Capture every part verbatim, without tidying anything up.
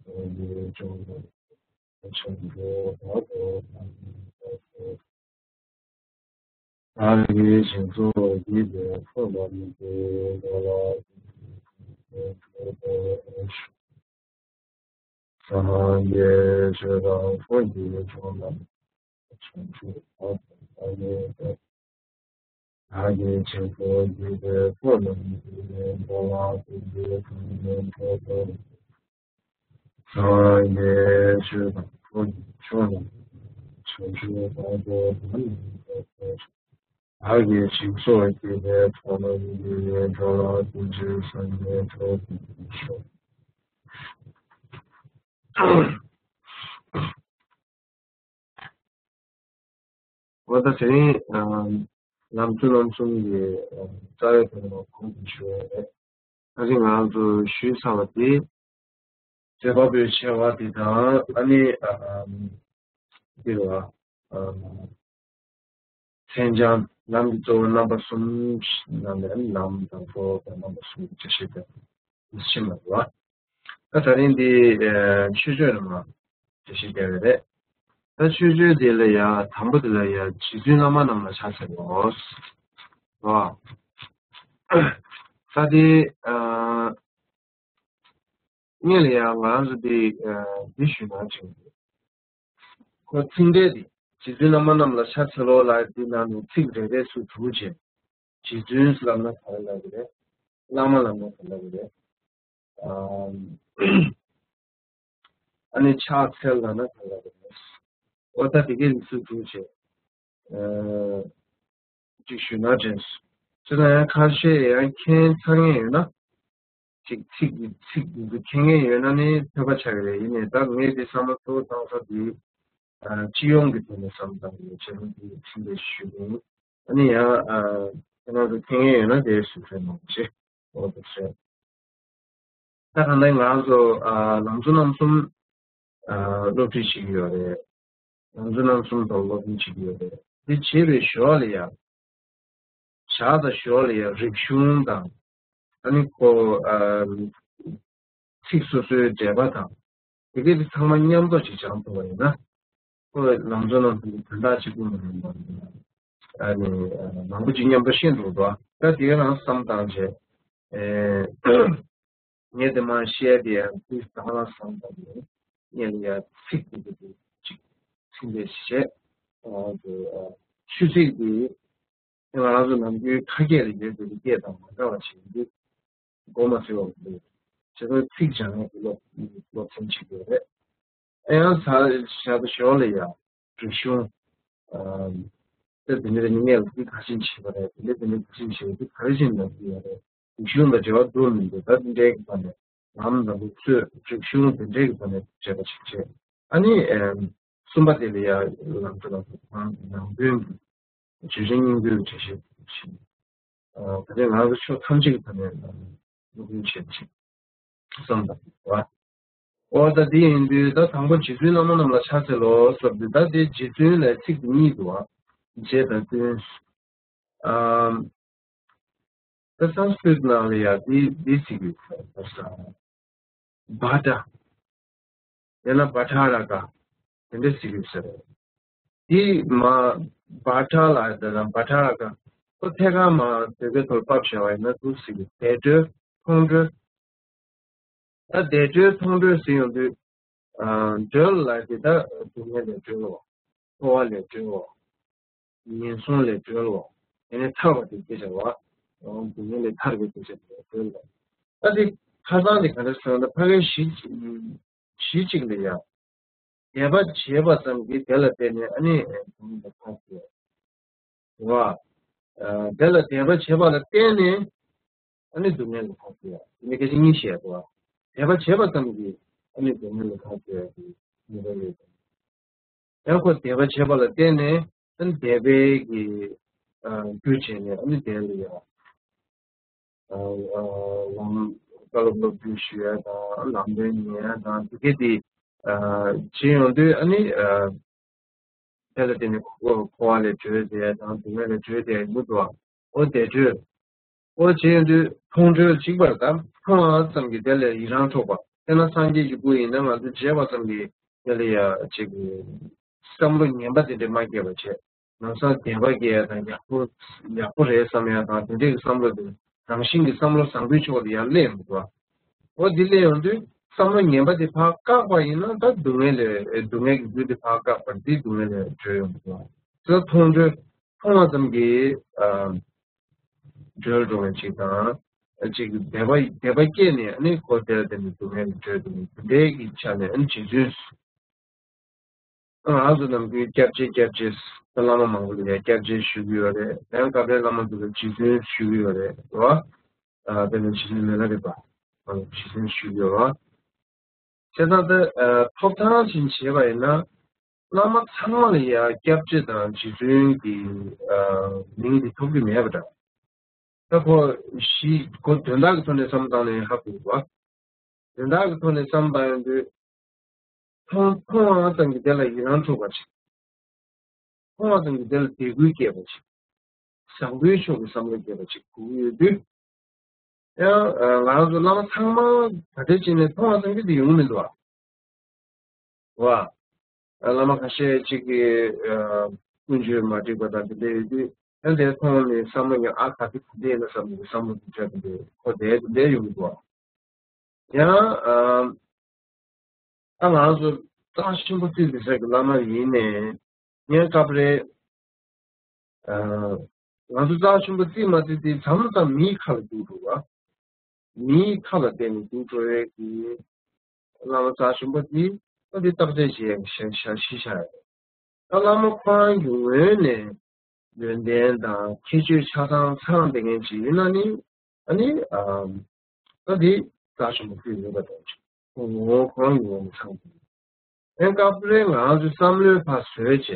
སངས་རྒྱས་བཅོམ་ལྡན་འདས་ཆོས་འཁོར་བར་དུ་བདག་ཉིད་ཀྱང་། བདག་གིས་ཞིང་སོགས་བགྱིས་པའི་ཚོགས་ལ་མི་ལྟོས། འགྲོ་བ་ཀུན་གྱི་དོན་དུ་ཕན་བདེའི་ཕྱིར། སངས་རྒྱས་ཆོས་དང་ཚོགས་ཀྱི་མཆོག་རྣམས། བྱང་ཆུབ་བར་དུ་བདག་ཉིད་ཀྱང་། བདག་གིས་ཞིང་སོགས་བགྱིས་པའི་ཚོགས་ལ་མི་ལྟོས། འགྲོ་བ་ཀུན་གྱི་དོན་དུ་ཕན་བདེའི་ཕྱིར། སངས་རྒྱས་ཆོས་དང་ཚོགས་ཀྱི་མཆོག་རྣམས། བྱང་ཆུབ་བར་དུ་བདག་ཉིད་ཀྱང་། བདག་གིས་ཞིང་སོགས་བགྱིས་པའི་ཚོགས་ལ་མི་ལྟོས། འགྲོ་བ་ཀུན་གྱི་སངས་རྒྱས་ཆོས་དང་ཕྱོགས། འོ་ད་དེ་རིང་ཨ་ལམ་གཙོ་རྣམ་གསུམ་གྱི་ཨ་རྩ་བའི་དོན་ལ་གོང་དུ་ཞུ་བ་རེད། ད་ཅི་ང་རང་ཚོ་ཞུས་ཚར་བ་དེ་བྱེད་པ་པོའི་ཆེ་བ་དེ་དང་ཨ་ནི་ཨ་འདི་རེད་བ། ཨ་མཚན་བྱང་ལམ་གྱི་གཙོ་བོ་རྣམ་པ་གསུམ་ནང་ནས་ལམ་དང་གཙོ་བོ་དང་རྣམ་པ་གསུམ་གྱི་འགྲེལ་བཤད་དེ་ཕྱིན་པ་རེད་བ། ད་ད་རིང་འདི་ཨ་མཆོད་བརྗོད་རེད་མ། འགྲེལ་བཤད་རྒྱག་གི་རེད། ད་མཆོད་བརྗོད་དེ་ལ་ཡ་དང་པོ་དེ་ལ་ཡ་རྗེ་བཙུན་བླ་མ་རྣམས་ལ་ཕྱག་འཚལ་ལོ། རེད་བ། ད་དེ་ཨ་སྔོན་ལ་ཡང་ང་རང་ཚོ་འདི་ཨ་འདི་ཞུས་ན་ཅིང་། ཁོ་ཚིག་འགྲེལ་འདི་རྗེ་བཙུན་བླ་མ་རྣམས་ལ་ཕྱག་འཚལ་ལོ་ལབ་འདི་ནང་ནས་ཚིག་རེ་རེ་སུ་དྲུག་བྱས། རྗེ་བཙུན་ཟེར་ལབ་ན་ག་རེ་ལབ་ཀྱི་རེད། བླ་མ་ལབ་ན་ག་རེ་ལབ་ཀྱི་རེད། ཨ་ཨ་ནི་ཕྱག་འཚལ་ལབ་ན་ག་རེ་ལབ་ཀྱི་རེད། ཨོ་ད་དེ་གའི་རིགས་སུ་དྲུག་བྱས། ཨ་ཅིག་ཞུས་ན་དྲན་སོང་། ཅི་ན་ཡང་ཁ་ཤས་ཡང་མཁྱེན་ཚར་མཁན་ཡོད་ན། ཅིག་ཚིག་གི་ཚིག་འདི་ཚོ་མཁྱེན་མཁན་ཡོད་ན་ནི་ཐོས་པ་ཆགས་ཀྱི་རེད། ཡིན་ནའི་ད་ངས་འདི་བསམ་བློ་གཙོ་བོ་བཏང་ས་འདི་ཨ་སྤྱི་ཡོངས་ཀྱི་ཐོག་ནས་བསམ་བློ་བཏང་གི་ཡོད། བྱས་ན་འདི་ཚིག་འདི་ཞུ་གི་ཡིན། ཨ་ནི་ཡང་ཨ་ཁྱེད་རང་ཚོ་མཁྱེན་མཁན་ཡོད་ན་དེ་ཞུ་ཚེ་མང་ཆེ་འོ་དེ་ཟེར། ད་གང་ལྟར་ང་རང་ཚོ་ཨ་ལམ་གཙོ་རྣམ་གསུམ་ཨ་སློབ་ཁྲིད་བྱེད་ཀྱི་ཡོད་རེད། ལམ་གཙོ་རྣམ་གསུམ་ཐོག་སློབ་སྟོན་བྱེད་ཀྱི་ཡོད་རེད། དེ་བྱེད་པའི་ཞོར་ལ་ཡང་ཞག་དང་ཞོར་ལ་ཡང་རིག་གཞུང་དང་ཨ་ནི་ཁོ་ཨ་ཚིག་སོ་སོའི་འགྲེལ་པ་དང་དེ་གའི་དེ་ཚང་མ་མཉམ་དུ་ཅིག་སྦྱང་ཐུབ་པ་ཡིན་ན་ཁོ་ལམ་གཙོ་རྣམ་གསུམ་གྱི་དོན་དག་གཅིག་པུ་མ་ཡིན་པར་ཨ་ནི་མང་པོ་ཅིག་མཉམ་དུ་ཤེས་འགྲོ་འདུག་ད་དེ་རང་བསམ་བཏང་བྱས། ཨེ། ངས་དེ་མ་བཤད་དེ་ཡང་དུས་གང་ལ་བསམ་པ་ནི་ངས་ལ་ཡང་ཚིག་དེ་དེ་དེ་ཅིག་ཚིག་འདི་བཤད། ཨ་དེ་ཨ་ཆོས་ཚིག་དེ་ང་རང་ཚོ་ནམ་རྒྱུན་ཁ་སྐད་ལ་ཡོད་པའི་སྐད་དང་མ་འདྲ་བ་ཞིག་འདུག་མགོ་མ་ཚོས་པ་མི་འདུག་བྱས་ཙང་ཚིག་སྦྱང་ཡག་གི་སློབ་སློབ་ཚན་ཅིག་ཡོད་རེད། ཨ་ཡང་ས་ཞག་ཏུ་ཞོར་ལ་ཡང་རིག་གཞུང་ཨ་ད་དེ་ནས་ནི་ངས་ལ་དེ་ག་ཤིན་བྱེད་པ་རེད། དེ་ནས་དེ་ནས་ག་ཤིན་བྱེད་པ་དེ་ག་རེ་བྱེད་འདུག་ཡོད་རེད། རིག་གཞུང་དང་འབྲེལ་བ་འདུག་མི་འདུག་ད་དེ་འདྲའི་གི་ཐོག་ནས་ལམ་དང་པོ་ཚོས་རིག་གཞུང་དེ་འདྲའི་གི་ཐོག་ནས་བྱས་པ་ཞིག་བྱས། ཨ་ནི་ཨེམ་གསུམ་པ་དེ་ལ་ཡ་ལམ་དུ་ལ་ཁང་ནང་དོན་གྱི་བརྗོད་བྱ་སྙིང་པོའི་འགྲེལ་བཤད་ཞིག་ཨ་ད་ལྟ་ང་ཚོ་ཕྱོགས་ཐམས་ཅད་ཀྱི་ཐོག་ནས་སློབ་སྦྱོང་བྱས་ཅིག་བསམ་དང་བ། ཨོ་ད་དེ་ཡིན་དུས་ད་དང་པོ་རྗེ་བཙུན་བླ་མ་རྣམས་ལ་ཕྱག་འཚལ་ལོ་ཟེར་དུས་ད་དེ་རྗེ་བཙུན་ལ་ཚིག་གཉིས་འདུག་བ། རྗེ་དང་བཙུན། ཨམ། ད་སཾ་སྐྲྀཏ་ནང་ལ་ཡ་དེ་དེ་ཚིག་ཡོད་ཟེར་ས། བྷ་ཏྲ། ཡང་ན་བྷ་ཏྲ་ར་ཀ། དེ་འདྲ་ཚིག་ཡོད་ཟེར། དེ་མ་བྷ་ཏྲ་ལ་དེ་དང་བྷ་ཏྲ་ར་ཀ་ཁོ་ཐད་ཀར་མ་བོད་སྐད་ཐོག་ཕབ་བྱས་པ་ཡིན་ན་དུ་ཟེར་གི་བདེ་གྲོལ་མཐོང་གྲོལ། ད་བདེ་གྲོལ་མཐོང་གྲོལ་ཟེར་ཡོང་དུས་ཨ་གྲོལ་ལ་དེ་ད་སྡུག་བསྔལ་ལས་གྲོལ་བ། འཁོར་བ་ལས་གྲོལ་བ། ངན་སོང་ལས་གྲོལ་བ། དེ་ནས་ཐར་བ་དེ་སྐད་ཆ་བ། སྡུག་བསྔལ་ལས་ཐར་བའི་སྐད་ཆ་དེ་གྲོལ་བ། ད་དེ་ཁ་སང་དེ་ག་འདྲ་ཟེར་ན་ཕ་གའི་གཞི་གཞི་གཅིག་ལ་ཡ། དད་པ་བྱས་པ་ཙམ་གྱིས་དེ་ལ་བརྟེན་ནས་ཨ་ནི་སྡུག་བསྔལ་ལས་ཐར་ཐུབ་ཡ། རེད་བ། དེ་ལ་དད་པ་བྱས་པ་ལ་བརྟེན་ནས་ཨ་ནི་སྡུག་བསྔལ་ལས་ཐར་ཐུབ་ཡ། དེ་ནི་སྐད་ཆ་གཉིས་བཤད་དོ། དད་པ་བྱས་པ་ཙམ་གྱིས་ཨ་ནི་སྡུག་བསྔལ་ལས་ཐར་ཐུབ་ཡ་དེ་ངེས་པ་ཡོད། ཡང་ཁོ་དད་པ་བྱས་པ་ལ་བརྟེན་ནས་ཨ་ནི་དད་པའི་གི་རྒྱུ་བྱས་ནས་ཨ་ནི་དེ་ལ་ཡང་ལམ་བཀའ་སློབ་སློབ་བརྒྱུད་ཞུ་ཡ་དང་ལམ་སྟོན་ཉན་ཡ་དང་དེ་གས་དེ་བྱེད་ཡོང་དུས་ཨ་ནི་དེ་ལ་བརྟེན་ནས་འཁོར་བ་ལས་གྲོལ་བསྡད་ཡ་དང་སྡུག་བསྔལ་ལས་གྲོལ་བསྡད་ཡ་ཡིན་པ་འདུག་ཨོ་དེ་གྲོལ། ཨོ་བྱས་ཡོང་དུས་མཐོང་གྲོལ་གཅིག་པར་དང་མཐོང་བ་ཙམ་གྱིས་དེ་ལས་ཡི་རང་འཕྲོག་པ། དཔེར་ན་སངས་རྒྱས་ཀྱི་སྐུ་ཡིན་ན་ང་ཚོས་མཇལ་བ་ཙམ་གྱིས་དེ་ལ་ཡ་ཅིག་བསམ་བློ་ངན་པ་དེ་འདྲ་མ་སྐྱེས་པ་བྱས། ལམ་སང་དད་པ་སྐྱེ་ཡ་དང་ཡག་པོ་ཡག་པོ་རེད་བསམ་ཡ་དང་དེ་འདྲའི་བསམ་བློ་དེ་རང་བཞིན་གྱི་བསམ་བློ་བཟང་པོའི་ཕྱོགས་ལ་ཡར་སླེབས་ཡོང་གི་འདུག་འོ་འདི་སླེབས་ཡོང་དུས་བསམ་བློ་ངན་པ་དེ་ཕར་བཀག་པ་ཡིན་ན་ད་སྡུག་བསྔལ་ལས་སྡུག་བསྔལ་གྱི་རྒྱུ་དེ་ཕར་བཀག་པ་དེ་སྡུག་བསྔལ་ལས་གྲོལ་ཡོང་གི་འདུག་དེ་མཐོང་གྲོལ་མཐོང་བ་ཙམ་གྱིས་ཨ་གྲོལ་འགྲོ་བའི་ཅིག་དང་ཅིག་དད་པ་དད་པ་སྐྱེས་ནས་ཨ་ནི་ཁོ་དེ་ལ་བརྟེན་ནས་སྡུག་བསྔལ་ལས་གྲོལ་འདུག་དེ་འདྲའི་གི་ཆ་ནས་ཨ་ནི་རྗེ་བཙུན། ང་ཚོ་ནམ་རྒྱུན་སྐྱབས་རྗེ་སྐྱབས་རྗེ་ཟེར་བླ་མ་མང་པོ་ལ་ཡང་སྐྱབས་རྗེ་ཞུ་གི་ཡོད་རེད། ཡང་སྐབས་རེ་བླ་མ་ཚོ་ལ་རྗེ་བཙུན་ཞུ་གི་ཡོད་རེད་བ། ཨ་དེ་ནས་རྗེ་བཙུན་མི་ལ་རས་པ་རྗེ་བཙུན་ཞུ་གི་ཡོད་རེད་བ། བྱས་ཙང་དེ་ཐོབ་ཐང་བཞིན་བྱས་པ་ཡིན་ན་བླ་མ་ཚང་མ་ལ་ཡང་སྐྱབས་རྗེ་དང་རྗེ་བཙུན་གྱི་མིང་འདི་ཐོབ་ཀྱི་མེད་པ་འདྲ། ད་ཁོ་གཞི་ཁོ་དོན་དག་གི་ཐོག་ནས་བསམ་བློ་བཏང་ནས་ཧ་གོ་གི་བ། དོན་དག་གི་ཐོག་ནས་བསམ་བློ་བཏང་ཡོང་དུས། མཐོང་མཐོང་བ་ཙམ་གྱིས་དེ་ལ་ཡི་རང་འཕྲོག་པ་ཞིག་མཐོང་བ་ཙམ་གྱིས་དེ་ལ་དད་གུས་སྐྱེས་པ་ཞིག་བཟང་པོའི་ཕྱོགས་ཀྱི་བསམ་བློ་སྐྱེས་པ་ཞིག་དགོས་ཀྱི་ཡོད་དུས། ཡང་ང་རང་ཚོ་བླ་མ་ཚང་མ་ད་ལྟའི་ཆ་ནས་མཐོང་བ་ཙམ་གྱིས་དེ་ཡོང་མི་འདུག་བ། བ། བླ་མ་ཁ་ཤས་ཅིག་གིས་ཀུན་སྤྱོད་མ་འགྲིག་པ་དང་དེ་འདྲ་ཡོད་དུས་ཡང་དེ་མཐོང་ནས་བསམ་བློ་ཡང་ཨ་ག་དེ་ག་དེ་ཡིན་ན་བསམ་བློ་བསམ་བློ་དེ་འཆར་དེ་འདྲ་ཁོ་དེ་དེ་འདྲ་ཡོང་གི་འདུག་བ། ཡང་ཨ་ད་ང་ཚོ་རྩ་ཆེན་པོ་བརྩི་དགོས་ས་གི་བླ་མ་ཡིན་ནའི་ངས་སྐབས་རེ་ཨ་ང་ཚོ་རྩ་ཆེན་པོ་བརྩི་མ་བརྩི་དེ་མཚམས་མཚམས་མིའི་ཁ་ལ་རྒྱུག་འགྲོ་བ། མིའི་ཁ་ལ་བརྟེན་ནས་རྒྱུག་འགྲོ་ཡས་ཀྱི་བླ་མ་རྩ་ཆེན་པོ་དེ་ཨ་དེ་བརྟག་དཔྱད་བྱེད་ཡས་ཀྱི་ཞག་ཞག་ཤི་ཤ་ཡ་རེད། ད་བླ་མ་ཁོ་རང་གི་ངོས་ནས་ཡོན་ཏན་དང་ཁྱད་ཆོས་ཆ་ཚང་ཚང་བསྡད་མཁན་ཅིག་ཡིན་ན་ནི་ཨ་ནི་ཨ་ད་དེ་རྩ་ཆེན་པོ་ཁུལ་ཡོད་པ་དང་ཁོ་ངོ་བོ་ཁོ་རང་གི་ངོ་བོ་ཚང་དགོས། ཨེ་སྐབས་རེ་ང་ཚོས་བསམ་བློའི་ཕར་བཟོས་བྱས་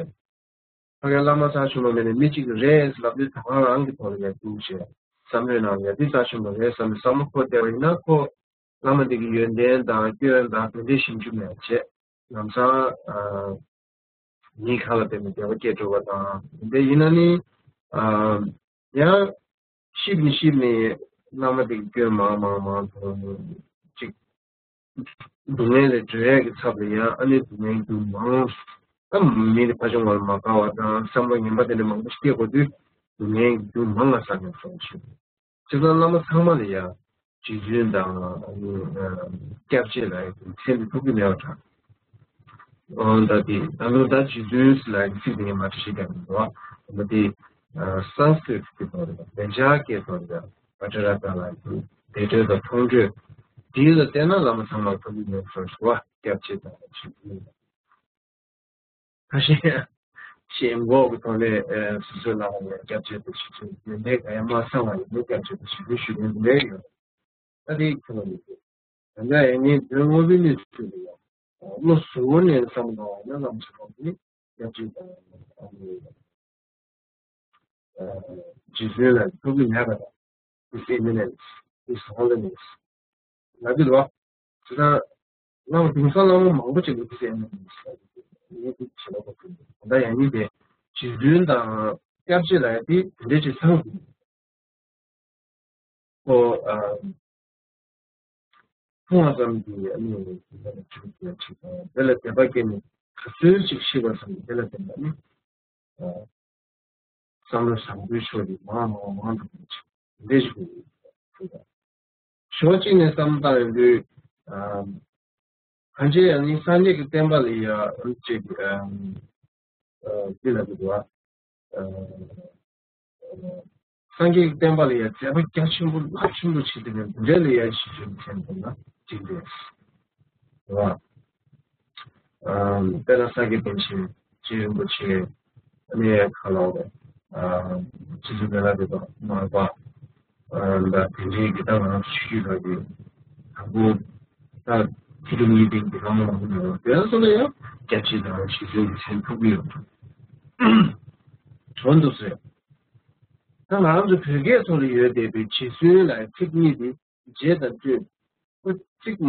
ཕ་གིའི་བླ་མ་རྩ་ཆེན་པོ་མེད་ནས་མི་གཅིག་གིས་རེད་ལབ་དུས་ད་ག་རང་གི་ཐོག་ལ་ཡར་རྒྱུགས་བྱས་བསམ་བློའི་ནང་ཡར་དུས་རྩ་ཆེན་པོ་རེད་བསམ་ནས་བསམ་བློ་འཁོར་བསྡད་པ་ཡིན་ན་ཁོ་བླ་མ་འདི་གི་ཡོན་ཏན་དང་སྐྱོན་དང་དེ་འདྲའི་ཞིབ་འཇུག་མེད་བྱས་ལམ་སང་ཨ་མིའི་ཁ་ལ་བརྟེན་ནས་དད་པ་སྐྱེ་འགྲོ་བ་དང་དེ་འདྲ་ཡིན་ན་ནི་ཨ་ཡང་ཤེས་ནས་ཤེས་ནས་བླ་མ་འདི་གི་སྐྱོན་མང་མང་མང་དུ་ཅིག་སྡུག་བསྔལ་ལས་གྲོལ་ཡག་གི་ཚབ་ལ་ཡང་ཨ་ནི་སྡུག་བསྔལ་རྒྱུ་མང་ད་མི་དེ་ཕ་ཆུང་བ་ལ་མ་དགའ་བ་དང་བསམ་པ་ངན་པ་དེ་འདྲ་མང་པོ་ཞིག་སྐྱེ་དགོས་དུས་སྡུག་བསྔལ་རྒྱུ་མང་ང་ས་ནས་སོང་ཞིང་། བྱས་ཙང་བླ་མ་ཚང་མ་ལ་ཡང་རྗེ་བཙུན་དང་སྐྱབས་རྗེ་ལ་ཡང་མཚན་དེ་ཐོགས་ཀྱི་མེད་པ་འདྲ། ཨོ་ད་དེ་ད་ལོ་ད་རྗེ་བཙུན་ལ་ཡང་ཚིག་དེ་ངས་མ་བྲིས་ཤེས་ཀྱང་མི་འདུག་ཨོ་ད་དེ་སཾ་སྐྲྀ་ཏ་སྐད་ཐོག་རེད་བདེ་འཇགས་སྐད་ཐོག་རེད་བ་ཏྲ་ར་ཏ་ལ་ཡང་བདེ་དྲོད་དང་མཐོང་གྲོལ་དེ་ལ་བལྟས་ན་བླ་མ་ཚང་མ་ཐོགས་ཀྱི་མེད་པ་འདྲ་བ་སྐྱབས་རྗེ་དང་རྗེ་བཙུན། ཁ་ཤས་ཤེས་འགོག་གི་ཐོག་ནས་སོ་སོའི་ལག་ལ་སྐྱབས་བཅོལ་དུ་ཞུགས་ཚུལ་ཡོན་ཏན་གང་ཡང་མ་ཚང་བ་ཡིན་ན་སྐྱབས་བཅོལ་དུ་ཞུགས་ཚུལ་ཞུ་མཁན་དེ་འདྲ་ཡོད། ད་དེ་ཁྱོད་ལ་ཡོད། ད་ལྟ་ཡང་ངས་དོན་དངོས་པོའི་གནས་ཚུལ་ལ་ཡང་བློ་གཟུ་བོ་ནས་བསམ་བློ་བཏང་བ་ཡིན་ན་བླ་མ་ཆེན་པོ་གིས་སྐྱབས་བཅོལ་དང་རྗེ་བཙུན་ལ་ཐུགས་ཀྱི་ཉག་ག་དང་། His Eminence, His Holiness. ལབ་ཀྱི་འདུག་བ། དེ་དང་བླ་མ་དེང་སང་བླ་མ་མང་པོ་ཅིག་ལ་His Eminence ལབ་ཀྱི་འདུག་ངས་དེ་བྱེད་ལ་གོ་ཐུབ་འདུག་ད་ཡང་ཉིད་དེ་རྗེ་བཙུན་དང་སྐྱབས་རྗེ་ལ་ཡང་དེ་དེ་འདྲའི་ཅིག་ཚང་དགོས། ཁོ་ཨ། མཐོང་བ་ཙམ་གྱིས་ཨ་ནི་དེ་ལ་དད་པ་སྐྱེས་ནས་ག་ཚོད་ཅིག་ཤེས་པ་ཙམ་གྱིས་དེ་ལ་བརྟེན་པ་ནི་ཨ། བསམ་བློ་བཟང་པོའི་ཕྱོགས་ཀྱི་མང་མང་མང་དུ་འགྲོ་ཅིག་འདི་ཞིག་ཕྱོགས་གཅིག་ནས་བསམ་བཏང་ཡོང་དུས་ཨ། གང་ཅི་ཡང་ནི་སངས་རྒྱས་ཀྱི་བསྟན་པ་ལ་ཡང་ཅིག་ཨ། ཅི་ལ་འདུག་བ། སངས་རྒྱས་ཀྱི་བསྟན་པ་ལ་ཡང་མཛད་པ་རྒྱ་ཆེན་པོ་རླབས་ཆེན་པོ་བྱེད་དེ་ནས་འདི་འདྲ་ལ་ཡང་ཞིབ་འཇུག་མཁན་དེ་ལ་གཅིག་རེད། རེད་བ། དཔེར་ན་ས་སྐྱ་པཎ་ཆེན་རྗེ་རིན་པོ་ཆེ་ཨ་ནི་ཁ་ལོ་རེད། རྗེ་བཙུན་མི་ལ་རས་པ་མར་པ། ད་དེ་འདྲའི་གི་ད་ང་རང་ཚོ་ཆོས་བརྒྱུད་ལ་གི་དང་པོ་ད་ཁྱི་ལུ་གཉིས་ལྡན་གྱི་ལམ་ལ་འགྲོ་བ་དེ་ཚོ་ལ་ཡང་སྐྱབས་རྗེ་དང་རྗེ་བཙུན་གྱི་མཚན་ཐོགས་ཀྱི་ཡོད་འགྲོ་འདུག་ཟེར། ད་ང་རང་ཚོ་བོད་སྐད་ཐོག་ལ་ཡོད་བསྡད་པའི་རྗེ་བཙུན་ལ་ཚིག་གཉིས་དེ་རྗེ་དང་བཙུན་ཁོ་གཅིག་མ་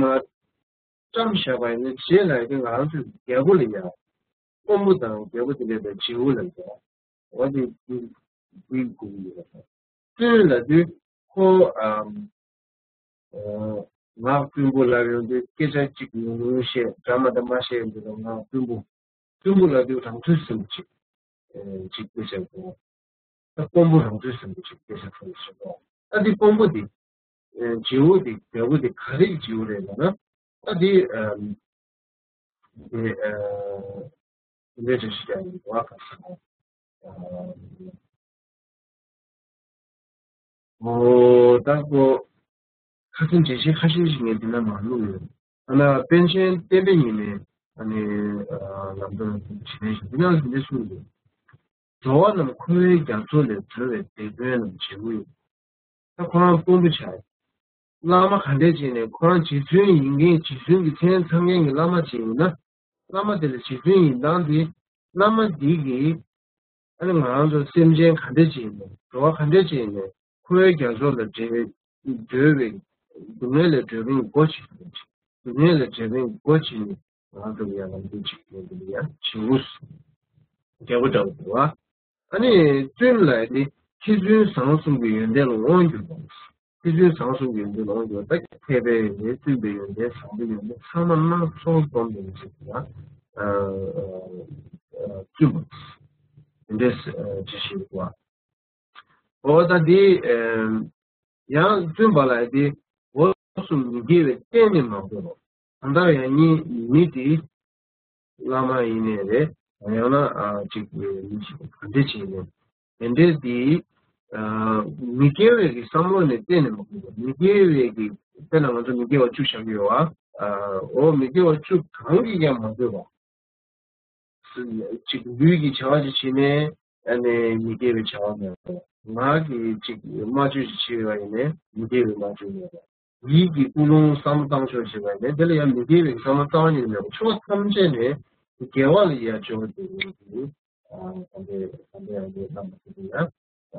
བཀྲམ་བཞག་པ་ཡིན་ན་རྗེ་ལ་ཡང་ང་རང་ཚོའི་རྒྱལ་པོ་ལ་ཡ། དཔོན་པོ་དང་རྒྱལ་པོ་དེ་འདྲ་དང་རྗེ་བོ་ལ་ཡ། འོ་དེ་འདི་འདི་དགོས་ཀྱི་ཡོད་པ་དང་། བཙུན་ལབ་དུས་ཁོ་ཨམ། ཨོ། ངག་དཔོན་པོ་ལབ་ཡོང་དུས་སྐད་ཆ་གཅིག་ཉུང་ཉུང་བཤད། འདྲ་མ་འདྲ་མ་བཤད་ཡོང་དུས་ལ་ངག་དཔོན་པོ། དཔོན་པོ་ལབ་དུས་རང་ཚོད་སེམས་ཅིག་ཨེ་ཅིག་སྐད་ཆ་གོ། ད་དཔོན་པོ་རང་ཚོད་སེམས་ཅིག་སྐད་ཆ་ཐོན་སོང་གོ། ད་འདི་དཔོན་པོ་འདི་ཨེ་བརྗེ་བོ་འདི་བརྗེ་བོ་འདི་ག་རེ་གི་བརྗེ་བོ་རེད་ལབ་ན། ད་འདི་ཨམ། དེ་ཨ། དེ་འདྲའི་འགྲེལ་བཤད་རྒྱག་ཡོད་པ་ག་ས། ཨོ་ད་ཀོ། ཁ་སང་འགྲེལ་བཤད་ཁ་ཤས་ཤིག་ངས་འདི་ན་མ་བླུགས་ཡོད། ཨ་ན་པཎ་ཆེན་བསྟན་པའི་ཉི་མས་ཨ་ནི་ལམ་སྟོན་བྱེད་མཁན་ཞིག་འདི་ན་འདི་འདྲ་གསུངས་འདུག། འགྲོ་བ་རྣམས་འཁོར་བའི་རྒྱ་མཚོ་ལས་སྒྲོལ་བའི་སྡེ་དཔོན་རྣམས་བྱེད་དགོས་ཡིན། ད་ཁོ་རང་དཔོན་པོ་ཆགས། བླ་མ་ག་འདྲས་བྱས་ནས་ཁོ་རང་རྗེ་བཙུན་ཡིན་མཁན་རྗེ་བཙུན་གྱི་མཚན་ཚང་མཁན་གྱི་བླ་མ་ཅིག་ཡིན་ན། བླ་མ་དེ་ལ་རྗེ་བཙུན་ཡིན་སྟངས་དེ། བླ་མ་འདི་གིས་ཨ་ནི་ང་རང་ཚོ་སེམས་ཅན་ག་འདྲས་བྱས་ནས་འགྲོ་བ་ག་འདྲས་བྱས་ནས་འཁོར་བའི་རྒྱ་མཚོ་ལ་བསྒྲལ་སྒྲོལ་བའི་སྡུག་བསྔལ་ལས་སྒྲོལ་བའི་སྒོ་ཕྱེ། སྡུག་བསྔལ་ལས་སྒྲོལ་བའི་སྒོ་ཕྱེ་ནས་ང་རང་ཚོ་ལ་ཡང་ལམ་སྟོན་བྱེད་མཁན་དེ་ལ་ཡང་བྱེད་དགོས། རྒྱལ་པོ་འདྲ་བོ་འདུག་བ། ཨ་ནི་བཙུན་ལ་ནི་མཁས་བཙུན་བཟང་གསུམ་གྱི་ཡོན་ཏན་ལ་དབང་བསྒྱུར་བ། མཁས་བཙུན་བཟང་གསུམ་གྱི་ཡོན་ཏན་ལ་དབང་བསྒྱུར་བ། ད་མཁས་པའི་ཡོན་ཏན་བཙུན་པའི་ཡོན་ཏན་བཟང་པོའི་ཡོན་ཏན་ཚང་མ་སྣ་ཚོགས་བསྡོམས་པའི་ཚིག་ལ་བཙུན་པ་ཡོན་ཏན་ཇི་ཞིག་བ། འོ་ད་འདི་ཡང་བཙུན་པ་ལ་འདི་སྒོ་གསུམ་མི་དགེ་བའི་རྟེན་ནི་མ་དགོས་པ། གང་ལྟར་ཡང་ཉིད་མི་དེ་བླ་མ་ཡིན་ནའི་རེད། ཡང་ན་ཨ་ཅིག་མི་ཞིག་ག་འདྲ་ཅིག་ཡིན་ནའི་དེ་འདྲའི་དེ་ཨ་མི་དགེ་བའི་གི་བསམ་བློ་ནས་གཏན་ནས་མ་དགོས་པ། མི་དགེ་བའི་གི་དཔེར་ན་ང་ཚོ་མི་དགེ་བ་བཅུ་བཞག་གི་ཡོད་ཨ། འོ་མི་དགེ་བ་བཅུ་གང་གིས་ཀྱང་མ་གོས་པ། ཅིག་ལུས་ཀྱི་བྱ་བ་ཅིག་བྱེད་ནས་ཨ་ནི་མི་དགེ་བའི་བྱ་བ་མེད་པ། ངག་གིས་ཅིག་སྨྲ་བརྗོད་ཅིག་བྱེད་པ་ཡིན་ནའི་མི་དགེ་བའི་སྨྲ་བརྗོད་མེད་པ། ཡིད་ཀྱི་ཀུན་སློང་བསམ་བློ་བཏང་ཕྱོགས་བྱེད་པ་ཡིན་ནའི་དེ་ལ་ཡང་མི་དགེ་བའི་བསམ་བློ་བཏང་ཉིད་མེད་པ། ཕྱོགས་ཐམས་ཅད་ནས་དགེ་བ་ལ་ཡར་སྦྱོར་བ་དེ་ཡིན་གྱི། དམ་པའི་དམ་པའི་ཨ་ནི་བླ་མ་དེ་ཡང་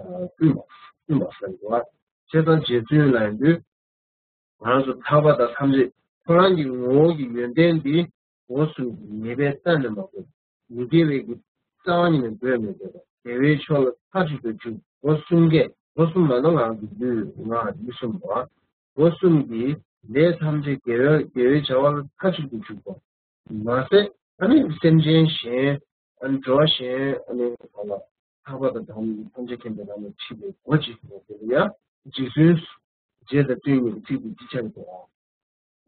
བསྟུན་པ་བསྟུན་པ་ཟེར་བ། བྱས་ཙང་རྗེ་བཙུན་ལ་ཡིན་དུས། ང་རང་ཚོ་ཐར་པ་དང་ཐམས་ཅད་ཁོ་རང་གི་ངོ་བོ་གི་ཡོན་ཏན་འདི་སྒོ་གསུམ་གྱི་ཉེས་པས་གཏན་ནས་མ་གོས། མི་དགེ་བའི་གི་རྩ་བ་ཉིད་ནས་འགོས་མི་འགོས་པ། དགེ་བའི་ཕྱོགས་ལ་མཐའ་གཅིག་ཏུ་འཇུག། སྒོ་གསུམ་གས། སྒོ་གསུམ་ལ་ནི་ང་རང་གི་ལུས་ངག་ཡིད་གསུམ་པ། སྒོ་གསུམ་གྱི་ལས་ཐམས་ཅད་དགེ་བའི་དགེ་བའི་བྱ་བ་ལ་མཐའ་གཅིག་ཏུ་འཇུག་པ། མ་ཟད་ཨ་ནི་སེམས་ཅན་གཞན་ཨ་ནི་འགྲོ་བ་གཞན་ཨ་ནི་གང་ལ་ཐར་པ་དང་ཐམས་ཅད་མཁྱེན་པའི་ལམ་ལ་ཁྲིད་པའི་སྒོ་གཅིག་ཏུ་དེ་ལ་ཡང་རྗེ་བཙུན། རྗེ་དང་བསྟུན་ནས་ཚིག་འདི་ཅི་ཆ་རེད་དོ།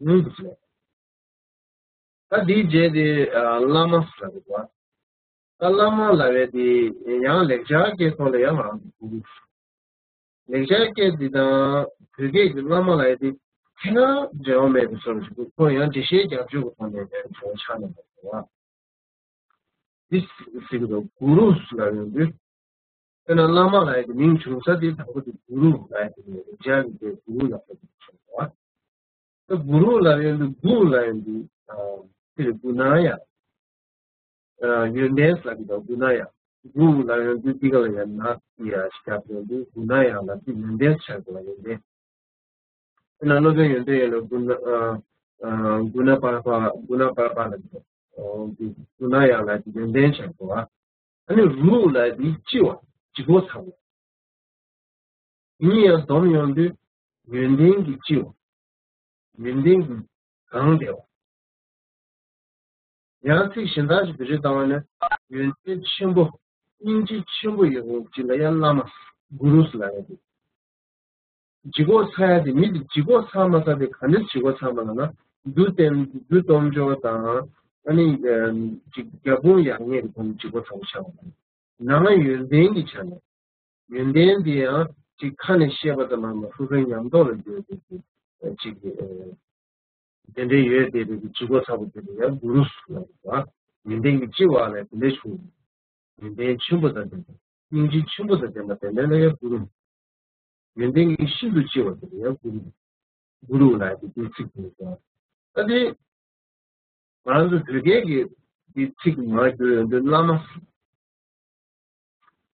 ངོས་འདི་ཆ་རེད། ད་འདིའི་རྗེས་དེ་བླ་མ་ཟེར་བ། ད་བླ་མ་ལབ་ཡས་དེ་ཡང་ལེགས་སྦྱར་སྐད་ཐོག་ལ་ཡང་ང་རང་གི་གུ་རུ། ལེགས་སྦྱར་སྐད་འདི་དང་བོད་སྐད་ཀྱི་བླ་མ་ལབ་ཡས་དེ་ཐད་ཀར་འབྲེལ་བ་མེད་པའི་བཟོ་འདྲ་ཞིག་འདུག་ཁོ་ཡང་འགྲེལ་བཤད་རྒྱབ་སྐྱོར་གྱི་ཐོག་ནས་འབྲེལ་བ་ཆགས་ནས་མ་རེད་བ། འདི་ཟེར་གྱི་འདུག་གུ་རུ་ལབ་ཡོང་དུས། དཔེར་ན་བླ་མ་ལབ་ཡས་ཀྱི་མིང་བྱུང་ས་དེ་དང་པོ་དེ་གུ་རུ་ལབ་ཡས་དེ་རེད། རྒྱ་གི་དེ་གུ་རུ་ལབ་ཡས་དེ་བྱུང་བ། ད་གུ་རུ་ལབ་ཡོང་དུས་གུ་ལབ་ཡོང་དུས་དེ་རེད། གུ་ན་ཡ། ཡོན་ཏན་ལབ་ཀྱི་འདུག་གུ་ན་ཡ། གུ་ལབ་ཡོང་དུས་དེ་ག་ལ་ཡ་ན་ཡ་ཞིག་རྒྱབ་ཡོང་དུས་གུ་ན་ཡ་ལབ་དུས་ཡོན་ཏན་ཆགས་དགོས་ལ་ཡོན་ཏན། དེ་ན་སློབ་དཔོན་ཡོན་ཏན་ཡོད་ལ་གུ་ན་ཨ་ཨ་གུ་ན་པར་པ་གུ་ན་པར་པ་ལ་གུ་ན་ཡང་ལ་ཡོན་ཏན་ཆགས་པ། ཨ་ནི་རུ་ལ་དེ་ལྕི་བ་ལྗིད་ཁོག་ཚ་བ། གཉིས་ཡང་སྡོམ་ཡོང་དུས་ཡོན་ཏན་གྱི་ལྕི་བ། ཡོན་ཏན་གྱི་གང་བདེ་བ། ཡང་ཚིག་གཞན་དག་ཅིག་བེད་སྤྱོད་བཏང་བ་ན་ཡོན་ཏན་ཆེན་པོ་སྙིང་རྗེ་ཆེན་པོ་ཡོད་མཁན་ཅིག་ལ་ཡང་བླ་མ་གུ་རུ་ལབ་ཡ་དེ། ལྗིད་ཁོག་ཚ་ཡ་དེ་མི་དེ་ལྗིད་ཁོག་ཚ་མ་ཚ་དེ་ག་ནས་ལྗིད་ཁོག་ཚ་མ་ལབ་ན་རྒྱུ་སྟོན་རྒྱུ་སྟོབས་འབྱོར་དང་ཨ་ནི་ཅིག་རྒྱབ་དཔུང་ཡག་ཉེས་ཀྱི་ཐོག་ནས་ལྗིད་ཁོག་ཚ་པོ་ཆགས་པ་དང་། ནང་ཡོན་ཏན་གྱི་ཆ་ནས་ཡོན་ཏན་དེ་ཡང་ཅིག་ཁ་ནས་བཤད་པ་ཙམ་མ་ཡིན་པར་ཧུར་ཐག་ཉམས་རྟོགས་ལ་འགྱུར་ཏེ་ཅིག་དེ་འདྲའི་ཡོད་དེ་རེད། ལྗིད་ཁོག་ཚ་པོ་དེ་ལ་ཡང་གུ་རུ་ལབ་པ། ཡོན་ཏན་གྱི་ལྕི་བ་ལ་དེ་འདྲ་བྱུང་། ཡོན་ཏན་ཆེན་པོ་དང་ལྡན་པ། སྙིང་རྗེ་ཆེན་པོ་དང་ལྡན་པ་དེ་འདྲ་ལ་ཡང་གུ་རུ། ཡོན་ཏན་གྱི་ཤིན་ཏུ་ལྕི་བ་དེ་ལ་ཡང་གུ་རུ། གུ་རུ་ལབ་དེ་དེའི་ཚིག་དེ་ལ་ཡང་། ད་དེ། ང་རང་ཚོ་བོད་སྐད་ཀྱི་དེ་ཚིག་མར་བསྒྱུར་ཡོང་དུས་བླ་མ།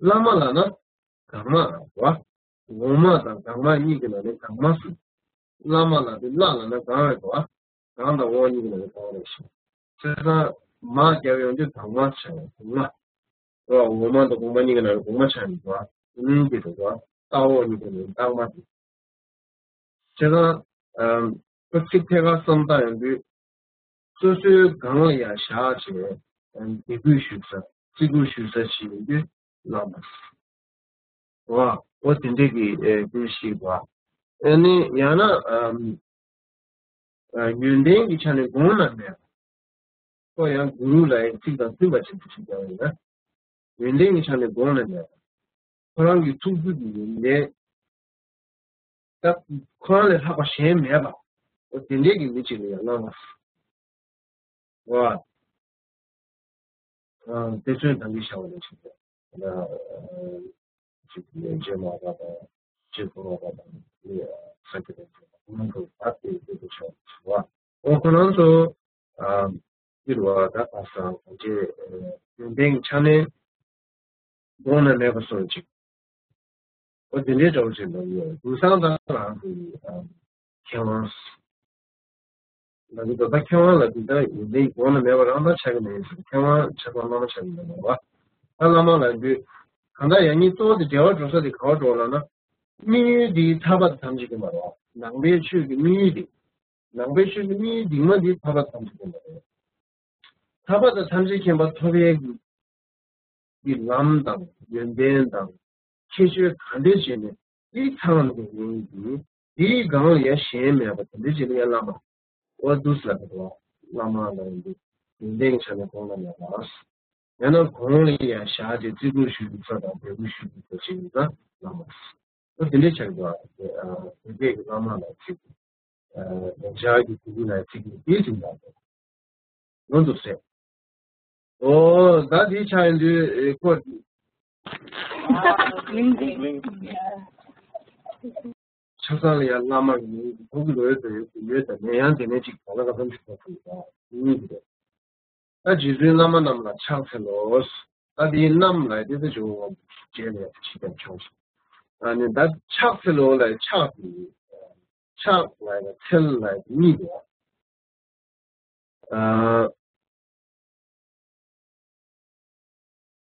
བླ་མ་ལབ་ན་གང་མ་ལབ་པ། འོག་མ་དང་གང་མ་གཉིས་ཀྱི་ནང་ནས་གང་མ་ཟེར། བླ་མ་ལབ་དུས་བླ་ལབ་ན་གང་རེད་པ། གང་དང་འོག་གཉིས་ཀྱི་ནང་ནས་གང་རེད་ཤག་བྱས་ཙང་མ་རྒྱབ་ཡོང་དུས་གང་མ་ཆགས་ཡོང་། གོང་མ། འོག་མ་དང་གོང་མ་གཉིས་ཀྱི་ནང་ནས་གོང་མ་ཆགས་ཡོང་དུས་ཨ་ནི་འདི་རེད་པ། ལྟག་འོག་གཉིས་ཀྱི་ནང་ནས་ལྟག་མ་རེད། བྱས་ཙང་། ཁོ་ཚིག་ཐད་ཀར་བསམ་བཏང་ཡོང་དུས། སོ་སོའི་སྒང་ལ་ཡང་བཞག་བྱས། དད་གུས་ཞུ་ས། བརྩི་བཀུར་ཞུ་ས་ཞིག་ཡིན་དུས་བླ་མ། འོ། འོ་དེ་འདྲས་ཀྱི་ཨེ་སྐད་ཤེས་པ། ཨ་ནི་ཡང་ན་ཨམ། ཨ་ཡོན་ཏན་གྱི་ཆ་ནས་གོང་ན་མེད་པ། ཁོ་ཡང་གུ་རུ་ལ་ཡང་ཚིག་དང་མཐུན་པ་ཅིག་ཏུ་ཞིག་ཀྱང་ཡོད་ན། ཡོན་ཏན་གྱི་ཆ་ནས་གོང་ན་མེད་པ། ཁོ་རང་གི་ཐུགས་རྒྱུད་ཀྱི་ཡོན་ཏན། ད་ཁོ་རང་ལས་ལྷག་པ་གཞན་མེད་པ། འོ་དེ་འདྲས་ཀྱི་མི་ཅིག་ལ་ཡང་བླ་མ། འོ། ཨ་དེ་ཚོའི་ནང་གི་བྱ་བ་ལ་ཞིག་ན། ཅིག་ལས་བྱེད་མ་ར་དང་། ཅིག་ཁོ་ར་དང་། ཨེ་ས་ཀྱི་དང་། ཁོ་རང་ཚོ་ཨ་དེ་དེ་དེ་བྱ་བ། འོ་ཁོ་རང་ཚོ། ཨ་སྤྱིར་བ་ད་ཁ་སང་གང་ཅི་ཡོན་ཏན་གྱི་ཆ་ནས་གོང་ན་མེད་པ་སོགས་ཅིག་འོ་དེ་འདྲའི་འདྲ་བོ་ཅིག་འདུག་ཡོད། དེང་སང་ད་རང་གི་ཨ་མཁས་དབང་། ང་ཚོ་ད་ལྟ་མཁས་དབང་ལ་འདི་ལྟར་ཡོན་ཏན་གོང་ན་མེད་པ་རང་ལྟར་ཆགས་ཀྱི་མེད་ཟེར། མཁས་དབང་ཆགས་པ་བླ་མ་ཆགས་ཀྱི་མེད་པ། ད་བླ་མ་ལ་འདུས། གང་ལྟར་ཡང་སྙིང་གཙོ་བོ་དེ་འབྲེལ་བ་འགྲོ་ས་དེ་ག་བར་འགྲོ་ལབ་ན། དམིགས་ཡུལ་འདི་ཐར་པ་དང་ཐམས་ཅད་མཁྱེན་པ་རེད། ནང་པའི་ཆོས་ཀྱི་དམིགས་ཡུལ་འདི། ནང་པའི་ཆོས་ཀྱི་དམིགས་ཡུལ་འདི་མ་འདི་ཐར་པ་དང་ཐམས་ཅད་མཁྱེན་པ་རེད། ཐར་པ་དང་ཐམས་ཅད་མཁྱེན་པ་ཐོབ་ཡས་ཀྱི་ཀྱི་ལམ་དང་ཡོན་ཏན་དང་ཁྱད་ཆོས་ག་འདྲས་བྱས་ནས་འདི་ཚང་ནས་ཡིན་གྱི། འདིའི་སྒང་ལ་ཡ་གཞན་མེད་པ་དེ་འདྲས་བྱས་ནས་ཡ་བླ་མ། འོ་འདུག་ཟེར་ལབ་པ་བླ་མ་ལ་ཡིན་དུས་ཡོན་ཏན་གྱི་ཆ་ནས་གོང་ལ་ཡ་ལ། ཡང་ན་གོང་ལ་ཡ་བཞག་སྟེ་བརྩི་བཀུར་ཞུ་རྒྱུ་ས་དང་དད་གུས་ཞུ་རྒྱུ་ས་ཞིག་ཡིན་ཙང་བླ་མ། འོ་དེ་འདྲས་བྱ་དགོས་པ་དེ་དེ་སྐད་ཀྱི་བླ་མ་ལ་ཚིག་ལེགས་སྦྱར་གྱི་དེ་ལ་ཚིག་གི་དེ་ཟིན་པ་ལོ་འདུག་ཟེར། ཨོ་ད་དེ་ཆ་ཡིན་དུས་ཨེ་ཁོ། ཆ་ཚང་ལ་ཡང་བླ་མ་ཡིན་ཁོ་གི་ལོ་ཡོད་དོ་ཡོད་དོ་ཡོད་དོ་ནས་ཡང་དེ་ནས་ཅིག་ག་ལ་ག་ཙམ་ཞིག་གོ་ཐུབ་ཡོད་གཉིས་ཀྱི་རེད། ད་རྗེ་བཙུན་བླ་མ་རྣམས་ལ་ཕྱག་འཚལ་ལོ། ད་དེའི་རྣམས་ལ་དེ་ཚོ་བྱུང་བ་རྗེས་ལ་ཡང་ཅིག་ཀྱང་བྱུང་ཞིང་། ཨ་ནི་ད་ཕྱག་འཚལ་ལོ་ལ་ཕྱག་དེ། ཕྱག་ལ་ཡང་འཚལ་ལ་གཉིས་འདུག་ཨ།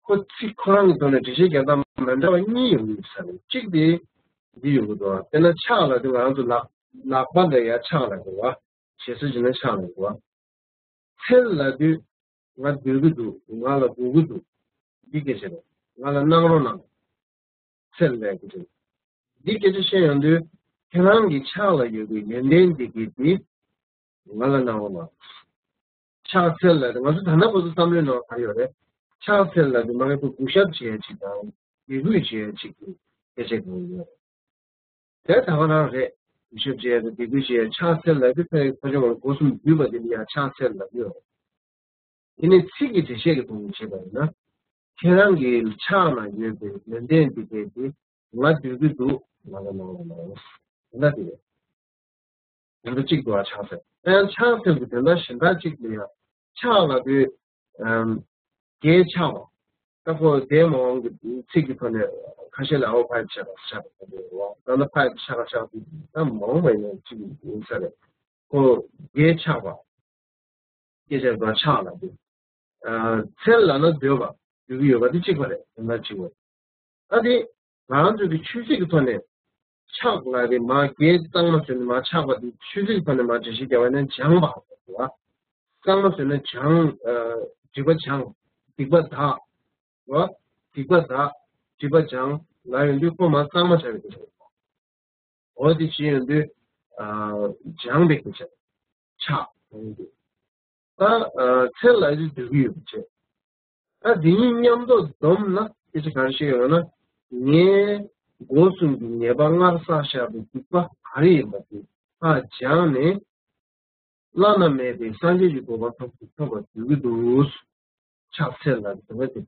ཁོ་ཚིག་ཁོ་རང་གི་ཐོག་ནས་འགྲེལ་བཤད་རྒྱག་སྟངས་མི་འདྲ་བ་གཉིས་ཡོང་གི་ཡོད་ས་རེད། གཅིག་དེ་འདི་ཡོང་གི་འདུག་དཔེར་ན་ཕྱག་ལབ་དུས་ང་རང་ཚོ་ལག་ལག་པ་འདི་ཡར་ཕྱག་ལབ་དགོས་པ། ཞེ་ས་བྱས་ན་ཕྱག་ལབ་དགོས་པ། འཚལ་ལབ་དུས་ང་སྡོད་ཀྱི་འདུག་ང་ལ་དགོས་ཀྱི་འདུག་འདི་སྐད་ཆ་རེད། ང་ལ་གནང་རོགས་གནང་། འཚལ་ལབ་ཀྱི་རེད། འདི་སྐད་ཆ་བཤད་ཡོང་དུས་ཁྱེད་རང་གི་ཕྱག་ལ་ཡོད་པའི་ཡོན་ཏན་འདི་གིས་འདི་ང་ལ་གནང་རོགས་གནང་། ཕྱག་འཚལ་ལབ་ང་ཚོ་ད་ལྟ་བར་དུ་བསམ་བློའི་ནང་ག་ཡོད་རེད། ཕྱག་འཚལ་ལབ་དུས་མ་གི་ཁོ་གུས་ཞབས་བྱེད་ཡ་ཅིག་དང་དད་གུས་བྱེད་ཡ་ཅིག་གི་སྐད་ཆ་གང་ཡོད་རེད། དེ་ད་ག་རང་རེད། གུས་ཞབས་བྱེད་ཡ་དང་དད་གུས་བྱེད་ཡ། ཕྱག་འཚལ་ལབ་དུས་ཕ་ཕ་ཆུང་བ་སྒོ་གསུམ་འདུས་པ་དེ་ལ་ཡང་ཕྱག་འཚལ་ལབ་ཡོད་རེད། དེ་ནས་ཚིག་གི་འགྲེལ་བཤད་ཀྱི་ཐོག་ནས་བྱས་པ་ཡིན་ན། ཁྱེད་རང་གི་ཕྱག་ན་ཡོད་པའི་ཡོན་ཏན་འདི་གས་དེ་ང་འདོད་ཀྱི་འདུག་ང་ལ་གནང་རོགས་གནང་། དེ་འདྲ་དེ་རེད། དོན་དག་གཅིག་འདུག་ཨ། ཕྱག་འཚལ། ཡང་ཕྱག་འཚལ་གྱི་དོན་དག་གཞན་དག་གཅིག་ལ་ཡང་ཕྱག་ལབ་དུས་ཨམ། རྒྱས་ཕྱག་པ། ད་ཁོ་དེ་མ་འོངས་ཀྱི་ཚིག་གི་ཐོག་ནས་ཁ་ཤས་ལ་ཨོ་ཕ་ཡི་ཕྱག་ཕྱག་པ་ད་ལྟ་ཕ་ཡི་ཕྱག་ཕྱག་དུས་ད་མ་འོངས་པ་ཡིན་ན་གཅིག་ཡིན་ས་རེད། ཁོ་རྒྱས་ཕྱག་པ། སྐད་ཆ་འགའ་ཕྱག་ལ་འདུག་ཨ་འཚལ་ལབ་ན་འདོད་པ། འདོད་ཀྱི་ཡོད་པ་དེ་གཅིག་པ་རེད། དོན་དག་གཅིག་པ་རེད། ཨ་དེ་ང་རང་ཚོ་གི་ཆོས་ཚིག་གི་ཐོག་ནས་ཕྱག་ལབ་དེ་མ་རྒྱས་གཙང་མ་བཟོས་ནས་མ་ཕྱག་པ་དེ་ཆོས་ཚིག་གི་ཐོག་ནས་མ་འགྲེལ་བཤད་རྒྱག་པ་ཡིན་ན་སྦྱངས་པ་རེད་བ། གཙང་མ་བཟོས་ན་སྦྱངས། ཨ་སྒྲིབ་པ་སྦྱངས། སྡིག་པ་དག་བ། སྡིག་པ་དག་སྒྲིབ་པ་སྦྱངས་ལབ་ཡོང་དུས་ཁོ་མ་གཙང་མ་ཆགས་པའི་སྐད་ཆ་རེད། འོ་དེ་བྱེད་ཡོང་དུས། ཨ་སྦྱངས་པའི་སྐད་ཆ། ཕྱག་ཡོང་དུས། ད་ཨ་འཚལ་ལབ་དུས་འདོད་ཀྱི་ཡོད་པ་བྱས། ད་འདི་གཉིས་མཉམ་དུ་བསྡོམས་ན་སྐད་ཆ་ག་རེ་བཤད་ཡོད་ན། ངས་སྒོ་གསུམ་གྱི་ཉེས་པ་སྔར་བསགས་བཞག་པའི་སྡིག་པ་ག་རེ་ཡིན་པ་དེ་ཧ་སྦྱངས་ནས། བླ་ན་མེད་པའི་སངས་རྒྱས་ཀྱི་གོ་འཕང་ཐོབ་ཐོབ་པར་འདོད་ཀྱི་འདུག་ཕྱག་འཚལ་ལབ་དེ་བས་ཏེ།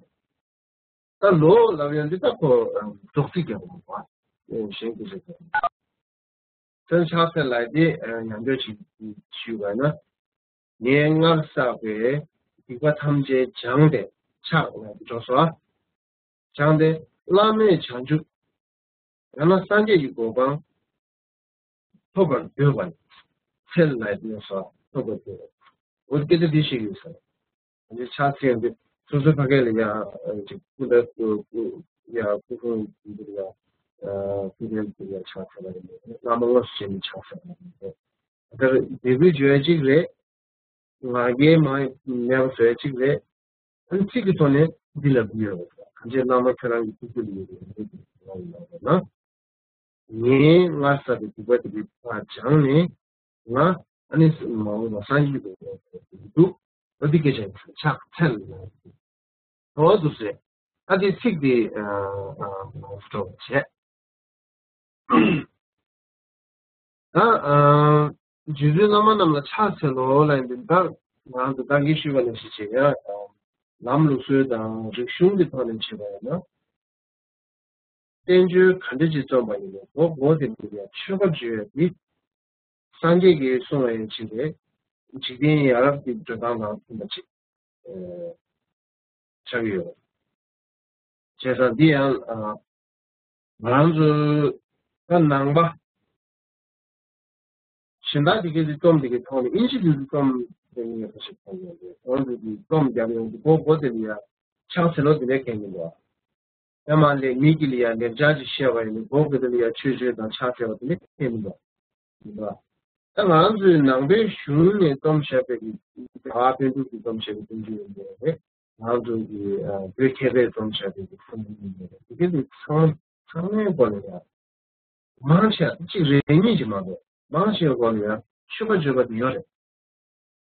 ད་ལོ་ལབ་ཡོང་དུས་ད་ཁོ་རྫོགས་ཚིག་རྒྱག་དགོས་པ། གཞན་གྱི་རེད། དོན་ཕྱག་འཚལ་ལབ་དེ་ཡང་བསྐྱར་ཞིག་ཞུས་པ་ན། ངས་སྔར་བསགས་པའི་སྡིག་པ་ཐམས་ཅད་སྦྱངས་ཏེ་ཕྱག་ལ་འཇོག་སོ། སྦྱངས་ཏེ་བླ་མེད་བྱང་ཆུབ། ཡང་ན་སངས་རྒྱས་ཀྱི་གོ་འཕང་ཐོབ་པར་འདོད་པ་ནི། འཚལ་ལ་ཡོད་སོ། ཐོབ་པར་འདོད་པ། འོ་སྐད་ཆ་འདི་ཞིག་ཡོད་ས་རེད། འདི་ཕྱག་འཚལ་འདི་སོ་སོའི་ཕ་སྐད་ལ་ཡ་ཅིག་སྐུ་འདྲ་སྐུ་སྐུ་ཡ་སྐུ་གསུང་འདི་ལ་ཡ་སྐུ་རྟེན་འདི་ལ་ཡ་ཕྱག་འཚལ་ལ་ཡ་བླ་མ་དངོས་སུ་བྱས་ནས་ཕྱག་འཚལ་ལ་ཡ། ད་ལྟར་འབོད་སྐུལ་བརྗོད་ཡ་གཅིག་རེད། ང་རྒྱལ་མ་མེད་པ་བཟོ་ཡ་གཅིག་རེད། ཨ་ནི་ཚིག་གི་ཐོག་ནས་འདི་ལབ་ཀྱི་ཡོད་རེད། གང་ཅི་བླ་མ་ཁྱོད་རང་གི་ཐུགས་རྒྱུད་ལ་ཡོད་རེད་ན། ངས་སྔར་བསགས་པའི་སྡིག་པ་དེ་གའི་ཕར་སྦྱངས་ནས་ང་ཨ་ནི་མ་འོངས་པ་སངས་རྒྱས་ཀྱི་འདུག་འོ་འདི་སྐད་ཆ་ཕྱག་འཚལ་ལ་འོ་འདུག་ཟེར། ཨ་དེ་ཚིག་དེ་སྤྲོ་བྱས། ད་རྗེ་བཙུན་བླ་མ་རྣམས་ལ་ཕྱག་འཚལ་ལོ་ལབ་ཡིན་དུས། ད་ང་ཚོ་ད་གིན་ཞུས་པ་ནང་བཞིན་བྱས་ཡ། ལམ་ལུགས་སྲོལ་དང་རིག་གཞུང་གི་ཐོག་ནས་བྱས་པ་ཡིན་ན། བསྟན་བཅོས་ག་འདྲ་ཅིག་རྩོམ་པ་ཡིན་ནའི་མགོ་མགོ་དེ་ལ་ཡ་མཆོད་པ་བརྗོད་ཡ་དེ། སངས་རྒྱས་ཀྱིས་གསུངས་པ་ཡང་ཅིག་རེད། འཇིག་རྟེན་ཡ་རབས་ཀྱི་འགྲོ་སྟངས་དང་མཐུན་པ་ཅིག་ཆགས་ཀྱི་ཡོད། བྱས་ཙང་འདི་ཡང་ང་རང་ཚོའི་ད་ནང་པ་གཞན་དག་དེ་གའི་རྩོམ་དེ་གའི་ཐོག་ནས་དབྱིན་ཇི་དེ་ཚོ་རྩོམ་དེ་ངས་ཁ་ཤས་མཐོང་ཡོད་རེད། ཁོང་ཚོ་གིས་རྩོམ་རྒྱབ་ཡོང་དུས་མགོ་མགོ་དེ་ལ་ཡ་ཕྱག་འཚལ་ལོ་དེ་འདྲ་གང་ཡིན་པ། ཡང་མ་ལས་མི་གི་ལ་ཡ་ལེགས་སྦྱར་ཅིག་བཤད་པ་ཡིན་ན་མགོ་མགོ་དེ་ལ་ཡ་མཆོད་བརྗོད་དང་ཕྱག་འཚལ་བ་དེ་འདྲ་གང་ཡིན་པ། ཡིན་པ། ད་ང་ཚོའི་ནང་པའི་གཞུང་ནས་རྩོམ་བྱས་པའི་གི་རྒྱལ་བ་པཎ་གྲུབ་ཀྱིས་རྩོམ་བྱས་པའི་བསྟན་བཅོས་ཡིན་པ་རེད། ང་ཚོ་གི་ཨ་བོད་མཁས་པས་རྩོམ་བྱས་པའི་གི་བསྟན་བཅོས་ཡིན་པ་རེད། དེ་གི་དེ་ཚང་ཚང་མའི་སྒོ་ནས་ཡང་མང་ཆེ་བ་གཅིག་རེ་གཉིས་ཀྱིས་མ་གཏོགས་མང་ཆེ་བའི་སྒོ་ནས་ཡང་མཆོད་པ་བརྗོད་པ་དེ་ཡོད་རེད།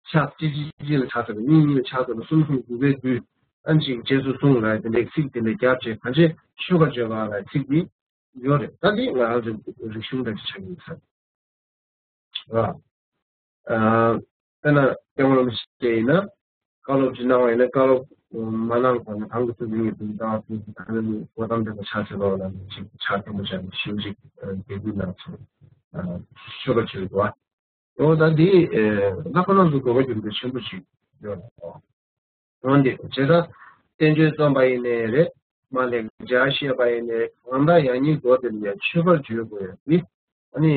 ཕྱག་གཅིག་གཅིག་གཅིག་ལ་ཕྱག་འཚལ་བ། གཉིས་གཉིས་ལ་ཕྱག་འཚལ་བ། གསུམ་གསུམ་དགུ་པའི་དུས་ཨ་ནི་གཅིག་རྗེས་སུ་བཟུང་ལ་དེ་འདྲའི་ཚིག་དེ་འདྲ་རྒྱབ་བྱས་གང་བྱས་མཆོད་པ་བརྗོད་པ་ལ་ཚིག་དེ་ཡོད་རེད། ད་འདི་ང་རང་ཚོའི་རིག་གཞུང་འདྲ་ཅིག་ཆགས་ཀྱི་ཡོད་ས་རེད། ཨ་དཔེར་ན་སྐྱབས་མགོན་རིན་པོ་ཆེ་ཡིན་ན་བཀའ་སློབ་ཅིག་གནང་བ་ཡིན་ན། བཀའ་སློབ་མ་གནང་གོང་ནས་གང་གི་ཐུགས་ཀྱི་ཡིད་དུ་བཏང་བ་དེ་གང་ནས་གོ་ཏམ་དེ་ལ་ཕྱག་འཚལ་ལོ་ལ་ཅིག་ཕྱག་མཐོན་པོ་བྱས་ནས་ཞིབ་ཅིག་དགེ་འདུན་ལ་ཚོ་མཆོད་པ་བྱེད་དགོས། འོ་ད་འདི་ཨ་ཁོ་རང་ཚོ་དགོས་པ་རྒྱུ་མཚན་ཆེན་པོ་ཞིག་ཡོད་རེད། འོ་འདི་བྱས་ཙང་བསྟན་བཅོས་རྩོམ་པ་ཡིན་ནའི་རེད། མ་ལེགས་སྦྱར་བཤད་པ་ཡིན་ནའི་གང་ལྟར་ཡང་སྙིང་མགོ་དེ་ལ་ཡང་མཆོད་པ་བརྗོད་དགོས་ཡ་འདི་ཨ་ནི་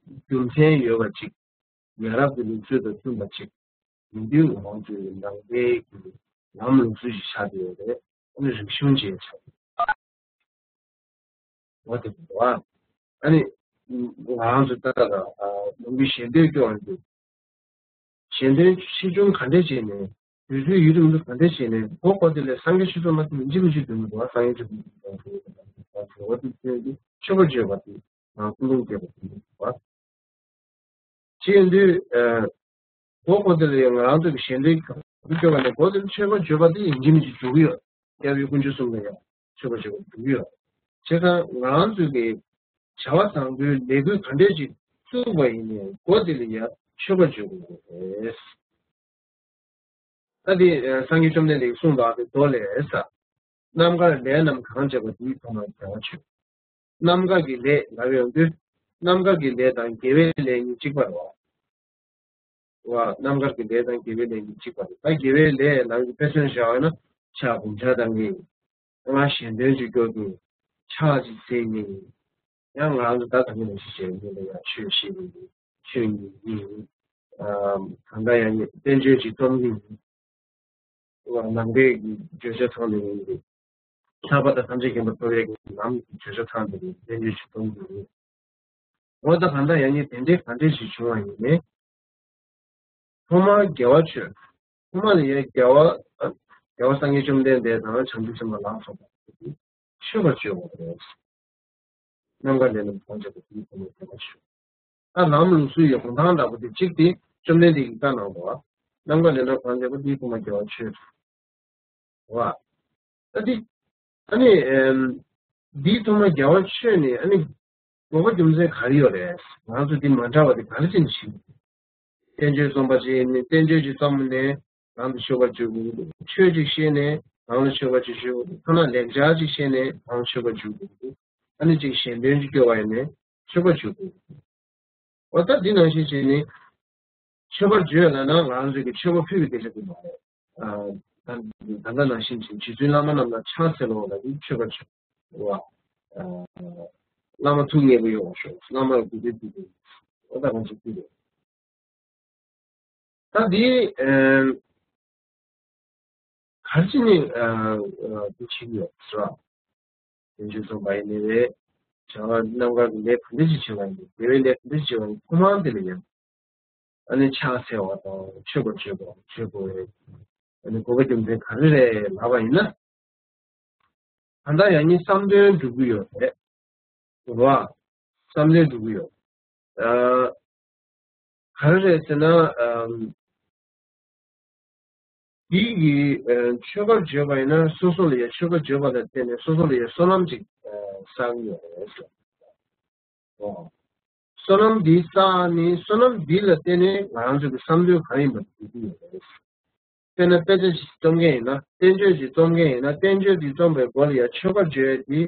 རྒྱུ་མཚན་ཡོད་པ་ཅིག་ཡ་རབས་ཀྱི་ལུགས་སྲོལ་དང་མཐུན་པ་ཅིག་ཡིན་དུས་ང་ཚོའི་ནང་པའི་གི་ལམ་ལུགས་སྲོལ་ཞིག་ཆགས་བསྡད་ཡོད་རེད། ཨ་ནི་རིག་གཞུང་ཅིག་ཆགས་འོ་དེ་རེད་བ། ཨ་ནི་ང་རང་ཚོ་ད་ལྟ་ལ་ནང་པའི་ཞལ་འདོན་སྐྱོར་བ་འདི་ཞལ་འདོན་ཆེ་ཆུང་ག་འདྲས་བྱས་ནས་དུས་ཚོད་ཡུན་རིང་པོ་ག་འདྲས་བྱས་ནས་མགོ་སྐོར་དེ་ལས་སངས་རྒྱས་ཆོས་ཚོགས་མ་ཐུབ་ཡིན་གཅིག་མིན་གཅིག་འདོན་དགོས། སངས་རྒྱས་ཆོས་ཚོགས་འོ་དེ་ཚོས་མཆོད་པ་བརྗོད་པ་དེ་ང་ཀུན་སློང་རྒྱས་པ་དེ་འདུག་བ། ཅི་ཡིན་དུས་ཨ་མགོ་སྐོར་དེ་ལ་ཡང་ང་རང་ཚོ་གི་ཞལ་འདོན་ག་འདུ་སྐྱོ་བ་ནས་མགོ་དེ་ལ་མཆོད་པ་བརྗོད་པ་དེ་ཡིན་གཅིག་མིན་གཅིག་འགྲོ་གི་ཡོད། སྐྱབས་ཡུལ་དཀོན་མཆོག་གསུམ་ལ་ཡང་མཆོད་པ་བརྗོད་པ་འགྲོ་གི་ཡོད། བྱས་ཙང་ང་རང་ཚོ་གི་བྱ་བ་བཟང་པོའི་ལས་འགུལ་ག་འདྲས་ཅིག་བཙུགས་པ་ཡིན་ནའི་མགོ་དེ་ལ་ཡང་མཆོད་པ་བརྗོད་དགོས་རེད། ད་དེ་སངས་རྒྱས་བཅོམ་ལྡན་འདས་ཀྱིས་གསུངས་པ་དེ་མདོ་ལས་ས། རྣམ་དཀར་ལས་རྣམས་གང་བྱེད་པ། དེའི་ཐོག་མར་དགེ་བ་ཆོས། རྣམ་དཀར་གྱི་ལས་ལབ་ཡོང་དུས། རྣམ་དཀར་གྱི་ལས་དང་དགེ་བའི་ལས་གཉིས་གཅིག་པ་རེད་བ། རྣམ་དཀར་གྱི་ལས་དང་དགེ་བའི་ལས་གཉིས་གཅིག་པ་རེད། ད་དགེ་བའི་ལས་ལབ་ཀྱི་དཔེ་མཚོན་བཞག་ན་ཕྱག་སྒོམ་ཆ་བཏང་གི། སྔར་ཞལ་འདོན་ཅིག་སྐྱོར་གི། ཕྱག་ཅིག་འཚལ་གི། ཡང་ང་རང་ཚོ་ད་ད་གིན་ནང་བཞིན་བྱས་ནས་ལ་ཡང་ཆོས་བཤད་ཀྱི་ཡིན། ཆོས་ཉན་གི་ཡིན། གང་ལྟར་ཡང་བསྟན་བཅོས་ཅིག་རྩོམ་གི་ཡིན། ནང་པའི་བརྗོད་བྱ་ཚང་ནས་ཡིན་གི། ལྷག་པར་དུ་ཐམས་ཅད་མཁྱེན་པ་ཐོབ་ཡས་ཀྱི་ལམ་གྱི་བརྗོད་བྱ་ཚང་ནས་ཡིན། བསྟན་བཅོས་ཅིག་རྩོམ་གི་ཡིན། འོ་ད་གང་ལྟར་ཡང་ནི་དེ་འདྲའི་ག་འདྲས་ཞིག་བྱུང་བ་ཡིན་ནའི། ཐོག་མར་དགེ་བ་ཆོས། ཐོག་མ་ལ་ཡང་དགེ་བ། དགེ་བ་སངས་རྒྱས་བཅོམ་ལྡན་འདས་དང་བྱང་ཆུབ་སེམས་དཔའ་ལ་སོགས་པ་མཆོད་པར་བརྗོད་པ་རེད། རྣམ་དཀར་ལས་རྣམས་གང་བྱེད་པ། དེའི་ཐོག་མར་དགེ་བ་ཆོས། ད་ལམ་ལུགས་སྲོལ་ཡོང་སྟངས་འདྲ་པོ་དེ་གཅིག་དེ་བཅོམ་ལྡན་འདས་ཀྱིས་བཀའ་གནང་འདུག་བ། རྣམ་དཀར་ལས་རྣམས་གང་བྱེད་པ། དེའི་ཐོག་མར་དགེ་བ་ཆོས། བ། ད་འདི། ཨ་ནི། ཨམ། འདིའི་ཐོག་མར་དགེ་བ་ཆོས་ནི་ཨ་ནི། དགོས་པ་རྒྱུ་མཚན་ག་རེ་ཡོད་རེད། ང་ཚོ་འདི་མ་འདྲ་བ་དེ་ག་རེ་བྱས་ནས་ཤེས། བསྟན་བཅོས་རྩོམ་པ་ཅིག་ནི་བསྟན་བཅོས་ཅིག་རྩོམ་ནས་རང་དུ་མཆོད་པ་བརྗོད་དགོས། ཆོས་ཅིག་བཤད་ནས་རང་ལ་མཆོད་པ་ཅིག་ཞུ། ཐ་ན་ལེགས་སྦྱར་ཅིག་བཤད་ནས་རང་ལ་མཆོད་པ་བརྗོད་དགོས། ཨ་ནི་ཅིག་ཞལ་འདོན་ཅིག་སྐྱོར་བ་ཡིན་ནའི་མཆོད་པ་བརྗོད་དགོས། འོ་ད་འདི་ནང་བཞིན་བྱས་ནས་མཆོད་པ་བརྗོད་ལབ་ན་ང་རང་ཚོ་གི་མཆོད་པ་ཕུལ་བའི་སྐད་ཆ་དེ་མ་རེད། ཨ། ད་ད་ལྟ་ནང་བཞིན་བྱས་རྗེ་བཙུན་བླ་མ་རྣམས་ལ་ཕྱག་འཚལ་ལོ་ལབ་དུས་མཆོད་པ་བརྗོད། འོ། ཨ། བླ་མ་ཐུགས་མཉེས་པོ་ཡོང་བ་ཤོག་བླ་མ་ལ་གུས་པས་འདུད་དགོས། འོ་ད་ང་ཚོ་འདི་རེད། ད་འདི་ཨ་ག་རེ་བྱས་ནས་ཨ་ཨ་འདི་བྱེད་ཀྱི་ཡོད་ཟེར་བ། བསྟན་བཅོས་རྩོམ་པ་ཡིན་ནའི་རེད། བྱ་བ་རྣམ་དཀར་གྱི་ལས་ག་འདྲ་ཞིག་བྱེད་པ་ཡིན་ནའི། དགེ་བའི་ལས་ག་འདྲ་ཞིག་བྱེད་པ་ཡིན་ནའི་ཐོག་མར་དེ་ལ་ཡང་ ཨ་ནི་ཕྱག་འཚལ་བ་དང་མཆོད་པ་བརྗོད་པ་བརྗོད་དགོས་རེད། ཨ་ནི་གོ་སྐབས་རྒྱུ་མཚན་ག་རེ་རེད་ལབ་པ་ཡིན་ན། ད་ལྟ་ཡང་སྙིང་བསམ་དོན་འགྲུབ་ཀྱི་ཡོད་རེད། རེད་བ། བསམ་དོན་འགྲུབ་ཀྱི་ཡོད། ཨ། ག་རེ་རེད་ཟེར་ན། ཨམ། འདི་གི་ཨ། མཆོད་པ་བརྗོད་པ་ཡིན་ན་སོ་སོ་ལ་ཡ་མཆོད་པ་བརྗོད་པ་ལ་བརྟེན་ནས་སོ་སོ་ལ་ཡ་བསོད་ནམས་ཅིག་ཨ། བསགས་ཀྱི་ཡོད་རེད་ཟེར། ཨོ། བསོད་ནམས་འདི་བསགས་ནས་བསོད་ནམས་འདི་ལ་བརྟེན་ནས་ང་རང་ཚོ་གི་བསམ་དོན་ག་རེ་ཡིན་པ་འགྲུབ་ཀྱི་ཡོད་རེད། དཔེར་ན་དཔེ་ཆ་ཞིག་རྩོམ་མཁན་ཡིན་ན་བསྟན་བཅོས་ཤིག་རྩོམ་མཁན་ཡིན་ན་བསྟན་བཅོས་འདི་རྩོམ་པའི་སྒོ་ལ་ཡ་མཆོད་པ་བརྗོད་ཡ་འདི།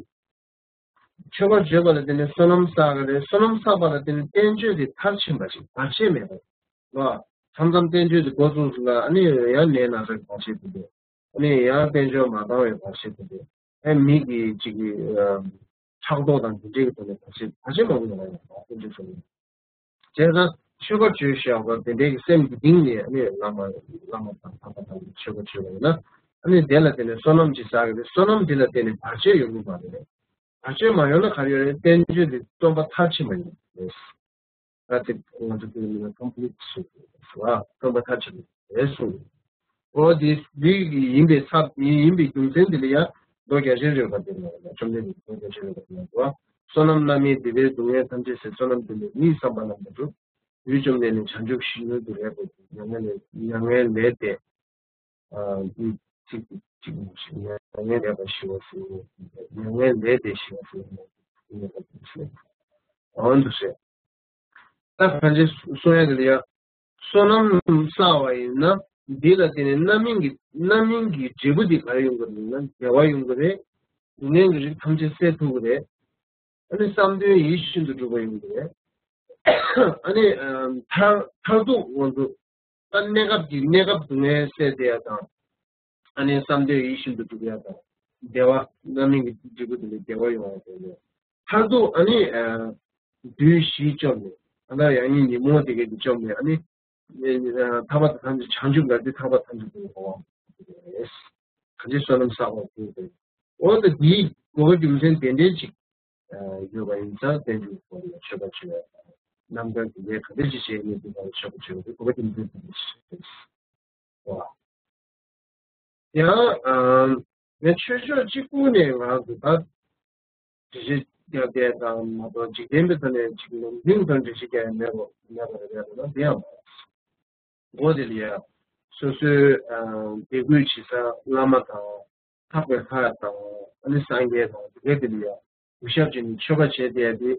མཆོད་པ་བརྗོད་པ་ལ་བརྟེན་ནས་བསོད་ནམས་བསགས་ཀྱི་རེད། བསོད་ནམས་བསགས་པ་ལ་བརྟེན་ནས་བསྟན་བཅོས་དེ་མཐར་ཕྱིན་པ་ཞིག་བར་ཆད་མེད་པ་ལ། མཚམས་མཚམས་བསྟན་བཅོས་དེ་འགོ་བཙུགས་སོང་ལ་ཨ་ནི་ཡང་ནད་ན་ཚ་བར་ཆད་དེ་འདུག་ཨ་ནི་ཡང་དཔལ་འབྱོར་མ་འདང་བའི་བར་ཆད་དེ་འདུག་ཨ་མི་གི་ཅིག་གི་ཕྲག་དོག་དང་དེ་འདྲའི་གི་ཐོག་ནས་བར་ཆད་བར་ཆད་མང་པོ་ཡོང་བ་ཡོད་པ་དཔེ་འཇོག་བྱུང་། བྱས་ཙང་མཆོད་པ་བརྗོད་བཞག་པ་དེ་འདྲའི་གི་སེམས་ཀྱི་གཏིང་ནས་ཨ་ནི་བླ་མ་བླ་མ་དང་འཕགས་པ་དང་མཆོད་པ་བརྗོད་པ་ཡིན་ན་ཨ་ནི་དེ་ལ་བརྟེན་ནས་བསོད་ནམས་ཅིག་བསགས་ཀྱི་རེད། བསོད་ནམས་དེ་ལ་བརྟེན་ནས་བར་ཆད་ཡོང་གི་མ་རེད། བར་ཆད་མ་ཡོང་ན་ག་རེ་ཡོད་རེད། བསྟན་བཅོས་དེ་རྩོམ་པ་མཐར་ཕྱིན་པ་ཡིན་རེད། ད་དེ་ང་ཚོ་དེ་ནི་ཀོམ་པི་ལིཊ་སུ་རེད། རྩོམ་པ་མཐར་ཕྱིན་པ་རེད་གསུངས། འོ་དེ་འདི་ཡིན་པའི་ཚབ་ཡིན་པའི་རྒྱུ་མཚན་དེ་ལ་ཡང་མདོ་རྒྱ་ཆེར་བརྗོད་པ་དེ་ལ་བཅོམ་ལྡན་འདས་མདོ་རྒྱ་ཆེར་བརྗོད་པ་དེ་ལ་འགྲོ་བ། བསོད་ནམས་རྣམ་སྨིན་སྡིག་པའི་སྡུག་བསྔལ་ཐམས་ཅད་སེལ། བསོད་ནམས་འདི་ནི་མི་ཡི་བསམ་པ་རྣམས་ཀྱང་འགྲུབ། ཡུལ་བཅོམ་ནས་ནི་བྱང་ཆུབ་ཤིང་ནོར་དུ་རེག་པའི་མྱ་ངན་ལས་མྱ་ངན་ལས་འདས། ཨ། འདི་ཚིག་གཅིག་ཞིག་མྱ་ངན་ལས་འདས་པ་ཞི་བ་ཟེར་ནས་མྱ་ངན་ལས་འདས་ཞི་བ་ཟེར་ནས་འོང་དུ་ཟེར། ད་གང་ཅི་གསུང་ཡ་གི་ལ་ཡ། བསོད་ནམས་བསགས་པ་ཡིན་ན་འདི་ལ་བརྟེན་ནས་རྣམ་སྨིན་གྱི་རྣམ་སྨིན་གྱི་འབྲས་བུ་འདི་ག་རེ་ཡོང་གི་རེད་ན་བདེ་བ་ཡོང་གི་རེད། སྡུག་བསྔལ་གྱི་རིགས་ཐམས་ཅད་སེལ་ཐུབ་ཀྱི་རེད། ཨ་ནི་བསམ་དོན་ཡིད་བཞིན་དུ་འགྲུབ་པ་ཡོང་གི་རེད། ཨ་ནི་མཐར་མཐར་ཐུག་ང་ཚོ་ད་གནས་སྐབས་ཀྱི་གནས་སྐབས་སྡུག་བསྔལ་སེལ་བསྡད་ཡ་དང་། ཨ་ནི་བསམ་དོན་ཡིད་བཞིན་དུ་འགྲུབ་ཡ་དང་། བདེ་བ་རྣམ་སྨིན་གྱི་འབྲས་བུ་དེ་ལས་བདེ་བ་ཡོང་བ་དེ་ལས། མཐར་ཐུག་ཨ་ནི་ཨ། བདུད་བཞི་བཅོམ་ནས་ཨ་ད་ཡང་སྙིང་ཉོན་མོངས་དེ་གས་དེ་བཅོམ་ནས་ཨ་ནི་ཨ་ཐར་པ་དང་ཐམས་ཅད་བྱང་ཆུབ་ལ་དེ་ཐར་པ་ཐམས་ཅད་དེ་འོང་བ་རེད། ག་ཚོད་བསོད་ནམས་བསགས་པ་དེ་རེད། འོ་ད་དེའི་གོ་བ་རྒྱུ་མཚན་དེ་འདྲའི་ཅིག་ཡོད་པ་ཡིན་ཙང་བསྟན་འགྲོའི་སྐོར་ལ་མཆོད་པ་བྱེད་པ་རྣམ་ཐར་དེ་འདྲའི་ག་འདྲ་ཅིག་བྱས་ནས་དེ་ལ་མཆོད་པ་བྱེད་པ་དེ་གོ་བ་རྒྱུ་མཚན་དེ་འདྲ་ཞིག་རེད། ཡང་ཨ། ངས་ཆོས་ཕྱོགས་གཅིག་པུ་ནས་ང་ཚོ་ད་འགྲེལ་བཤད་རྒྱག་བསྡད་དང་མ་གཏོགས་འཇིག་རྟེན་པའི་ཐོག་ནས་ཅིག་ལུང་འདྲེན་དང་འགྲེལ་བཤད་རྒྱག་ཡ་མེད་པ་མེད་པ་རེད་ཡ་ལ་དེ་ཡང་མ་རེད། འོ་དེ་ལ་ཡ། སོ་སོའི་ཨ། དད་གུས་བྱེད་ས་བླ་མ་དང་། འཕགས་པའི་ལྷ་དང་ཨ་ནི་སངས་རྒྱས་དང་དེ་གའི་དེ་ལ་ཡ་གུས་ཞབས་བྱས་ནས་མཆོད་པ་བྱས་བསྡད་དེ།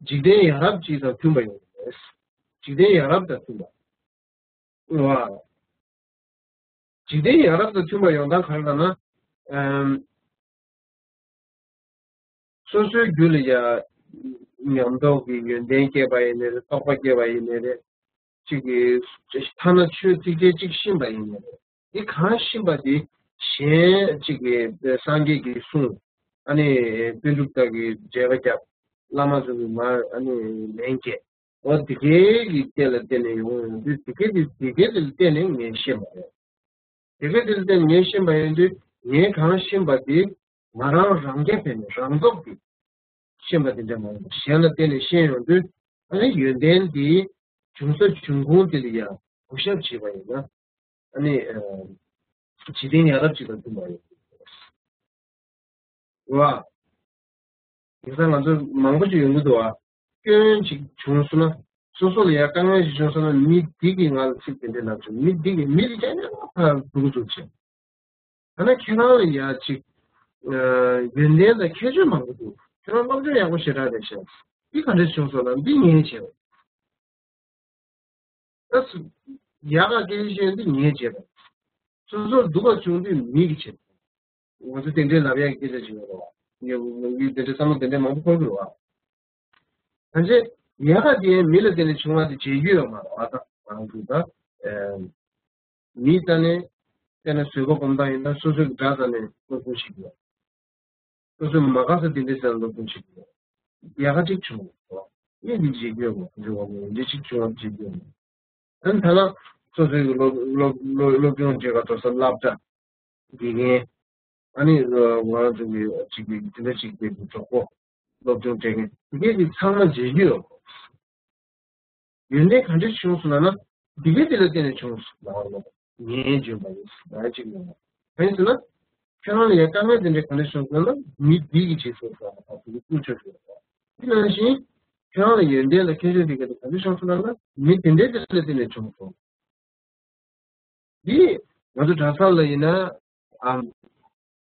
འཇིག་རྟེན་ཡ་རབས་ཅིག་དང་མཐུན་པ་ཡོང་གི་རེད། འཇིག་རྟེན་ཡ་རབས་དང་མཐུན་པ། ཨོ། འཇིག་རྟེན་ཡ་རབས་དང་མཐུན་པ་ཡོང་སྟངས་ག་རེ་ལབ་ན། ཨམ། སོ་སོའི་རྒྱུད་ལ་ཡ་ཉམས་རྟོགས་ཀྱི་ཡོན་ཏན་སྐྱེས་པ་ཡིན་ནའི་རེད། རྟོགས་པ་སྐྱེས་པ་ཡིན་ནའི་རེད། གཅིག་གིས་ཐ་ན་ཆོས་ཚིགས་བཅད་གཅིག་ཤེས་པ་ཡིན་ནའི་རེད། འདི་གང་ཤེས་པ་དེ་གཞན་གཅིག་གིས་སངས་རྒྱས་ཀྱི་གསུང་། ཨ་ནི་པཎ་གྲུབ་དག་གིས་འགྲེལ་པ་བརྒྱབ། བླ་མ་ཚོ་གིས་མར་ཨ་ནི་ལན་བརྒྱབ། འོ་དེ་གའི་གི་རྟེན་ལ་བརྟེན་ནས་ཡོང་ཡོང་དུས་དེ་གའི་དེ་དེ་གའི་དེ་ལ་བརྟེན་ནས་ངས་ཤེས་པ་རེད། དེ་གའི་དེ་ལ་བརྟེན་ནས་ངས་ཤེས་པ་ཡིན་དུས་ངས་གང་ཤེས་པ་དེ་ང་རང་རང་རྐྱ་ཕེབས་ནས་རང་སྟོབས་ཀྱིས་ཤེས་པ་དེ་འདྲ་མ་ཡིན་པར་གཞན་ལ་བརྟེན་ནས་ཤེས་ཡོང་དུས་ཨ་ནི་ཡོན་ཏན་དེ་བྱུང་ས་འབྱུང་ཁུངས་དེ་ལ་ཡང་གུས་ཞབས་བྱས་པ་ཡིན་ན་ཨ་ནི་འཇིག་རྟེན་ཡ་རབས་ཅིག་དང་མཐུན་པ་ཡིན། རེད་བ། ཡིན་ཙང་ང་ཚོ་མང་པོ་ཅིག་ཡོང་གི་འདུག་བ། སྐྱོན་ཅིག་བྱུང་སོང་ན། སོ་སོ་ལ་ཡ་དཀའ་ངལ་ཞིག་བྱུང་སོང་ན་མི་འདི་གིས་ང་ལ་ཚིག་དེ་འདྲ་ལབ་བྱུང་། མི་འདི་གིས་མི་དེ་ཅག་ནས་ཕར་སྡུག་སྡུག་བྱས། ད་ནི་ཁྱེད་རང་ལ་ཡ་ཅིག་ཡོན་ཏན་དང་ཁྱད་ཆོས་མང་པོ་འདུག་ཁྱེད་རང་སློབ་སྦྱོང་ཡག་པོ་ཞེ་དྲག་རེད་ཤག་འདི་ག་འདྲ་བྱུང་སོང་ལབ་འདི་ངས་བྱས་པ། ད་སུ་ཡག་ག་སྐད་ཆ་བཤད་འདི་ངས་བྱས་པ། སོ་སོར་སྡུག་པ་བྱུང་དུས་མི་གིས་བྱས་པ། ང་ཚོ་དེ་འདྲའི་ལབ་ཡག་གི་སྐད་ཆ་ཞིག་ཡོད་རེད་བ། ངས་ངས་དེ་འདྲའི་བསམ་བློ་དེ་འདྲའི་མང་པོ་འཁོར་གི་རེད་བ། ད་ཆེ་ཡག་ག་དེ་མི་ལ་བརྟེན་ནས་བྱུང་བ་དེ་བྱེད་རྒྱུ་ཡོད་མ་རེད་བ། ད་ང་ཚོ་ད་མི་རྩ་ནས་བལྟས་ན་བཟོད་པ་སྒོམ་སྟངས་ཡིན་ན་སོ་སོའི་དགྲ་རྩ་ནས་སློབ་སྦྱོང་བྱེད་དགོས། སོ་སོའི་མ་དགའ་ས་དེ་འདྲའི་རྩ་ནས་སློབ་སྦྱོང་བྱེད་དགོས། ཡག་ག་གཅིག་བྱུང་བ་ངས་འདི་བྱེད་རྒྱུ་ཡོད་མ་རེད་བ། ངས་འདི་གཅིག་བྱུང་བ་བྱེད་རྒྱུ་ཡོད་མ་རེད། ཨ་ནི་ཐ་ན་སོ་སོའི་སློབ་སློབ་སློབ་སློབ་སྦྱོང་བྱེད་ག་འགྲོ་ས་སློབ་གྲྭ། དགེ་རྒན། ཨ་ནི་ང་རང་ཚོ་གི་གཅིག་གི་དེ་འདྲ་གཅིག་གི་གྲོགས་པོ་སློབ་སྦྱོང་སྤྲད་མཁན་དེ་གས་ཀྱི་ཚང་མ་མཇལ་རྒྱུ་ཡོད། ཡོན་ཏན་ག་འདྲ་བྱུང་སོང་ལབ་ན་ འདི་གའི་དེ་ལ་བརྟེན་ནས་བྱུང་སོང་ལབ་པ་ལ། ངས་བྱུང་བ་ཡིན་ཟེར་ཅིག་ཡོང་བ། གང་ཡིན་ཟེར་ན། ཁྱོད་རང་ལ་ཡང་དཀའ་ངལ་དེ་འདྲའི་ག་འདྲ་བྱུང་སོང་ན་མི་འདི་གིས་བྱས་སོང་ཟེར་བ་དང་དེ་གི་ཀུན་སྤྱོད་ཡོད་པ། དེ་ནང་བཞིན་ཁྱོད་རང་ལ་ཡོན་ཏན་ལ་ཁྱད་ཆོས་དེ་ག་དེ་ག་འདྲ་བྱུང་སོང་ལབ་ན་མི་དེ་འདྲའི་དེ་ལ་བརྟེན་ནས་བྱུང་སོང་། འདི་ང་ཚོ་གྲྭ་ས་ལ་ཡིན་ན་ཨམ།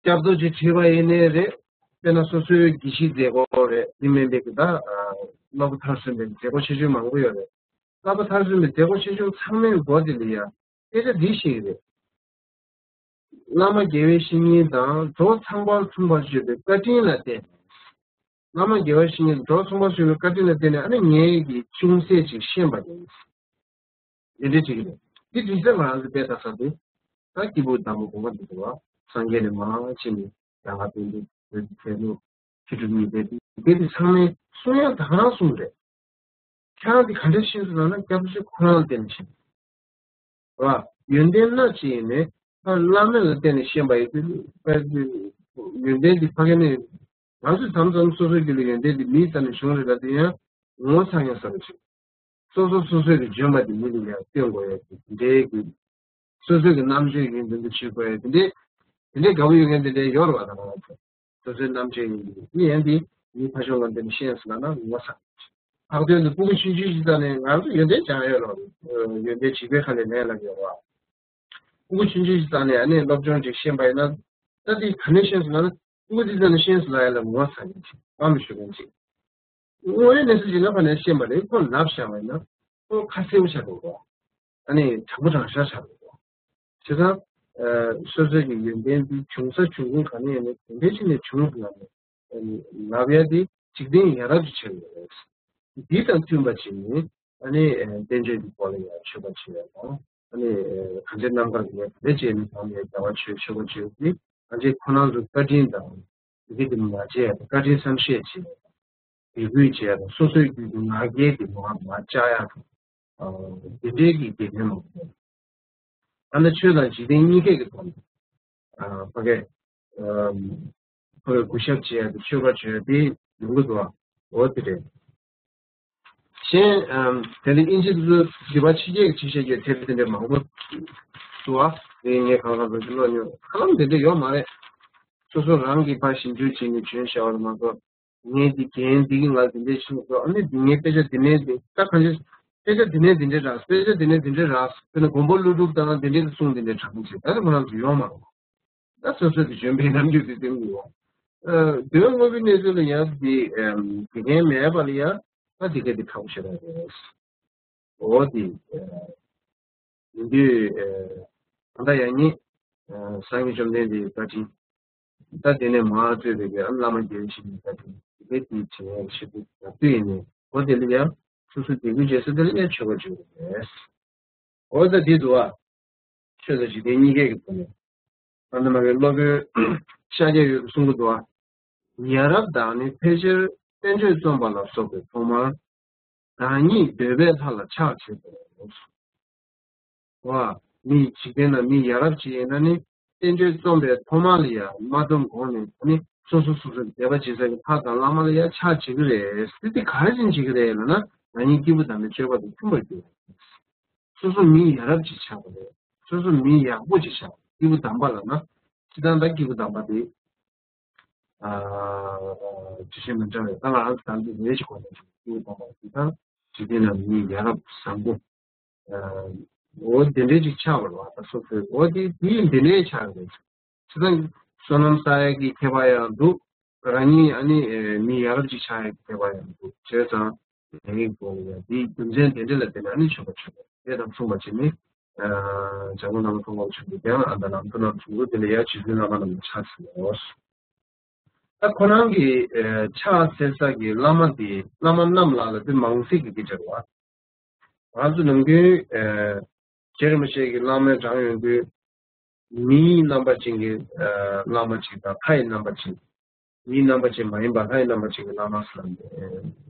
སྐྱབས་གཙོ་ཅིག་ཁྲིད་པ་ཡིན་ནའི་རེད། དཔེར་ན་སོ་སོའི་དགེ་བཤེས་མཛད་སྒོ་རེད། དེ་མིན་པའི་གི་ད་ཨ། སློབ་གྲྭ་མཐར་སོན་པའི་མཛད་སྒོ་ཆེ་ཆུང་མང་པོ་ཡོད་རེད། སློབ་གྲྭ་མཐར་སོན་པའི་མཛད་སྒོ་ཆེ་ཆུང་ཚང་མའི་མགོ་དེ་ལ་ཡ་སྐད་ཆ་འདི་བཤད་ཀྱི་རེད། བླ་མ་དགེ་བའི་བཤེས་གཉེན་དང་གྲོགས་ཚངས་པར་མཚུངས་པར་སྤྱོད་པའི་བཀའ་དྲིན་ལ་བརྟེན། བླ་མ་དགེ་བའི་བཤེས་གཉེན་དང་གྲོགས་ཚངས་པར་སྤྱོད་པའི་བཀའ་དྲིན་ལ་བརྟེན་ནས་ཨ་ནི་ངས་ཀྱི་ཅུང་ཟད་ཅིག་ཤེས་པ་ཡིན། དེ་འདྲ་བྱེད་ཀྱི་རེད། འདི་འདྲ་ཟེར་ང་རང་ཚོ་དཔེ་ལྟ་ས་དེ། ད་སྐྱེས་བུ་དམ་པ་གོང་མ་འདི་ཚོ་བ། སངས་རྒྱས་ནས་མར་ཕྱིན་ནས་ཡང་ང་དེ་འདྲ་བོད་ཀྱི་ཚེ་ལོ་ཁྲི་དྲུག་ཉིས་བརྒྱ་དེ་དེ་དེ་ཚང་མའི་གསུང་ཡང་ད་ག་རང་གསུང་རེད། ཁྱེད་རང་དེ་ག་འདྲ་ཤེས་སོང་ལབ་ན་སྐྱབས་རྗེ་ཁོ་རང་ལ་བརྟེན་ནས་ཤེས། བ། ཡོན་ཏན་སྣ་གཅིག་ཡིན་ནས་ད་བླ་མེད་ལ་བརྟེན་ནས་ཤེས་པ་ཡིན་དུས་ཡོན་ཏན་འདི་ཕ་གི་ནས་ང་ཚོས་མཚམས་མཚམས་སོ་སོའི་རྒྱུད་ལ་ཡོན་ཏན་འདི་མིའི་རྩ་ནས་བྱུང་རེད་ལབ་དུས་ཡང་ངོ་ཚ་ཡང་ཚ་རུ་ཕྱིན། སོ་སོ་སོ་སོའི་གི་འཇོན་པ་དེ་མི་ལ་ཡང་སྟོན་དགོས་ཡ་དེ་འདྲའི་གི། སོ་སོའི་གི་རྣམ་དཔྱོད་ཡིན་དོན་དུ་བྱེད་དགོས་ཡ་དེ་འདྲའི། དེ་འདྲའི་དགའ་པོ་ཡོད་མཁན་དེ་འདྲའི་ཡོད་རེད་བ། ད་ང་ཚོ་སོ་སོའི་རྣམ་དཔྱོད་ཡིན་དུས་མི་ཡན་དེ་མི་ཕ་ཆུང་ལ་འདི་ནས་ཤེས་སོང་ལབ་ན་ངོ་ཚ། ལྷག་དོན་དུ་སྤུ་གུ་ཆུང་ཆུང་ཞིག་ཙམ་ནས་ང་ཚོ་ཡོན་ཏན་སྦྱང་ཡོད་རེད། ཡོན་ཏན་བྱིས་པའི་ཁ་ལས་ལེན་ལབ་ཡོད་རེད་བ། སྤུ་གུ་ཆུང་ཆུང་ཞིག་ཙམ་ནས་ཨ་ནི་སློབ་སྦྱོང་ཅིག་ཤེས་པ་ཡིན་ན། ད་དེ་ག་ནས་ཤེས་སོང་ལབ་ན་སྤུ་གུ་དེ་ཙམ་ནས་ཤེས་སོང་ལབ་ཡ་ལ་ངོ་ཚ་མཁན་ཅིག་དཔའ་མི་ཞུ་མཁན་ཅིག་དངོས་ཡོད་གནས་ཚུལ་ཅིག་ལ་ཕར་ནས་ཤེས་པ་རེད། ཁོ་ལབ་བཞག་པ་ཡིན་ན་ཁོ་ཁ་གསལ་པོ་ཆགས་འགྲོ་གོ། ཨ་ནི་དྲང་པོ་དྲང་བཞག་ཆགས་འགྲོ་གོ། བྱས་ཙང་། ཨ། སོ་སོའི་གི་ཡོན་ཏན་འདི་བྱུང་ས་བྱུང་ཁུངས་ག་ནས་ཡིན་ན་དེ་འདྲའི་ཆེད་ནས་བྱུང་ཟེར་ལབ་ནས་ལབ་ཡ་དེ་འཇིག་རྟེན་ཡ་རབས་ཀྱི་ཆེད་ལ་རེད། འདི་དང་མཐུན་པ་བྱས་ནས་ཨ་ནི་བསྟན་བཅོས་ཀྱི་སྐོར་ལ་ཡང་མཆོད་པ་བྱེད་ཡ་དང་། ཨ་ནི་གང་ཅི་རྣམ་དཀར་གྱི་ཡ་དེ་བྱས་ནས་དང་ཡ་རྒྱལ་བ་མཆོད་མཆོད་པ་བྱེད་དེ་གང་ཅི་ཁོ་རང་ཚོ་བཀའ་དྲིན་དང་དེ་གི་དེ་མ་བྱས་ཡ་བཀའ་དྲིན་བསམ་ཤེས་བྱེད་ཡ། དད་གུས་བྱས་དང་སོ་སོའི་རྒྱུད་དུ་ང་རྒྱལ་དེ་མ་མ་བཅག་ཡག་དང་། དེ་འདྲའི་གི་དགེ་རྒན་མང་པོ། ད་ནི་ཆོས་དང་འཇིག་རྟེན་གཉིས་ཀའི་གི་ཐོག་ནས། ཕ་གི། ཕ་གི་གུས་ཞབས་བྱས་ཏེ་མཆོད་པ་བྱས་ཏེ་ཡོང་གི་འདུག་འོ་དེ་རེད། གཞན། དེ་ནི་དབྱིན་ཇི་དུ་འདི་པ་ཕྱི་རྒྱལ་གྱི་ཕྱི་རྒྱལ་གྱི་དེབ་དེ་འདྲ་མང་པོ་འདུག་ཨ། དེ་ངས་གང་ག་ཚོད་ཀློག་མྱོང་། ཧ་ལམ་དེ་འདྲ་ཡོད་མ་རེད། སོ་སོ་རང་གིས་ཕར་ཞིབ་འཇུག་བྱས་ནས་བྱོན་བཞག་པ་མ་གཏོགས། ངས་འདི་རྒན་འདི་གི་ང་འདི་འདྲས་ཤེས་སོང་། ཨ་ནི་འདི་ངའི་དཔེ་ཆ་འདི་ནས་འདི་ད་གང་ཅི། དཔེ་ཆ་འདི་ནས་འདི་འདྲས་རག་དཔེ་ཆ་འདི་ནས་འདི་འདྲས་རག་དཔེར་ན་མགོན་པོ་ཀླུ་སྒྲུབ་དང་འདི་འདྲས་གསུང་འདི་འདྲས་དྲང་ཅིག་ད་ནི་ཁོ་རང་ཚོ་ཡོང་མ་རུང་། ད་སོ་སོ་གི་འཇོན་པའི་རྣམ་འགྱུར་དེ་སྟོན་གི་ཡོང་། དོན་དངོས་པོའི་གནས་ཚུལ་ལ་ཡང་འདི་དགེ་རྒན་མེད་པ་ལ་ཡང་ད་འདི་ག་འདི་ཁག་པོ་ཞེ་དྲག་རེད། འོ་དེ། ཡིན་དུས། ད་ལྟ་ཡང་ཉིད། སངས་རྒྱས་བཅོམ་ལྡན་འདས་བཀའ་དྲིན། ད་དེ་ནས་མར་གཙོས་པའི་གི་བླ་མ་དགེ་བའི་བཤེས་གཉེན་བཀའ་དྲིན་དེ་དེའི་བྱེད་ཡས་ཆེད་དུ་ཡག་དུས་ཡིན་ནས་འོ་དེ་ལ་ཡང་སོ་སོ་དད་གུས་བྱེད་ས་དེ་ལ་ཡང་མཆོད་པ་བརྗོད་དགོས་རེད། འོ་ད་དེ་འདུག་ཨ། ཆོས་དང་འཇིག་རྟེན་གཉིས་ཀའི་གི་ཐོག་ནས། ད་ནི་མ་གི་སློབ་དཔོན་ཤཱཀྱ་ཡོད་གསུང་གི་འདུག་ཨ། ཡ་རབས་དག་ནི་ཕལ་ཆེར་བསྟན་བཅོས་རྩོམ་པ་ལ་སོགས་པའི་ཐོག་མར་བདག་ཉིད་འདོད་པའི་ལྷ་ལ་ཕྱག་བྱེད་དོ། བ། མི་འཇིག་རྟེན་ན་མི་ཡ་རབས་ཅིག་ཡིན་ན་ནི་བསྟན་བཅོས་རྩོམ་པའི་ཐོག་མ་ལ་ཡང་མ་འདོམས་གོང་ནས་ནི་སོ་སོ་སོ་སོའི་དད་པ་བྱེད་ས་ཀྱི་ལྷ་དང་བླ་མ་ལ་ཡང་ཕྱག་བྱེད་ཀྱི་རེད། དེ་དེ་ག་རེ་བྱེད་ཀྱི་རེད་ལབ་ན་ང་གཉིས་སྐྱེས་བུ་དམ་པའི་སྤྱོད་པ་དང་མཐུན་པར་འགྱུར། སོ་སོ་མི་ཡ་རབས་ཅིག་ཆགས་པ་རེད། སོ་སོ་མི་ཡག་པོ་ཅིག་ཆགས། སྐྱེས་བུ་དམ་པ་ལབ་ན། སྤྱིར་བཏང་ད་སྐྱེས་བུ་དམ་པ་དེ། ཨ། ཇི་བཞིན་མི་འདྲ་བའི་ད་ང་རང་ཚོ་དམ་པའི་ལས་ཀྱི་སྒོ་ནས་སྐྱེས་བུ་དམ་པ་དེ་དང་འཇིག་རྟེན་ན་མི་ཡ་རབས་བཟང་པོ། ཨ། འོ་དེ་འདྲའི་ཅིག་ཆགས་པ་རེད་བ། ད་སོ་སོའི་འོ་དེ་དེ་ཡིན་དེ་འདྲའི་ཆགས་རེད། སྤྱིར་བཏང་བསོད་ནམས་བསགས་ཡག་གི་ཁྱད་པར་ཡང་འདུག་རང་ཉིད་ཨ་ནི་མི་ཡ་རབས་ཅིག་ཆགས་ཡག་གི་ཁྱད་པར་ཡང་འདུག་བྱས་ཙང་། དེའི་སྒོ་ནས་ཡང་དེའི་རྒྱུ་མཚན་དེ་འདྲ་ལ་བརྟེན་ནས་ཨ་ནི་མཆོད་པ་མཆོད་པ་དེ་དང་མཚུངས་པ་བྱས་ནས། ཨ། འཇམ་མགོན་བླ་མ་མཐོང་བ་ཆེན་པོ་ཀྱང་ཨ་ད་ལམ་དུ་ལམ་གསུང་གི་དེ་ལ་ཡང་རྗེ་བཙུན་བླ་མ་རྣམས་ལ་ཕྱག་འཚལ་ལོ། ད་ཁོ་རང་གི་ཕྱག་འཚལ་ས་གི་བླ་མ་དེ་བླ་མ་རྣམས་ལ་ལ་དེ་མང་ཚིག་གི་སྐད་ཆ་རེད་བ། ང་ཚོ་ནམ་རྒྱུན་རྗེ་རིན་པོ་ཆེ་གི་བླ་མའི་གྲངས་ཡོང་དུས། མིའི་རྣམ་པ་ཅན་གྱི་བླ་མ་ཅིག་དང་ལྷའི་རྣམ་པ་ཅན། མིའི་རྣམ་པ་ཅན་མ་ཡིན་པ་ལྷའི་རྣམ་པ་ཅན་གྱི་བླ་མ་ཟེར་ནས་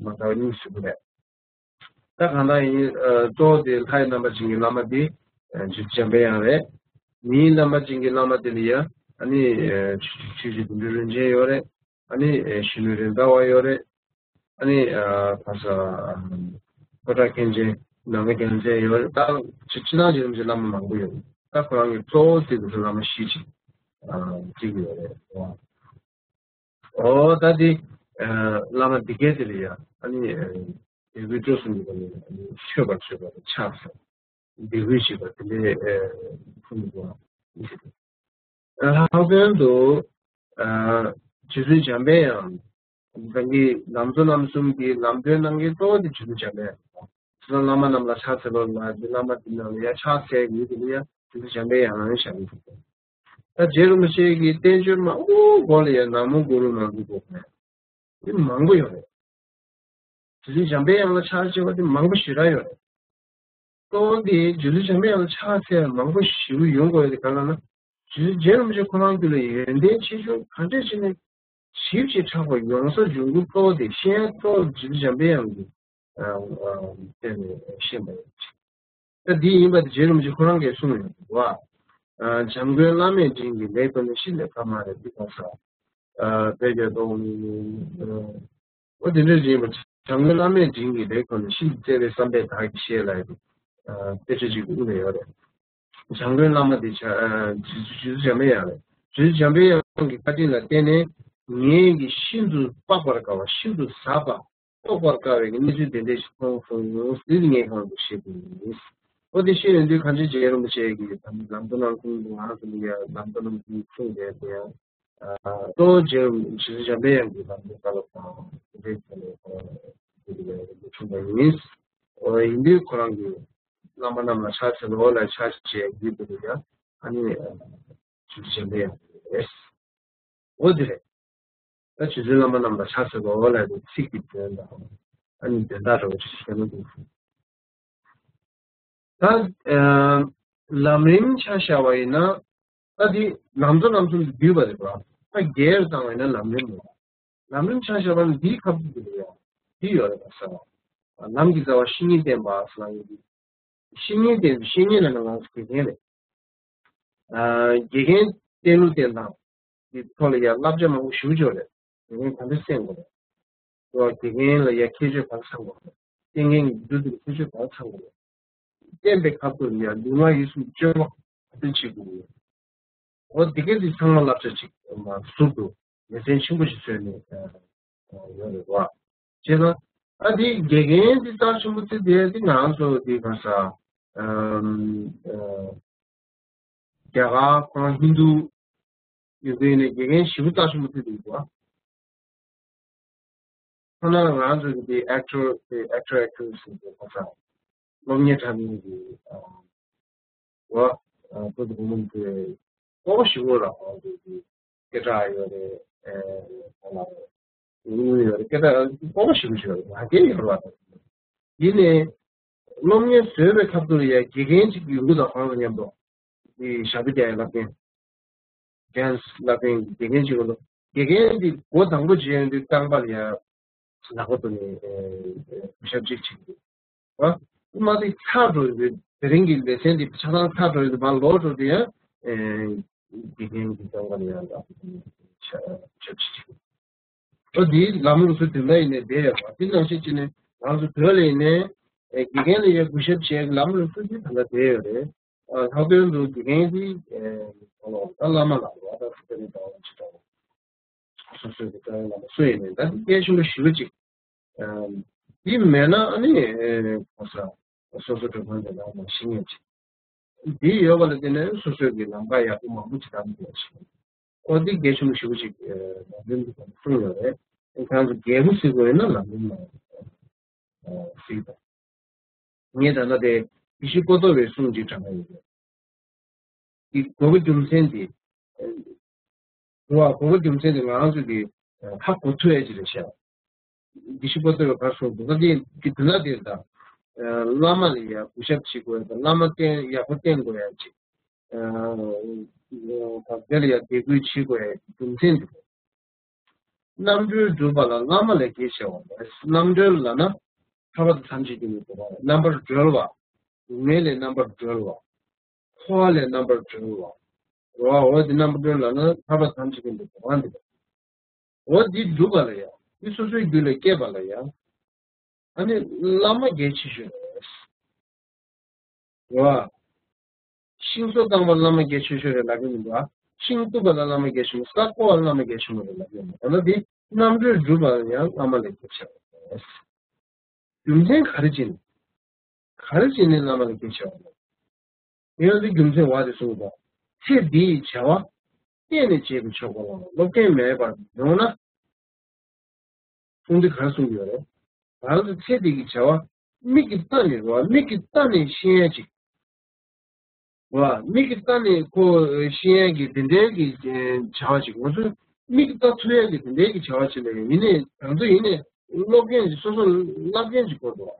མ་འདྲ་བ་གཉིས་ཟེར་གྱི་རེད། ད་གང་ལྟར་ཡིན། གཙོ་བོ་དེ་ལྷའི་རྣམ་པ་ཅན་གྱི་བླ་མ་དེ་འཇམ་པའི་དབྱངས་རེད། མིའི་རྣམ་པ་ཅན་གྱི་བླ་མ་དེ་ལ་ཡ་ཨ་ནི་ཆོས་ཆོས་ཀྱི་དོན་འགྲུབ་རིན་ཆེན་ཡོད་རེད། ཨ་ནི་གཞོན་ནུ་རེད་མདའ་བ་ཡོད་རེད། ཨ་ནི་ཕ་ས་པོ་ཏ་མཁན་ཆེན་ ནང་པའི་རྒྱལ་མཚན་ཡོད་རེད། ད་ཕྱི་ཕྱི་ནང་རྗེ་རིན་པོ་ཆེ་བླ་མ་མང་པོ་ཡོད་རེད། ད་ཁོ་རང་གི་གཙོ་བོ་གཅིག་ཏུ་བླ་མ་བཞི་ཅིག་ཨ་གཅིག་ཡོད་རེད། འོ་ད་འདི་ཨ་བླ་མ་འདི་གས་དེ་ལ་ཡ་ཨ་ནི་ཨ་འདོད་དགུའི་སྤྲོ་གསུམ་གྱི་སྒོ་ནས་ཨ་ནི་མཆོད་པར་བརྗོད་པ་དང་ཕྱག་འཚལ་འདོད་དགུའི་བཞེད་པ་དེ་འདྲའི་ཨ་ཕུལ་འདུག་པ། ལྷག་དོན་དུ་ཨ་རྗེ་བཙུན་འཇམ་པའི་དབྱངས། ད་གིན་ལམ་གཙོ་རྣམ་གསུམ་གྱི་ལམ་སྟོན་གནང་མཁན་གཙོ་བོ་དེ་རྗེ་བཙུན་འཇམ་པའི་དབྱངས། བླ་མ་རྣམས་ལ་ཕྱག་འཚལ་ལོ་ལ་བླ་མ་དེ་རྣམས་ལ་ཡང་ཕྱག་འཚལ་ཡོད་དེ་ལ་ཡང་རྗེ་བཙུན་འཇམ་པའི་དབྱངས་ལ་བཞག་གི་འདུག་ད་རྗེ་རིན་པོ་ཆེ་གི་བསྟན་བཅོས་མང་པོ་མགོ་ལ་ཡང་ན་མོ་གུ་རུ་ནང་དུ་འདུག་པས། དེ་མང་པོ་ཡོད་རེད། རྗེ་བཙུན་འཇམ་པའི་དབྱངས་ལ་ཕྱག་བྱེད་པ་དེ་མང་པོ་ཞེ་དྲག་ཡོད་རེད། གཙོ་བོ་དེ་རྗེ་བཙུན་འཇམ་པའི་དབྱངས་ལ་ཕྱག་འཚལ་མང་པོ་ཞེ་པོ་ཡོང་དགོས་ཡོད་དེ་ག་ལ་ན། རྗེ་བཙུན་རྗེ་རིན་པོ་ཆེ་ཁོ་རང་རྒྱུད་ལ་ཡོན་ཏན་ཆེ་ཆུང་ག་འདྲས་བྱས་ནས་ཞིབ་ཅིང་ཕྲ་བ་ཡོང་ས་འབྱུང་ཁུངས་གཙོ་བོ་དེ་ཤེས་ཡ་གཙོ་བོ་རྗེ་བཙུན་འཇམ་པའི་དབྱངས་ཀྱི་ཨ་ཨ་སྟེང་ནས་ཤེས་པ་ཡིན། ད་འདི་ཡིན་པ་དེ་རྗེ་རིན་པོ་ཆེ་ཁོ་རང་གིས་གསུངས་ཡོད་འདུག་བ། ཨ་འཇམ་མགོན་བླ་མས་འདྲེན་གྱི་ལེགས་བཏོན་ནས་ཤིན་ཏུ་ཕ་མ་རེ་འདི་ག་ས། ཨ་དཔེ་རྒྱ་གཏོང་ཨོ་དེ་འདྲ་ཡིན་པ། འཇམ་མགོན་བླ་མས་འདྲེན་གྱི་ལེགས་བཏོན་ནས་ཤིན་ཏུ་བརྩེ་བའི་བསམ་པས་བདག་གིས་བཞེས་ལ་ཡོད། ཨ་དཔེ་ཆ་གཅིག་ཏུ་དབུ་ལ་ཡོད་རེད། འཇམ་མགོན་བླ་མ་དེ་བྱ་ཨ་རྗེ་བཙུན་འཇམ་པའི་དབྱངས་རེད། རྗེ་བཙུན་འཇམ་པའི་དབྱངས་ཀྱི་བཀའ་དྲིན་ལ་བརྟེན་ནས་ངེད་ཀྱིས་ཤིན་ཏུ་དཔག་པར་དཀའ་བ་ཤིན་ཏུ་ཟབ་པ། རྟོགས་པར་དཀའ་བའི་གནས་ཚུལ་དེ་འདྲ་ཞིག་མཐོང་སོང་ཟེར་ངས་ཁོང་དུ་བཤད་དགོས་ཡིན། འོ་དེ་བཤད་ཡོང་དུས་གང་ཅི་རྗེ་རིན་པོ་ཆེ་གིས་ལམ་གཙོ་རྣམ་གསུམ་དུ་ང་ཚོ་ལ་ཡང་ལམ་གཙོ་རྣམ་གསུམ་གསུངས་བསྡད་དེ་ཡང་གཙོ་བོ་རྗེ་རིན་པོ་ཆེ་འཇམ་པའི་དབྱངས་ཀྱི་ལམ་གཙོ་བཀའ་སློབ་དང་དེ་འདྲའི་ཐོག་ནས་ཁོང་དུ་བཤད་དགོས་ཡིན། འོ་ཡིན་དུས་ཁོ་རང་གིས་བླ་མ་རྣམས་ལ་ཕྱག་འཚལ་ལོ་ལ་ཕྱག་བྱས་ཡིན་དུས་ཡང་ཨ་ནི་རྗེ་འཇམ་པའི་དབྱངས་རེད། འོ་དེ་རེད། ད་རྗེ་བཙུན་བླ་མ་རྣམས་ལ་ཕྱག་འཚལ་ལོ་ལབ་པའི་ཚིག་གི་དོན་དང་། ཨ་ནི་དོན་དག་འདྲ་བོ་ཅིག་བཤད་ན་འདུག་ད་ཨ་ལམ་རིམ་ཆ་བཞག་པ་ཡིན་ན། ད་འདི་ལམ་གཙོ་རྣམ་གསུམ་དུ་བསྡུས་པ་རེད་པ། ད་བརྒྱད་བཏང་བ་ཡིན་ན་ལམ་རིམ་རེད། ལམ་རིམ་ཆ་བཞག་པ་ནི་འདིའི་ཁ་བསྡུ་དེ་ལ་ཡང་འདི་ཡོད་རེད་པ་ཟེར་བ། ལམ་གྱི་རྩ་བ་བཤེས་གཉེན་བསྟེན་པ་ཟེར་ལ་ཡོད་དུས། བཤེས་གཉེན་བསྟེན་དུས་བཤེས་གཉེན་ལབ་ན་ང་ཚོ་དགེ་རྒན་རེད། ཨ་དགེ་རྒན་བསྟེན་ལུགས་བསྟེན་སྟངས་ཀྱི་ཐོག་ལ་ཡང་བསླབ་བྱ་མང་པོ་ཞེ་པོ་ཅིག་ཡོད་རེད། དགེ་རྒན་ག་འདྲ་བསྟེན་དགོས་རེད། དགེ་རྒན་ལ་ཡང་ཁྱད་ཆོས་ག་རེ་ཚང་དགོས་རེད། བསྟེན་མཁན་གྱི་འདུ་འཛིན་ཁྱད་ཆོས་ག་རེ་ཚང་དགོས་རེད། བསྟེན་པའི་ཁ་ཐུག་ལ་ཡང་ལུས་ངག་ཡིད་གསུམ་སྤྱོད་པ་ག་འདྲ་བྱེད་དགོས་རེད། འོ་དེ་གས་དེ་ཚང་མ་བསླབ་བྱ་ཅིག་མ་ཟུར་དུ་ལེ་ཚན་ཆེན་པོ་ཞིག་བཟོས་ནས་ཡོད་རེད་བ། བྱས་ན་ཨ་དེ་དགེ་རྒན་དེ་རྩ་ཆེན་པོ་དེ་དེ་དེ་ང་ཚོ་དེ་ག་ས་རྒྱ་གར་ཁོང་ཧིན་རྡུ་ཡོད་དེ་ནས་དགེ་རྒན་ཞེ་པོ་རྩ་ཆེན་པོ་དེ་འདུག་བ། ཁོ་ན་ང་ཚོ་གི་དེ་ཨེག་ཊར་དེ་ཨེག་ཊར་ཨེག་ཊི་རེ་སི་དེ་ག་ས། སློབ་གཉེར་འཁྲབ་མཁན་གྱི་ཨ་བ་ཨ་བུ་དེ་བུ་མོ་དེ་སྤོབས་པ་ཞེ་པོ་ར་ཨ་དེ་དེ་སྐད་གྲགས་ཡོད་རེད། ཨེ་ཁོང་ལ་ཡིན་ཡོད་རེད། སྐད་གྲགས་སྤོབས་པ་ཞེ་པོ་ཞིག་ཡོད་རེད། ང་རྒན་ཡོད་རེད་བ། ཡིན་ནའི་སློབ་གཉེར་བཟོས་པའི་ཁ་ཐུག་ལ་ཡ་དགེ་རྒན་གཅིག་ཡོང་གི་འདུག་ཁོང་དང་མཉམ་དུ་དེ་ཞབས་བྲོ་རྒྱག་ཡ་བསླབ་མཁན། ཌན་སི་བསླབ་མཁན་གྱི་དགེ་རྒན་ཅིག་ཡོད་འདུག་དགེ་རྒན་འདི་འགོ་དང་པོ་བྱས་ཡོང་དུས་རྐང་པ་ལ་ཡ་ལག་པ་ཐོགས་ནས་གུས་ཞབས་ཅིག་བྱེད་ཀྱི་འདུག་བ། དེ་མ་ཚད་ཚར་འགྲོ་ཡོང་དུས་དེ་རིང་གི་ལེ་ཚན་འདི་ཆ་ཚང་ཚར་འགྲོ་ཡོང་དུས་མར་ལོག་འགྲོ་དུས་ཡང་དགེ་རྒན་གྱི་རྐང་པ་ལ་ཡ་ལག་པ་ཐོགས་ནས་གུས་ཞབས་ཅིག་བྱེད་ཀྱི་འདུག་ཨོ་དེའི་ལམ་ལུགས་སུ་དེ་འདྲ་ཡིན་ནའི་བསྡད་ཡོད་པ། དེ་ནང་བཞིན་བྱས་ནས་ང་ཚོ་བོད་ལ་ཡིན་ནའི་དགེ་རྒན་ལ་ཡ་གུས་ཞབས་བྱེད་ལམ་ལུགས་སུ་དེ་ད་ལྟ་བསྡད་ཡོད་རེད། ལྷག་དོན་དུ་དགེ་རྒན་དེ་ད་བླ་མ་ལ་རོ་ད་སུ་དེ་ནས་ད་བ་ཅི་ད་སོ་སོའི་གི་ད་བླ་མ་སུ་ཡིན་ནའི་ད་དེ་སྐད་ཆུང་ངུ་ཞུ་གི་ཅིག་དེ་མེད་ན་ཨ་ནི་གོ་ས་སོ་སོ་གྲུབ་མཁན་དེ་ལ་མ་ཤེས་ངེས་ཅིག་འདི་ཡོད་པ་ལ་བརྟེན་ནས་སོ་སོའི་གི་ལམ་ཁ་ཡག་པོ་མང་པོ་ཅིག་བདམས་དགོས་ཤིང་། ཨོ་འདི་རྒྱ་ཆེན་པོ་ཞེ་པོ་ཅིག་ལམ་རིམ་དུ་གསུངས་ཡོད་རེད། ཁྱེད་རང་ཚོ་རྒྱལ་པོ་གཟིགས་དགོས་ཡོད་ན་ལམ་རིམ་ལ་གཟིགས་དང་། ངས་ད་ལྟ་དེ་ཡེ་ཤེས་པོ་ཏོ་བའི་གསུང་ཅིག་དྲངས་ཡོད་རེད། འདི་དགོས་པ་རྒྱུ་མཚན་དེ། དགོས་པ་དགོས་པ་རྒྱུ་མཚན་དེ་ང་རང་ཚོ་གི་ཧ་གོ་ཐུབ་ཡ་ཅིག་རེད་ཤག་དེ་ཤི་པ་ལྟ་བའི་བར་སོང་དུ་ད་དེ་དེ་དུས་ན་དེ་ད་བླ་མ་ལ་ཡ་གུས་ཞབས་བྱེད་དགོས་ཡ་དང་བླ་མ་བསྟེན་ཡག་པོ་བསྟེན་དགོས་ཡ་ཅིག་ད་དེ་ལ་ཡ་དད་གུས་བྱེད་དགོས་ཡ་རྒྱུ་མཚན་དེ་རེད། རྣམ་གྲོལ་སྒྲུབ་པ་ལ་བླ་མ་ལས་གལ་ཆེ་བ་མེད། རྣམ་གྲོལ་ལབ་ན་ཐར་པ་དང་ཐམས་ཅད་མཁྱེན་པའི་གོ་འཕང་རྣམ་པར་གྲོལ་བ། སྡུག་བསྔལ་ལས་རྣམ་པར་གྲོལ་བ། འཁོར་བ་ལས་རྣམ་པར་གྲོལ་བ། རོ་འོ་དེ་རྣམ་པར་གྲོལ་ལབ་ན་ཐར་པ་དང་ཐམས་ཅད་མཁྱེན་པའི་གོ་འཕང་དེ་རེད། འོ་འདི་སྒྲུབ་པ་ལ་ཡང་འདི་སོ་སོའི་རྒྱུད་ལ་སྐྱེས་པ་ལ་ཡང་ཨ་ནི་བླ་མ་གལ་ཆེ་ཤོས་རེད། རེད་བ། ཤིང་བཟོ་བཏང་བ་བླ་མ་རྒྱལ་ཆེ་ཤོས་རེད་ལབ་ཀྱི་མི་འདུག་ཨ། ཤིང་གཏུབ་པ་ལ་བླ་མ་རྒྱལ་ཆེན་པོ། ས་རྐོ་བ་བླ་མ་རྒྱལ་ཆེན་པོ་རེད་ལབ་ཀྱི་མི་འདུག་འོ་ན་དེ་རྣམ་གྲོལ་སྒྲུབ་པ་ལ་ཡང་བླ་མ་ལས་རྒྱལ་ཆེ་བ་རེད། རྒྱུ་མཚན་ག་རེ་བྱས་ནས། ག་རེ་བྱས་ནས་བླ་མ་ལས་རྒྱལ་ཆེ་བ་རེད། ཡང་དེ་རྒྱུ་མཚན་བ་དེ་གསུངས་པ། ཚེ་འདིའི་བྱ་བ་གཏན་ནས་བྱེད་མི་ཆོག་པ་ལ་སློབ་མཁན་མེད་པར་མྱོང་ན། གསུང་དེ་ག་རེ་གསུང་གི་ཡོད་རེད། ང་རང་ཚོ་ཚེ་འདི་གི་བྱ་བ་མིག་གིས་བལྟས་ནས་རེད་བ། མིག་གིས་བལྟས་ནས་ཤེས་ཡ་ཅིག་བ། མིག་གིས་བལྟས་ནས་ཁོ་ཤེས་ཡ་གི་དེ་འདྲའི་གི་བྱ་བ་ཅིག་ང་ཚོ་མིག་གིས་བལྟ་ཐུབ་ཡ་གི་དེ་འདྲའི་གི་བྱ་བ་ཅིག་ལ་ཡིན་ནའི་ང་ཚོ་ཡིན་ནའི་སློབ་མཁན་ཅིག་སོ་སོ་བསླབ་མཁན་ཅིག་དགོས་འདུག་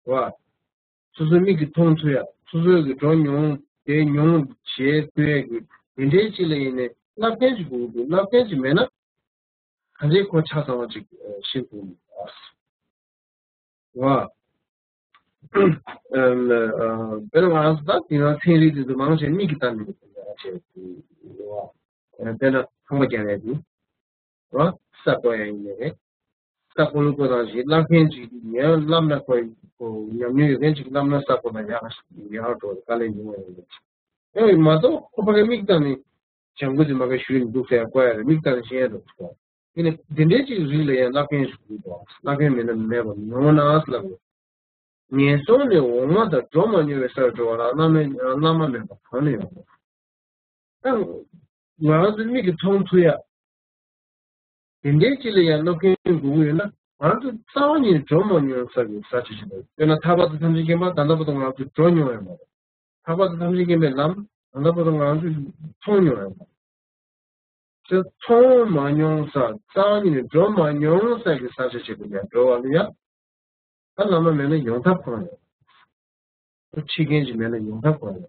བ། བ། སོ་སོའི་མིག་གིས་མཐོང་ཐུབ་ཡ། སོ་སོའི་གི་འགྲོ་མྱོང་དེ་མྱོང་བྱེད་ཐུབ་ཡ་གི་དེ་འདྲའི་ཅིག་ལ་ཡིན་ནའི་བསླབ་མཁན་ཅིག་དགོས་འདུག་བསླབ་མཁན་ཅིག་མེད་ན་གང་ཅིའི་ཁོ་ཆ་ཚང་བ་ཅིག་ཤེས་ཐུབ་མི་འདུག་བ། བ། ཨམ། ཨ། དཔེར་ན་ང་རང་ཚོ་ད་དེང་སང་ཚན་རིག་དེ་ཚོ་མང་ཆེ་མིག་གིས་བལྟ་ནས་ཡོད་པ་ཡང་བྱས་ཡོད། དཔེར་ན་ཁང་པ་རྒྱག་ཡ་དེ། ར། ས་རྐོ་ཡ་ཡིན་ནའི་རེད། ས་རྐོ་ལུགས་རྐོ་སྟངས་ཤིག་བསླབ་མཁན་ཅིག་ངས་བསླབ་ན་ཁོ་ཁོ་ཉམས་མྱོང་ཡོད་མཁན་ཅིག་བསླབ་ན་ས་རྐོ་ན་ཡག་ཡག་འགྲོ་དཀའ་ལས་ཉུང་བ་ཡོད་རེད། ཡང་མ་གཏོགས་ཁོ་ཕ་གི་མིག་བལྟ་ནས་ལྗང་ཁུ་དེ་མ་ག་ཞུས་ནས་འདུག་ཟེར་རྐོ་ཡ་རེད། མིག་བལྟ་ནས་ཤེས་ཡ་འགྲོ་ཟེར། དེ་ནས་དེ་འདྲའི་ཅིག་རིགས་ལ་ཡང་བསླབ་མཁན་ཞིག་དགོས་འདུག་བསླབ་མཁན་མེད་ན་མེད་པ་མི་ཡོང་ན་ཟེར་ལབ་ཡོད། ངན་སོང་ནས་འོངས་མ་དང་འགྲོ་མ་མྱོང་བའི་སར་འགྲོ་བ་ལ་བླ་མ་བླ་མ་མེད་པ་གང་ནས་ཡོང་། ད་ང་རང་ཚོའི་མིག་གིས་མཐོང་ཐུབ་ཡ། དེ་འདྲའི་ཅིག་ལ་ཡང་སློབ་མཁན་དགོས་ཀྱི་ཡོད་ན་ང་རང་ཚོ་རྩ་བ་ཉིད་འགྲོ་མ་མྱོང་ས་གི་ས་ཆ་ཞིག་དང་དཔེར་ན་ཐར་པ་དང་ཐམས་ཅད་མཁྱེན་པ་ད་ལྟ་བར་དུ་ང་རང་ཚོ་འགྲོ་མྱོང་ཡོད་མ་རེད། ཐར་པ་དང་ཐམས་ཅད་མཁྱེན་པའི་ལམ་ད་ལྟ་བར་དུ་ང་རང་ཚོས་མཐོང་མྱོང་ཡོད་མ་རེད། ཚེ་མཐོང་མ་མྱོང་ས་རྩ་བ་ཉིད་ནས་འགྲོ་མ་མྱོང་ས་གི་ས་ཆ་ཞིག་ཏུ་ཡང་འགྲོ་བ་ལ་ཡང་ད་བླ་མ་མེད་ན་ཡོང་ཐབས་གང་ཡོད། ཁོ་ཁྲིད་མཁན་ཅིག་མེད་ན་ཡོང་ཐབས་གང་ཡོད།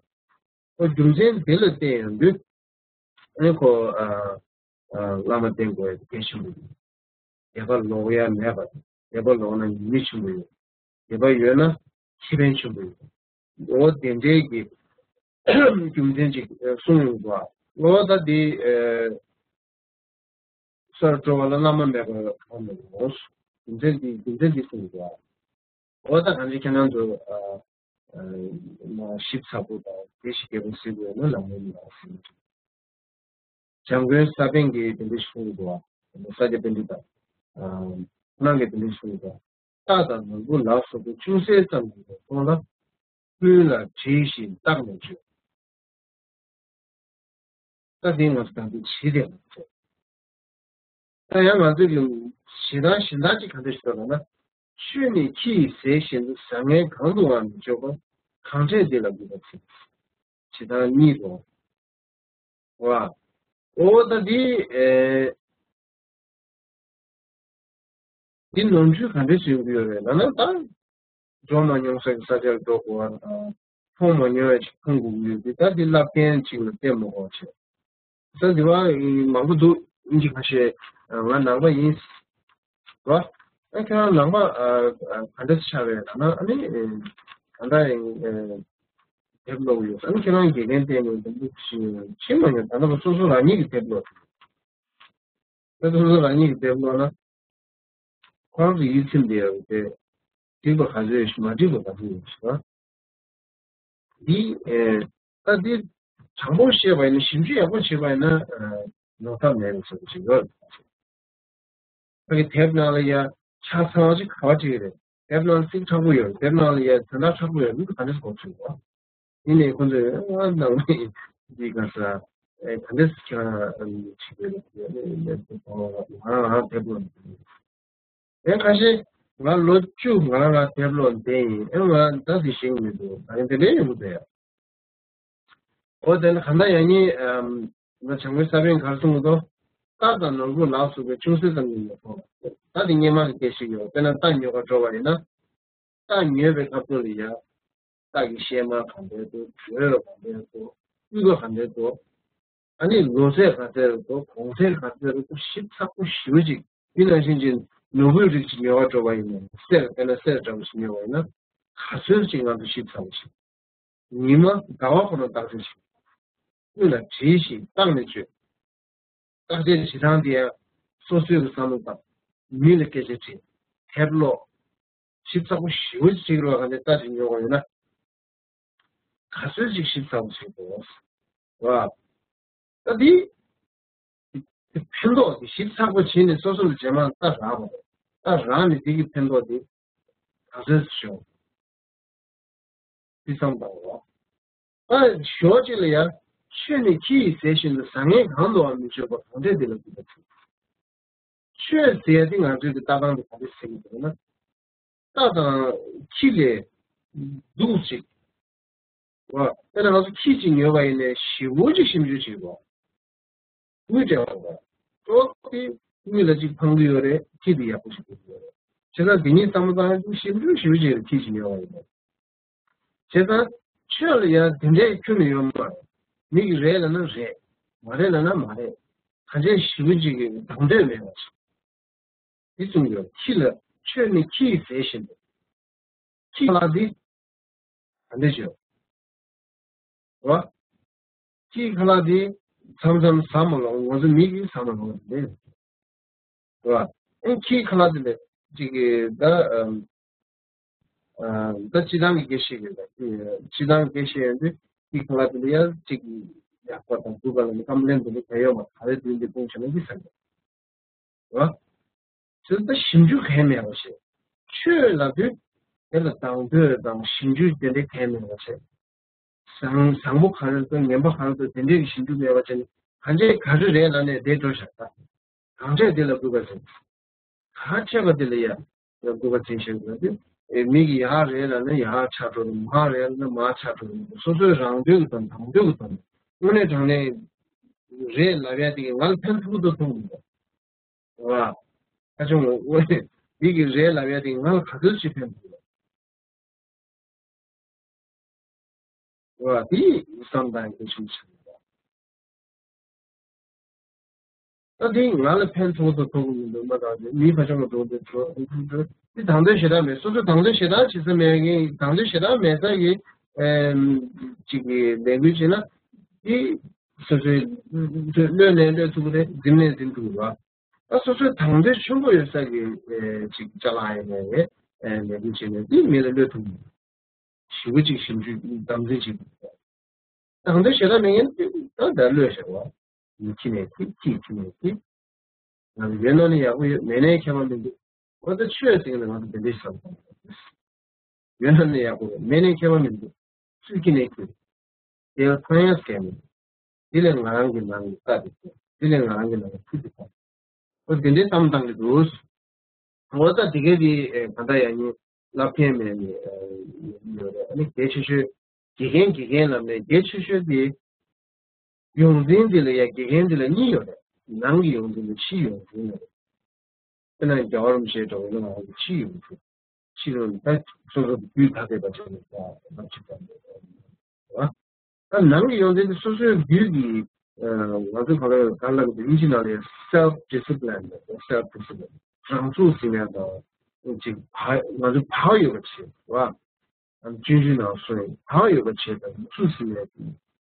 ཁོ་རྒྱུ་མཚན་དེ་ལ་བརྟེན་ཡོང་དུས་ཨ་ནི་ཁོ་ཨ་ཨ་བླ་མ་བསྟེན་དགོས་ཡ་དེ་གལ་ཆེན་པོ་ཡིན། སྡེ་པ་ལོག་ཡ་མེད་པ་དང་སྡེ་པ་ལོག་ན་ཉེས་དམིགས་ཆེན་པོ་ཡོད། སྡེ་པ་ཡོད་ན་ཁེ་ཕན་ཆེན་པོ་ཡོད། འོ་དེ་འདྲའི་གི་རྒྱུ་མཚན་ཅིག་གསུངས་ཡོང་བ། འོ་ད་དེ་ཨ་སར་འགྲོ་བ་ལ་བླ་མ་མེད་པ་གང་མེད་ལོ། རྒྱུ་མཚན་འདི་རྒྱུ་མཚན་འདི་གསུངས་ཡོད་པ། འོ་ད་གང་ཅི་ཁྱེད་རང་ཚོ་ཨ་ཨ་མ་ཞིབ་ཚགས་པོ་དང་དེ་ཞིག་རྒྱལ་པོ་གཟིགས་དགོས་ན་ལམ་ལྷོང་མི་ལ་ཟིན། འཇམ་མགོན་ས་པཎ་གྱིས་དེ་འདྲ་ཞིག་གསུངས་འདུག་བ། ས་སྐྱ་པཎྜི་ཏ། ཨ་ཁོང་གིས་དེ་འདྲ་ཞིག་གསུངས་འདུག་བ། རྟ་དང་ནོར་བུ་ལ་སོགས་པའི་ཅུང་ཟད་ཙམ་ཡིན་པའི་ཁོང་ལ། ཀུན་ལ་དྲིས་ཤིང་བརྟགས་ནས་བརྗོད། ད་དེ་ང་ཚོ་ད་དུང་བྱེད་དེ་མ་ཚད། ད་ཡང་ང་ཚོས་ཀྱི་ཞེ་སྡང་གཞན་དག་ཅིག་ག་འདྲ་ཞིག་འདུག་ལབ་ན། ཆོས་ནི་ཁྱི་ཡིས་ཟས་བཞིན་དུ་བཟང་ངན་གང་དུའང་མི་འཇོག་པར་གང་དྲན་དེ་ལ་གུས་པར་བྱེད། ཞེ་སྡང་གཉིས་དོ། བ། འོ་ད་དེ་ཨེ། འདི་ནོར་འཁྲུལ་ག་འདྲ་ཞིག་ཡོང་གི་ཡོད་རེད་ལབ་ན་ད། འགྲོ་མ་མྱོང་ས་ཀྱི་ས་ཆར་འགྲོ་དགོས་པ་དང་། མཐོང་མ་མྱོང་བའི་ཅིག་མཐོང་དགོས་ཀྱི་ཡོད་དུས་ད་འདི་བསླབ་མཁན་ཅིག་ལ་བསྟེན་མ་དགོས་བྱས། ད་འདི་བ་མང་པོ་འདུག་ཨིན་ཇི་ཁ་ཤས་ང་ནང་པ་ཡིན། རོ། ཨ་ཁྱེད་རང་ནང་པ་ག་འདྲ་ཆགས་རེད་ལབ་ན་ཨ་ནི་ད་ལྟ་ཡིན་དེབ་ཀློག་ཡོད་ཨ་ནི་ཁྱེད་རང་དགེ་རྒན་བསྟེན་ནས་འདུག་ཤེས་མ་མྱོང་ད་ལྟ་བ་སོ་སོ་རང་ཉིད་ཀྱི་དེབ་ཀློག་ད་སོ་སོ་རང་ཉིད་ཀྱི་དེབ་ཀློག་ན། ཁོ་རང་ཚོ་ཡིད་ཚིམ་བསྡད་ཡོད་དེ། འགྲིག་པ་ག་ཚོད་ཡོད་ཤི་མ་འགྲིག་པ་ག་ཚོད་ཡོད་ཤི་བ། འདི་ཨེ། ད་འདི་དྲང་པོ་བཤད་པ་ཡིན་ན་ཞིབ་འཇུག་ཡག་པོ་བྱས་པ་ཡིན་ན་ནོར་ཐབས་མེད་པའི་བཟོ་འདྲ་ཞིག་ཡོད་རེད། ད་གི་དེབ་ནང་ལ་ཡ་ཆ་ཚང་ཞིག་ག་བ་བྲིས་རེད། དེབ་ནང་ལ་ཚིག་མཁྲེགས་པོ་ཡོད་རེད། དེབ་ནང་ལ་ཡ་དོན་དག་མཁྲེགས་པོ་ཡོད་རེད། འདི་ག་འདྲ་གོ་ཚུལ་བ། ཡིན་ནའི་ཁོ་ཚོས་ཨ་ནང་མི་འདི་ག་ས་ཨེ་ག་འདྲས་ཁྱེད་རང་ཨ་ནི་བྱེད་དགོས་རེད་ང་རང་ང་རང་དེབ་ཀློག་ཡིན། ཁ་ཤས་ང་ལོ་བཅུ་ང་རང་ང་དེབ་ཀློག་བསྡད་ཡིན་ཨེ་ང་ད་དེ་ཤེས་ཀྱི་མི་འདུག་ད་ཡིན་དེ་འདྲས་ཡོང་གི་འདུག་ཡ། ཨོ་དེ་ནི་གང་ལྟར་ཡང་ཉིད་ང་བྱང་ཆུབ་ས་པཎ་གར་གསུངས་འདུག་རྟ་དང་ནོར་བུ་ལ་སོགས་པའི་ཅུང་ཟད་ཙམ་ཡིན་པའི་ཕོ་ལ་ད་དེ་སྔོན་མ་གི་སྐད་ཆ་ཞིག་ཡོད་དཔེར་ན་རྟ་ཉོ་ག་འགྲོ་བ་ཡིན་ན། རྟ་ཉོས་པའི་སྐབས་སུ་ལ་ཡ། རྟ་གི་གཤེད་མ་ག་འདྲས་འདུག་འགྲོས་ག་འདྲས་འདུག་སྤུས་ཀ་ག་འདྲས་འདུག་ཨ་ནི་ལོ་ཚད་ག་ཚད་འདུག་གོང་ཚད་ག་ཚད་འདུག་ཞིབ་ཚགས་པོ་ཞེ་པོ་ཅིག་དེ་ནང་བཞིན་གྱི་ནོར་བུའི་རིགས་ཅིག་ཉོ་བར་འགྲོ་བ་ཡིན་ན་གསེར་དཔེར་ན་གསེར་འདྲ་བོ་ཞིག་ཉོ་བ་ཡིན་ན་ག་ཚོད་ཅིག་ང་ཚོ་ཞིབ་ཚགས་པོ་ཞིག་ཉི་མ་ཟླ་བ་ཁོ་ན་བརྟག་དཔྱད་བྱེད། ཀུན་ལ་དྲིས་ཤིང་བརྟགས་ནས་བརྗོད། བརྟག་དཔྱད་བྱེད་སྟངས་དེ་ཡང་སོ་སོའི་བསམ་བློ་བཏང་། མི་ལ་སྐད་ཆ་དྲིས། དེབ་ཀློག་ཞིབ་ཚགས་པོ་ཞེ་པོ་ཅིག་བྱེད་ཀྱི་རེད་བ། ག་འདྲ་ལྟ་ཞིག་ཉོ་དགོས་ཡོད་ན། ག་ཚོད་ཅིག་ཞིབ་ཚགས་པོ་བྱེད་དགོས། རེད་བ། ད་འདི་ཕན་ཐོགས་དེ་ཞིབ་ཚགས་པོ་བྱས་ནས་སོ་སོ་ལ་རྗེས་མ་ལྟ་རག་པ་རེད། ལྟ་རག་ནས་དེ་གི་ཕན་ཐོགས་དེ་ག་ཚོད་བྱུང་། དེ་བསམ་བཏང་རོགས། ད་ཞོགས་གཅིག་ལ་ཡ། ཆོས་ནི་ཁྱི་ཡིས་ཟས་བཞིན་དུ། བཟང་ངན་གང་དུའང་མི་སྤྱོད་པ། གང་འདྲས་འདི་ལ་གུས་པ་བྱེད། ཆོས་ཟེར་ཡ་དེ་ང་ཚོའི་གི་ལྟ་སྟངས་དེ་ག་རེ་ཟེར་གི་འདུག་ན། རྟ་དང་ཁྱི་ལས་སྡུག་ཅིག་བ། དཔེར་ན་ང་ཚོ་ཁྱི་གཅིག་ཉོས་པ་ཡིན་ནའི་ཞེ་པོ་ཅིག་ཞིབ་འཇུག་བྱེད་དགོས། དངུལ་སྤྲད་པ་རེད། ཏོག་ཙམ་དངུལ་ལ་གཅིག་ཕངས་ཀྱི་ཡོད་རེད། ཁྱི་དེ་ཡག་པོ་ཞིག་དགོས་ཀྱི་ཡོད་རེད། བྱས་ཙང་དེ་གཉིས་བསམ་བློ་བཏང་ཞིབ་འཇུག་ཞིབ་འཇུག་བྱས་ཁྱི་ཞིག་ཉོ་བ་ཡིན་ན། བྱས་ཙང་ཆོས་ལ་ཡང་དེ་འདྲའི་ཁྱོན་ནས་ཡོད་མ་རེད། མི་གིས་རེད་ལབ་ན་རེད། མ་རེད་ལབ་ན་མ་རེད། གང་བྱས་ཞིབ་འཇུག་གི་དང་དོད་མེད་པ་ཞིག་འདི་གསུངས་ཡོད། ཁྱི་ལ་ཆོས་ནི་ཁྱི་ཡིས་ཟས་བཞིན་དུ། ཁྱི་ལ་འདི། ག་འདྲ་བྱོས། རོ། ཁྱིའི་ཁ་ལག་དེ་མཚམས་མཚམས་ཟ་མ་ལོང་། ང་ཚོ་མི་གིས་ཟ་མ་ལོང་རེད། རོ། ཨེ་ཁྱིའི་ཁ་ལག་དེ་ལས་ཅིག་གི་ད་ཨམ་ཨ་ད་སྤྱི་བཏང་གི་སྐད་ཆ་ཞིག་རེད། སྤྱི་བཏང་གི་སྐད་ཆ་ཡིན་དུས་ཁྱིའི་ཁ་ལག་དེ་ལ་ཡ་ཅིག་ཡག་པ་དང་སྡུག་པ་ལ་ནི་ཀམ་པི་ལེན་དེ་འདྲ་གང་ཡོད་མ་རེད། ག་རེ་དུས་འདི་སྤུངས་བྱས་ན་འདི་ཟ་གི་རེད། རོ། ཚུལ་ད་ཞིབ་འཇུག་གང་ཡང་མེད་པ་བྱས། ཆོས་ལབ་དུས་དེ་ལ་དང་དོད་དང་ཞིབ་འཇུག་དེ་འདྲའི་གང་ཡང་མེད་པ་བྱས། བཟང་བཟང་པོ་ག་རེ་འདུག་ངན་པ་ག་རེ་འདུག་དེ་འདྲའི་ཞིབ་འཇུག་མེད་པ་བྱས་ནས་གང་བྱས་ག་རེ་རེད་ལབ་ནས་བསྡད་འགྲོ་བཞག་ད། གང་བྱས་དེ་ལ་གུས་པ་བྱས། གང་བྱས་པ་དེ་ལ་ཡ་ཡ་གུས་པ་བྱས་ཤེས་དགོས་ཏེ། ཨེ་མི་གིས་ཡག་རེད་ལབ་ན་ཡག་ཆགས་འགྲོ་རེད། མ་རེད་ལབ་ན་མ་ཆགས་འགྲོ་རེད། སོ་སོའི་རང་འདོད་ཀྱི་དང་དང་འདོད་ཀྱི་དང་དངོས་གནས་དྲང་གནས་རེད་ལབ་ཡ་དེ་གིས་ང་ལ་ཕན་ཐོགས་འདུག་མཐོང་གི་འདུག་བ། ཁ་ཆུང་ལ་དངོས་གནས་མི་གིས་རེད་ལབ་ཡ་དེ་ང་ལ་ག་ཚོད་ཅིག་ཕན་ཐོགས་ལ། བ་དེ་བསམ་བཏང་གི་ཆུང་ཆུང་ལ། ད་དེ་ང་ལ་ཕན་ཐོགས་དང་ཐོགས་མི་འདུག་མ་དང་མི་ཁ་ཆུང་ལ་འགྲོ་འདོད་འགྲོ་འགྲོ་འགྲོ། དེ་དང་དོད་ཞེ་དྲག་མེད། སོ་སོ་དང་དོད་ཞེ་དྲག་བྱེད་ས་མེད་མཁན། དང་དོད་ཞེ་དྲག་མེད་ས་གི་ཨེམ་ཅིག་གི་ལས་འགུལ་བྱེད་ན་དེ་སོ་སོའི་བློས་ནས་བློས་ཐུབ་ཀྱི་རེད། འཛིན་ནས་འཛིན་ཐུབ་ཀྱི་རེད། ད་སོ་སོའི་དང་དོད་ཆེན་པོ་ཡོད་ས་གི་ཨེ་ཅིག་ཅ་ལག་ཡིན་ནའི་ཨེ་ལས་འགུལ་བྱས་ནས་དེ་མི་ལ་བློས་ཐུབ་མི་འདུག་ཞེ་པོ་ཅིག་ཞིབ་འཇུག་དམ་འཛིན་བྱེད་དགོས། དང་དོད་ཞེ་དྲག་མེད་མཁན་དེ་ད་ད་བློས་བཞག་པ། མི་ཁྱི་ནས་ཁྱི། ཁྱི་ཁྱི་ནས་ཁྱི། ང་ཚོ་ཡོད་ན་ནི་ཡག་པོ་ཡོད། མེད་ནའི་ཁྱད་པར་མི་འདུག་ང་ཚོ་ཆོས་ཟེར་ན་ང་ཚོ་དེ་འདྲའི་བསམ་བཏང་། ཡོད་ན་ནི་ཡག་པོ་རེད། མེད་ནའི་ཁྱད་པར་མི་འདུག་སུས་ཁྱི་ནས་ཁྱི། དེ་ལ་ཚང་ཡང་སྐད་མི་འདུག་དེ་ལས་ང་རང་གི་ནང་གི་ས་དེ་ཁྱེར། དེ་ལས་ང་རང་གི་ནང་གི་ཁྱི་དེ་ཁྱེར། ཨོ་དེ་འདྲའི་བསམ་བཏང་གི་འདུག་འོ་ད་དེ་གའི་དེ་ཨེ་ག་འདྲ་ཡང་ཡིན། ལབ་མཁན་མེད་ནི་ཡོད་རེད། ཨ་ནི་གལ་ཆེ་ཤོས་དགེ་རྒན་དགེ་རྒན་ལབ་ནས་གལ་ཆེ་ཤོས་དེ་ཡོངས་འཛིན་དེ་ལ་ཡ་དགེ་རྒན་དེ་ལ་གཉིས་ཡོད་རེད། ནང་གི་ཡོངས་འཛིན་དང་ཕྱིའི་ཡོངས་འཛིན་ཡོད་རེད། དཔེར་ན་རྒྱལ་བ་རིན་པོ་ཆེའི་འགྲོ་བའི་ནང་གི་ཕྱིའི་ཡོངས་འཛིན། ཕྱི་རོལ་ད་སོ་སོ་རྒྱུད་ཐ་དད་པ་བྱས་ནས་ད་ཅིག་ཙམ་རེད། ད་ནང་གི་ཡོངས་འཛིན་དེ་སོ་སོའི་རྒྱུད་ཀྱི་ང་ཚོ་ག་ལ་ག་ལ་གི་དབྱིན་ཇི་ནང་ལ་self discipline self discipline རང་ཚུགས་ཟིན་ཡ་དང་ཅིག་བག་ང་ཚོ་བག་ཡོད་པ་བྱེད་པ། སྤྱོད་འཇུག་ནང་གསུངས་བག་ཡོད་པ་བྱེད་དང་ཚུགས་ཟིན་ཡ་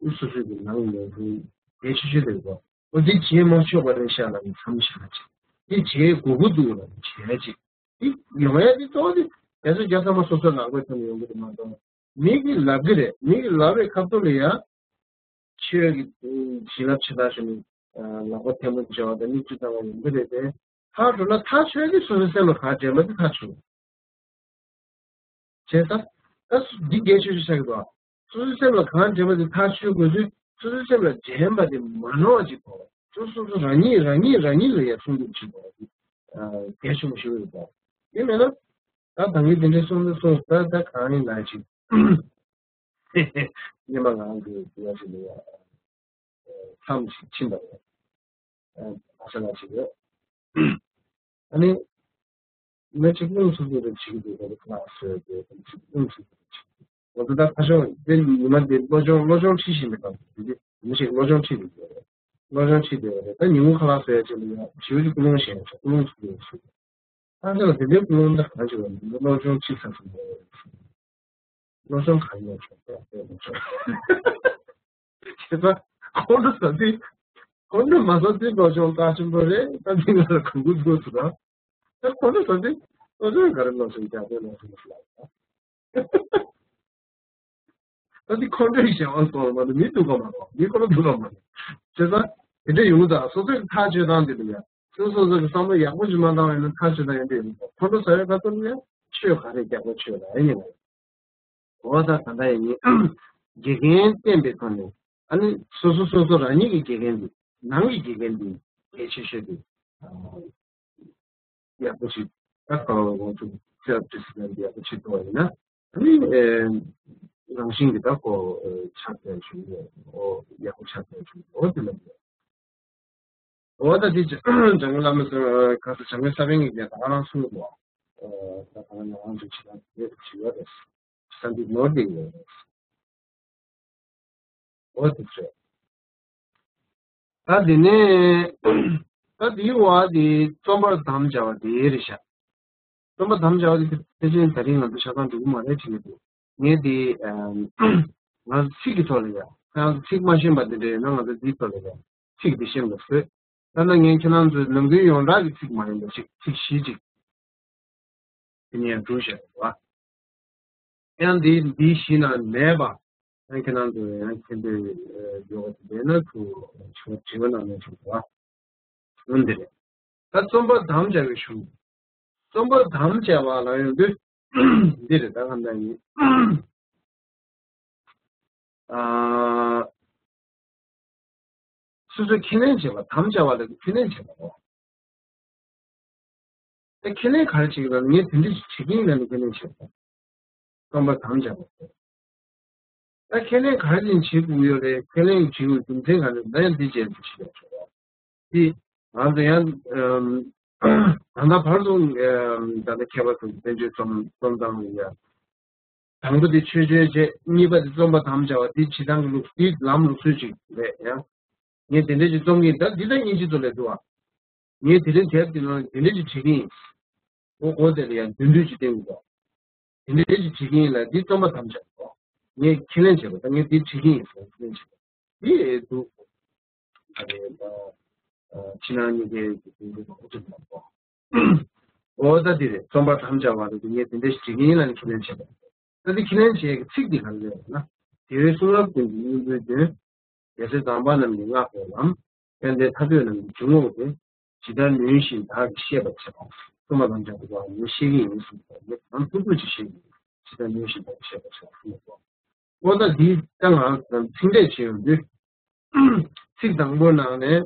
དེ་སོ་སོའི་གི་ནང་ཡོངས་འཛིན་གལ་ཆེ་ཤོས་དེ་རེད་པ། འོ་དེ་བྱེད་མ་ཆོག་པ་རེད་ཤག་ལབ་ནས་མཚམས་བཞག་ཅིག་དེ་བྱེད་དགོས་ཀྱི་འདུག་ལབ་ནས་བྱས་ཅིག་དེ་ཡོང་ཡ་དེ་གཙོ་བོ་དེ་རྒྱ་ཚོ་རྒྱ་ཚང་མ་སོ་སོའི་ལག་པའི་ཐོག་ནས་ཡོང་གི་རེད་མ་གཏོགས། མི་གིས་ལབ་ཀྱི་རེད། མི་གིས་ལབ་པའི་ཁ་ཐུག་ལ་ཡ། ཆོས་ཀྱི་བྱིན་རླབས་ཆེ་ཐག་ཆོད་ནས་ལག་པ་ཐལ་མོ་སྦྱར་བ་དང་མིག་ཆུ་བཏང་བ་ཡོང་གི་རེད་དེ། ཐག་གྲོལ་ན་ཐག་ཆོད་ཀྱི་སོ་སོའི་སེམས་ལ་གང་དྲན་པ་དེ་ཐག་ཆོད། བྱས་ཙང་། ད་འདི་གལ་ཆེ་ཤོས་ཆགས་ཀྱི་འདུག་སོ་སོའི་སེམས་ལ་གང་དྲན་པ་དེ་ཐག་ཆོད་དགོས་དུས་སོ་སོའི་སེམས་ལ་དྲན་པ་དེ་མ་ནོར་བ་ཅིག་དགོས། སོ་སོ་སོ་རང་ཉིད་རང་ཉིད་རང་ཉིད་ལ་ཡར་སྲུང་སྐྱོབ་བྱེད་དགོས་པ་དེ་གལ་ཆེན་པོ་ཞིག་རེད་འདུག་དེ་མེད་ན་ད་ད་གིན་དེ་འདྲའི་གསུང་དུ་སོང་ད་ད་གང་ཡིན་ན་ཅིག་སྙེ་མ་ངང་གི་དེ་ཡ་ཞིག་ལ་ཡ་མཚམས་ཤིག་ཕྱིན་པ་རེད། ཨ་ས་ལ་ཞིག་རེད། ཨ་ནི། ང་ཅིག་རླུང་འཚུབ་འཚུབ་རེ་བྱེད་ཀྱི་འདུག་ཁོ་ལ་ཁ་ལག་བཟོས་ཏེ་ཅིག་རླུང་འཚུབ་འཚུབ་རེ་བྱེད། ང་ཚོ་ད་ཁ་ཤོང་དེ་ཉི་མ་དེ་བློ་སྦྱོང་བློ་སྦྱོང་ཁྲིད་བཞིན་པའི་སྐབས་དེ་དེ་མི་ཞིག་བློ་སྦྱོང་ཁྲིད་དེ་ཡོད་རེད། བློ་སྦྱོང་ཁྲིད་དེ་ཡོད་རེད། ད་ཉིན་གུང་ཁ་ལག་བཟོས་ཡ་ཅིག་ལ་ཡ་ཞེ་པོ་ཅིག་ཀུན་སློང་ཞན་ཡོད་ཀུན་སློང་འཚུབ་ཡོད་ཞུ། ད་ཁ་ལག་དེ་འདྲའི་ཀུན་སློང་ད་གང་ཞིག་ཡོད་མི་འདུག་བློ་སྦྱོང་ཁྲིད་ས་ཚུལ་ཡོད་རེད། བློ་སྦྱོང་གང་ཡོད་ཆོག་པས་བློ་སྦྱོང་། བྱས་ཙང་ཁོང་ཁྲོ་ཟ་དུས་ཁོང་ཁྲོ་མ་ཟ་དུས་བློ་སྦྱོང་རྩ་ཆེན་པོ་རེད། ད་འདི་ང་ལ་གོ་དགོས་འདུག་ཟེར་ན། ད་ཁོང་ཁྲོ་ཟ་དུས་བློ་སྦྱོང་ག་རེ་བློ་སྦྱོང་རྒྱག་དགོས་བློ་སྦྱོང་ཟེར་ལ། ད་འདི་ཁོང་ཁྲོའི་གཞན་དབང་སོང་བ་མ་གཏོགས་མི་སྡུག་ག་མ་གཏོགས། མི་ཁོ་རང་སྡུག་ག་མ་གཏོགས། བྱས་ཙང་དེ་འདྲ་ཡོང་གི་འདུག་སོ་སོའི་ཐག་གཅོད་སྟངས་དེ་ལ་ཡ། སོ་སོ་སོ་གི་བསམ་བློ་ཡག་པོ་ཞིག་མ་བཏང་བ་ཡིན་ན་ཐག་གཅོད་སྟངས་ཡང་དེ་ཡིན། ཁོང་ཁྲོ་ཟ་བའི་ཁ་ཐུག་ལ་ཡ་ཆོས་ག་རེ་རྒྱག་པ་ཆོས་ལ་ཡིན་ན། འོ་ད་ད་ལྟ་ཡིན། དགེ་རྒན་བསྟེན་པའི་ཐོག་ནས་ཨ་ནི་སོ་སོ་སོ་སོ་རང་ཉིད་ཀྱི་དགེ་རྒན་འདི་ནང་གི་དགེ་རྒན་འདི་གལ་ཆེ་ཤོས་འདི། ཡག་པོ་ཞིག་ད་གང་ལ་དགོངས་ཚུལ་ཚེ་བ་ཏི་སི་ལན་འདི་ཡག་པོ་ཞིག་འདུག་བ་ཡིན་ན། ཨ་ནི་ཨེ་རང་བཞིན་གྱི་ད་ཁོ་ཨེ་ཆགས་ཡག་ཞིག་ཡོད། ཨོ་ཡག་པོ་ཆགས་ཡག་ཞིག་ཡོད། ཨོ་དེ་ལ་འོ་ད་དེ་འཇམ་དཔལ་བླ་མ་ཟེར་ག་ས་འཇམ་དཔལ་ས་པཎ་གྱི་རྒྱན་ད་ང་རང་གསུང་གི་འདུག་ཨོ་ད་ད་ང་རང་ཚོ་ཆེ་ན་དེ་ཞིག་ཡོད་རེད། ས་འདི་ནོར་དེ་ཡོད་རེད། འོ་དེ་ཚོ། ད་དེ་ནས་ད་དེའི་བར་དེ་རྩོམ་པར་དམ་བཅའ་བ་དེ་རེད་ཤག་རྩོམ་པ་དམ་བཅའ་བ་དེ་ཕལ་ཆེར་ད་རིང་ང་ཚོ་ཆ་ཚང་འགྲོ་གི་མ་རེད་དྲན་གྱི་འདུག་ངས་དེ་ང་ཚོ་ཚིག་གི་ཐོག་ལ་ཡ་ཁྱེད་རང་ཚོ་ཚིག་མ་ཤེས་པ་དེ་འདྲ་ཡོད་ན་ང་ཚོ་འདིའི་ཐོག་ལ་ཡ་ཚིག་དེ་ཤེས་དགོས་བཟོས། ད་ལྟ་ངས་ཁྱེད་རང་ཚོའི་ནམ་རྒྱུན་ཡོངས་གྲགས་ཀྱི་ཚིག་མ་ཡིན་པ་ཞིག་ཚིག་བཞི་ཅིག་དེ་ནས་འགྲོ་བཞག་པ། ཡང་འདི་འདི་གཞི་ན་མེད་པ། ཡང་ཁྱེད་རང་ཚོ་ཡང་ཁྱེད་ཚོས་ཡོད་པ་དེ་ན་ཚུར་དྲི་བ་གནང་ནས་ཞུ་བ། འོན་ཏེ་རེད། ད་རྩོམ་པར་དམ་བཅའ་བའི་གཞུང་། རྩོམ་པར་དམ་བཅའ་བ་ལ་ཡོང་དུས་འདི་རེད། ད་གང་ལྟར་ཡིན། ཨ། སོ་སོས་ཁས་ལེན་བྱེད་པ་དམ་བཅའ་བ་ལ་ཁས་ལེན་བྱེད་པ་རེད། ད་ཁས་ལེན་ག་རེ་བྱེད་ཀྱི་ལབ་ན་ངས་དེ་འདྲ་ཞིག་བྱེད་ཀྱི་ཡིན་ལབ་ནས་ཁས་ལེན་བྱེད་པ། རྩོམ་པར་དམ་བཅའ་བ་རེད། ད་ཁས་ལེན་ག་རེ་བྱེད་དགོས་ཡོད་རེད། ཁས་ལེན་བྱེད་དགོས་རྒྱུ་མཚན་ག་རེ་རེད། ད་ཡང་འདི་བཅས་སུ་ཞིག་ཡོད་རེད། འདི་ང་ཚོ་ཡང་ད་ལྟ་བར་དུ་ད་ལྟ་མཁས་པ་ཚོ་བསྟན་བཅོས་རྩོམ་རྩོམ་སྟངས་ཡ། དང་པོ་དེ་ཆོས་ཅན་བྱས། གཉིས་པ་དེ་རྩོམ་པར་དམ་བཅའ་བ་དེ་བྱེད་སྟངས་ཀྱི་ལུགས་དེ་ལམ་ལུགས་སྲོལ་ཅིག་རེད་ཡ། ངས་དེ་འདྲ་ཅིག་རྩོམ་གྱི་ཡིན། ད་འདི་ད་དབྱིན་ཇི་ཚོ་ལས་འདུག་ཨ། ངས་དེ་རིང་དེབ་དེ་ནང་དེ་འདྲ་ཅིག་བྲིས་ཀྱི་ཡིན། འོ་གོ་དེ་ལ་ཡང་མདུན་སྐྱོད་ཅིག་བསྟན་གྱི་འདུག་དེ་འདྲ་ཅིག་བྲིས་ཀྱི་ཡིན་ལ་འདི་རྩོམ་པར་དམ་བཅའ་འདུག་ངས་ཁས་ལེན་བྱས་པ་ད་ངས་འདི་བྲིས་ཀྱི་ཡིན་ཟེར་ཁས་ལེན་བྱས་པ་འདི་འདུག་ཨ་རེད་ད། ཕྱི་ནང་གཉིས་ཀའི་གི་དེ་འདྲ་མང་པོ་ཐོན་པ་འོ་ད་འདི་རེད། རྩོམ་པར་དམ་བཅའ་བ་རེད། དེ་ངས་དེ་འདྲ་ཞིག་བྲིས་ཀྱི་ཡིན་ལ་ནི་ཁས་ལེན་བྱས་པ། ད་འདི་ཁས་ལེན་བྱས་ཀྱི་ཚིག་འདི་ག་རེ་རེད་ལབ་ན། རྒྱལ་བའི་གསུང་རབ་ཀུན་གྱི་སྙིང་པོའི་དོན། རྒྱལ་སྲས་དམ་པ་རྣམས་ཀྱིས་བསྔགས་པའི་ལམ། དཔལ་ལྡན་ཐར་འདོད་རྣམས་ཀྱི་འཇུག་ངོགས་ཏེ། ཇི་ལྟར་ནུས་བཞིན་བདག་གིས་ཤེས་པར་བྱ། རྩོམ་པར་དམ་བཅའ་བ་ངས་ཤེས་ཀྱི་ཡིན་གསུངས་པ་ངས་དང་ཐུག་ཐུག་ཅིག་ཤེས་ཀྱི་ཡིན། ཇི་ལྟར་ནུས་བཞིན་བདག་གིས་ཤེས་པར་བྱ་གསུངས་པ། འོ་ད་འདི་ད་ང་ཚིག་འགྲེལ་བྱེད་ཡོང་དུས། ཚིག་དང་པོའི་ནང་ནས།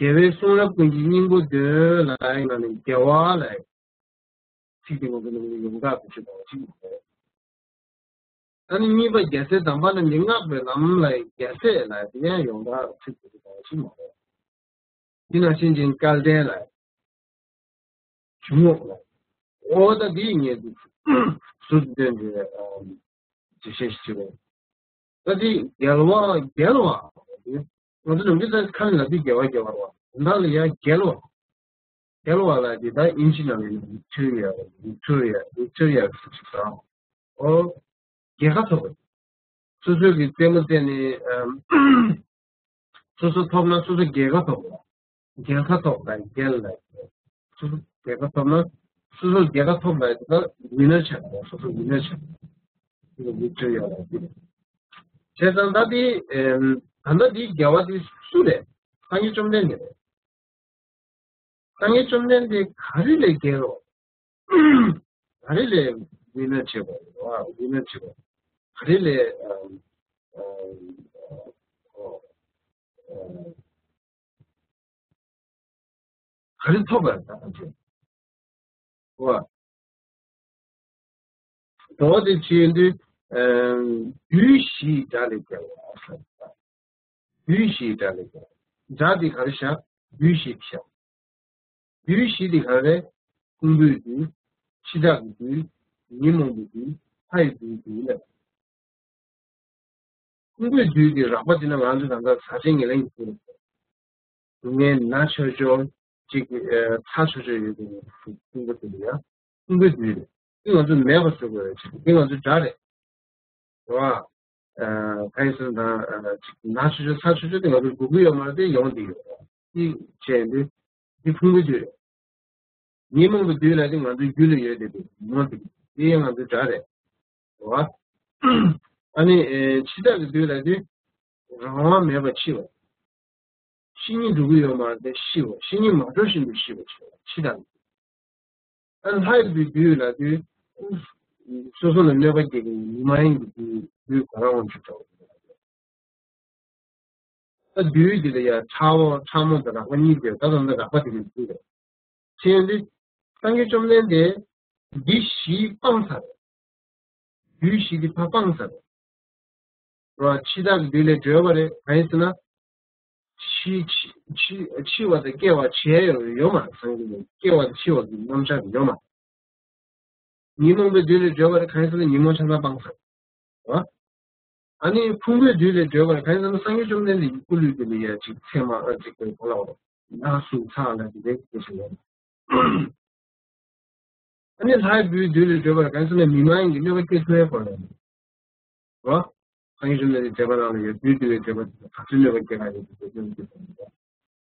རྒྱལ་བའི་གསུང་རབ་ཀུན་གྱི་སྙིང་པོ་དོན་ལ་ཡང་ནང་ནས་རྒྱལ་བ་ལ་ཡང་། ཚིག་དེ་ངོ་མ་ནང་ནས་ཡོངས་གྲགས་སུ་ཆུད་པ་ཞིག་མ་རེད། ཨ་ནི་གཉིས་པ་རྒྱལ་སྲས་དམ་པ་རྣམས་ཀྱིས་བསྔགས་པའི་ལམ་ལ་ཡང་རྒྱལ་སྲས་ལ་དེ་ཡང་ཡོངས་གྲགས་ཚིག་དེ་ཆུད་པ་ཞིག་མ་རེད། དེ་ནང་བཞིན་ཅིང་སྐལ་ལྡན་ལ་ཡང་། འཇུག་ངོགས་ལ། འོ་ད་འདི་ངས་འདི་ཟུར་དུ་བཏོན་ཏེ་འགྲེལ་བཤད་ཞིག་བྱེད་དགོས། ད་འདི་རྒྱལ་བ་རྒྱལ་བ། ང་ཚོ་ནམ་རྒྱུན་ད་ཁ་ནས་ལབ་དུས་རྒྱལ་བ་རྒྱལ་བ་རེད་བ། དོན་དག་ལ་ཡང་རྒྱལ་བ། རྒྱལ་བ་ལ་འདི་ད་དབྱིན་ཇི་ནང་ལ་ཡང་Victoria Victoria Victoria ཟེར་ཞིག་ཟེར། འོ། རྒྱལ་ཁ་ཐོབ་པ། སོ་སོའི་གི་རྩེད་མོ་རྩེ་ནས་ཨམ། སོ་སོ་ཐོབ་ན་སོ་སོ་རྒྱལ་ཁ་ཐོབ་པ། རྒྱལ་ཁ་ཐོབ་པ་རྒྱལ་ལ། སོ་སོ་རྒྱལ་ཁ་ཐོབ་ན་སོ་སོ་རྒྱལ་ཁ་ཐོབ་པ་ད་winner ཆགས་པ། སོ་སོ་winner ཆགས་པ། དེ་ལ་Victoria ལ་དེ་རེད། བྱས་ཙང་ད་དེ་ཨམ། ད་ལྟ་དེའི་རྒྱལ་བ་དེ་སུ་རེད། སངས་རྒྱས་བཅོམ་ལྡན་འདས་རེད། སངས་རྒྱས་བཅོམ་ལྡན་འདས་ག་རེ་ལས་རྒྱལ་རོ། ག་རེ་ལས་winner ཆེ་བ་རེད་བ། winner ཆེ་བ། ག་རེ་ལས་ཨམ། ཨམ། ཨོ། ཨོ། ག་རེ་ཐོབ་པ་རེད་ད་ཨ་ཅེ། བ། དོ་དེ་བྱེད་དུས་ཨམ། རྒྱུད་བཞིའི་དགྲ་ལས་རྒྱལ་བ། རྒྱུད་བཞིའི་དགྲ་ལས་རྒྱལ། དགྲ་དེ་ག་རེ་བཞག་རྒྱུད་བཞི་དེ་བཞག་རྒྱུད་བཞི་དེ་ག་རེ། ཕུང་པོའི་རྒྱུད། འཆི་བདག་གི་རྒྱུད། ཉོན་མོངས་པའི་རྒྱུད། ལྷའི་རྒྱུད་ལ། ཕུང་པོའི་རྒྱུད་དེ་རགས་པ་བྱས་ན་ང་ཚོ་ད་ལྟ་ཟག་བཅས་ཉེར་ལེན་གྱི་རྒྱུད་རེད། སྡུག་བསྔལ་ན་ཆོས་ཆོས་ཅིག་ཚ་ཆོས་ཆོས་ཡོད་པའི་ཕུང་པོ་དེ་ལ་ཡ་ཕུང་པོའི་རྒྱུད་རེད། དེ་ང་ཚོ་མེད་པར་བཟོ་དགོས་རེད། དེ་ང་ཚོ་དགྲ་རེད། རེད་བ། ཨ། གང་ཡིན་ཟེར་ན་ད་ན་ཆོས་ཆོས་ཚ་ཆོས་ཆོས་དེ་ང་ཚོ་དགོས་ཀྱི་ཡོད་མ་རེད། དེ་ཡོང་དེ་ཡོད་རེད། དེ་བྱས་དུས་དེ་ཕུང་པོའི་རྒྱུད་རེད། ཉོན་མོངས་པའི་རྒྱུད་ལ་དེ་ང་ཚོའི་རྒྱུད་ལ་ཡོད་དེ་དེ་ཉོན་དེ་དེ་ཡང་ང་ཚོའི་དགྲ་རེད། རེད་བ། ཨ་ནི་འཆི་བདག་གི་བདུད་ལབ་དུས་རང་དབང་མེད་པར་འཆི་བ། ཤི་ནི་འགྲོ་གི་ཡོད་མ་རེད་ཤི་བ། ཤི་ནི་མ་འགྲོ་བཞིན་དུ་ཤི་བ་འཆི་བ་འཆི་བདག་གི་བདུད། ཨ་ལྷའི་བདུད་ལབ་དུས་སོ་སོ་ལ་གནོད་པ་སྐྱེལ་མཁན་མི་མ་ཡིན་གྱི་བདུད་བདུད་ག་རང་དབང་ཕྱུག་འདྲ་བོ། ད་བདུད་འདི་ལ་ཡང་ཁྲ་བོ་ཁྲ་མོ་དང་རགས་པ་གཉིས་ཡོད། ད་ད་ལྟ་རགས་པ་དེ་གཉིས་འདུག་རེད། ཁྱེད་འདི་སངས་རྒྱས་བཅོམ་ལྡན་འདས་འདི་བཞི་སྤངས་ཚར་རེད། བདུད་བཞི་འདི་ཕར་སྤངས་ཚར་རེད། རོ་འཆི་བདག་གི་བདུད་ལས་གྲོལ་བ་རེད། གང་ཡིན་ཟེར་ན། འཆི་འཆི་འཆི་འཆི་བ་དང་སྐྱེ་བ་བྱས་ཡོད་ཡོད་མ་རེད། སངས་རྒྱས་ནས་སྐྱེ་བ་དང་འཆི་བ་གི་རྣམ་གཞག་གི་ཡོད་མ་རེད། ཉོན་མོངས་པའི་བདུད་ལས་གྲོལ་བ་རེད། གང་ཡིན་ཟེར་ན་ཉོན་མོངས་ཆ་ཚང་སྤངས་ཚར་རེད། ཨ་ནི་ཕུང་པོའི་བདུད་ལས་གྲོལ་བར་གང་ཡིན་ཟེར་ན་སངས་རྒྱས་བཅོམ་ལྡན་འདས་ཀྱི་སྐུ་ལུས་དེ་ལ་ཡང་ཅིག་ཚད་མ་ཨ་ཅིག་གི་གོ་ལ་འོ་ན་སུ་ཚ་ལ་དེ་རེད་དེ་ཞིག་ཡོད། ཨ་ནི་ལྷའི་བུའི་བདུད་ལས་གྲོལ་བར་གང་ཡིན་ཟེར་ན་མི་མ་ཡིན་གྱི་གནོད་པ་སྐྱེལ་ཐུབ་ཡ་གོ་ལ་རོ། སངས་རྒྱས་བཅོམ་ལྡན་འདས་མཛད་པ་ནང་ལ་ཡོད་བདུད་འདུལ་བའི་མཛད་པ་དེ་ག་ཚོད་གནོད་པ་སྐྱེལ་ག་ཡོད་དེ་དེ་དེ་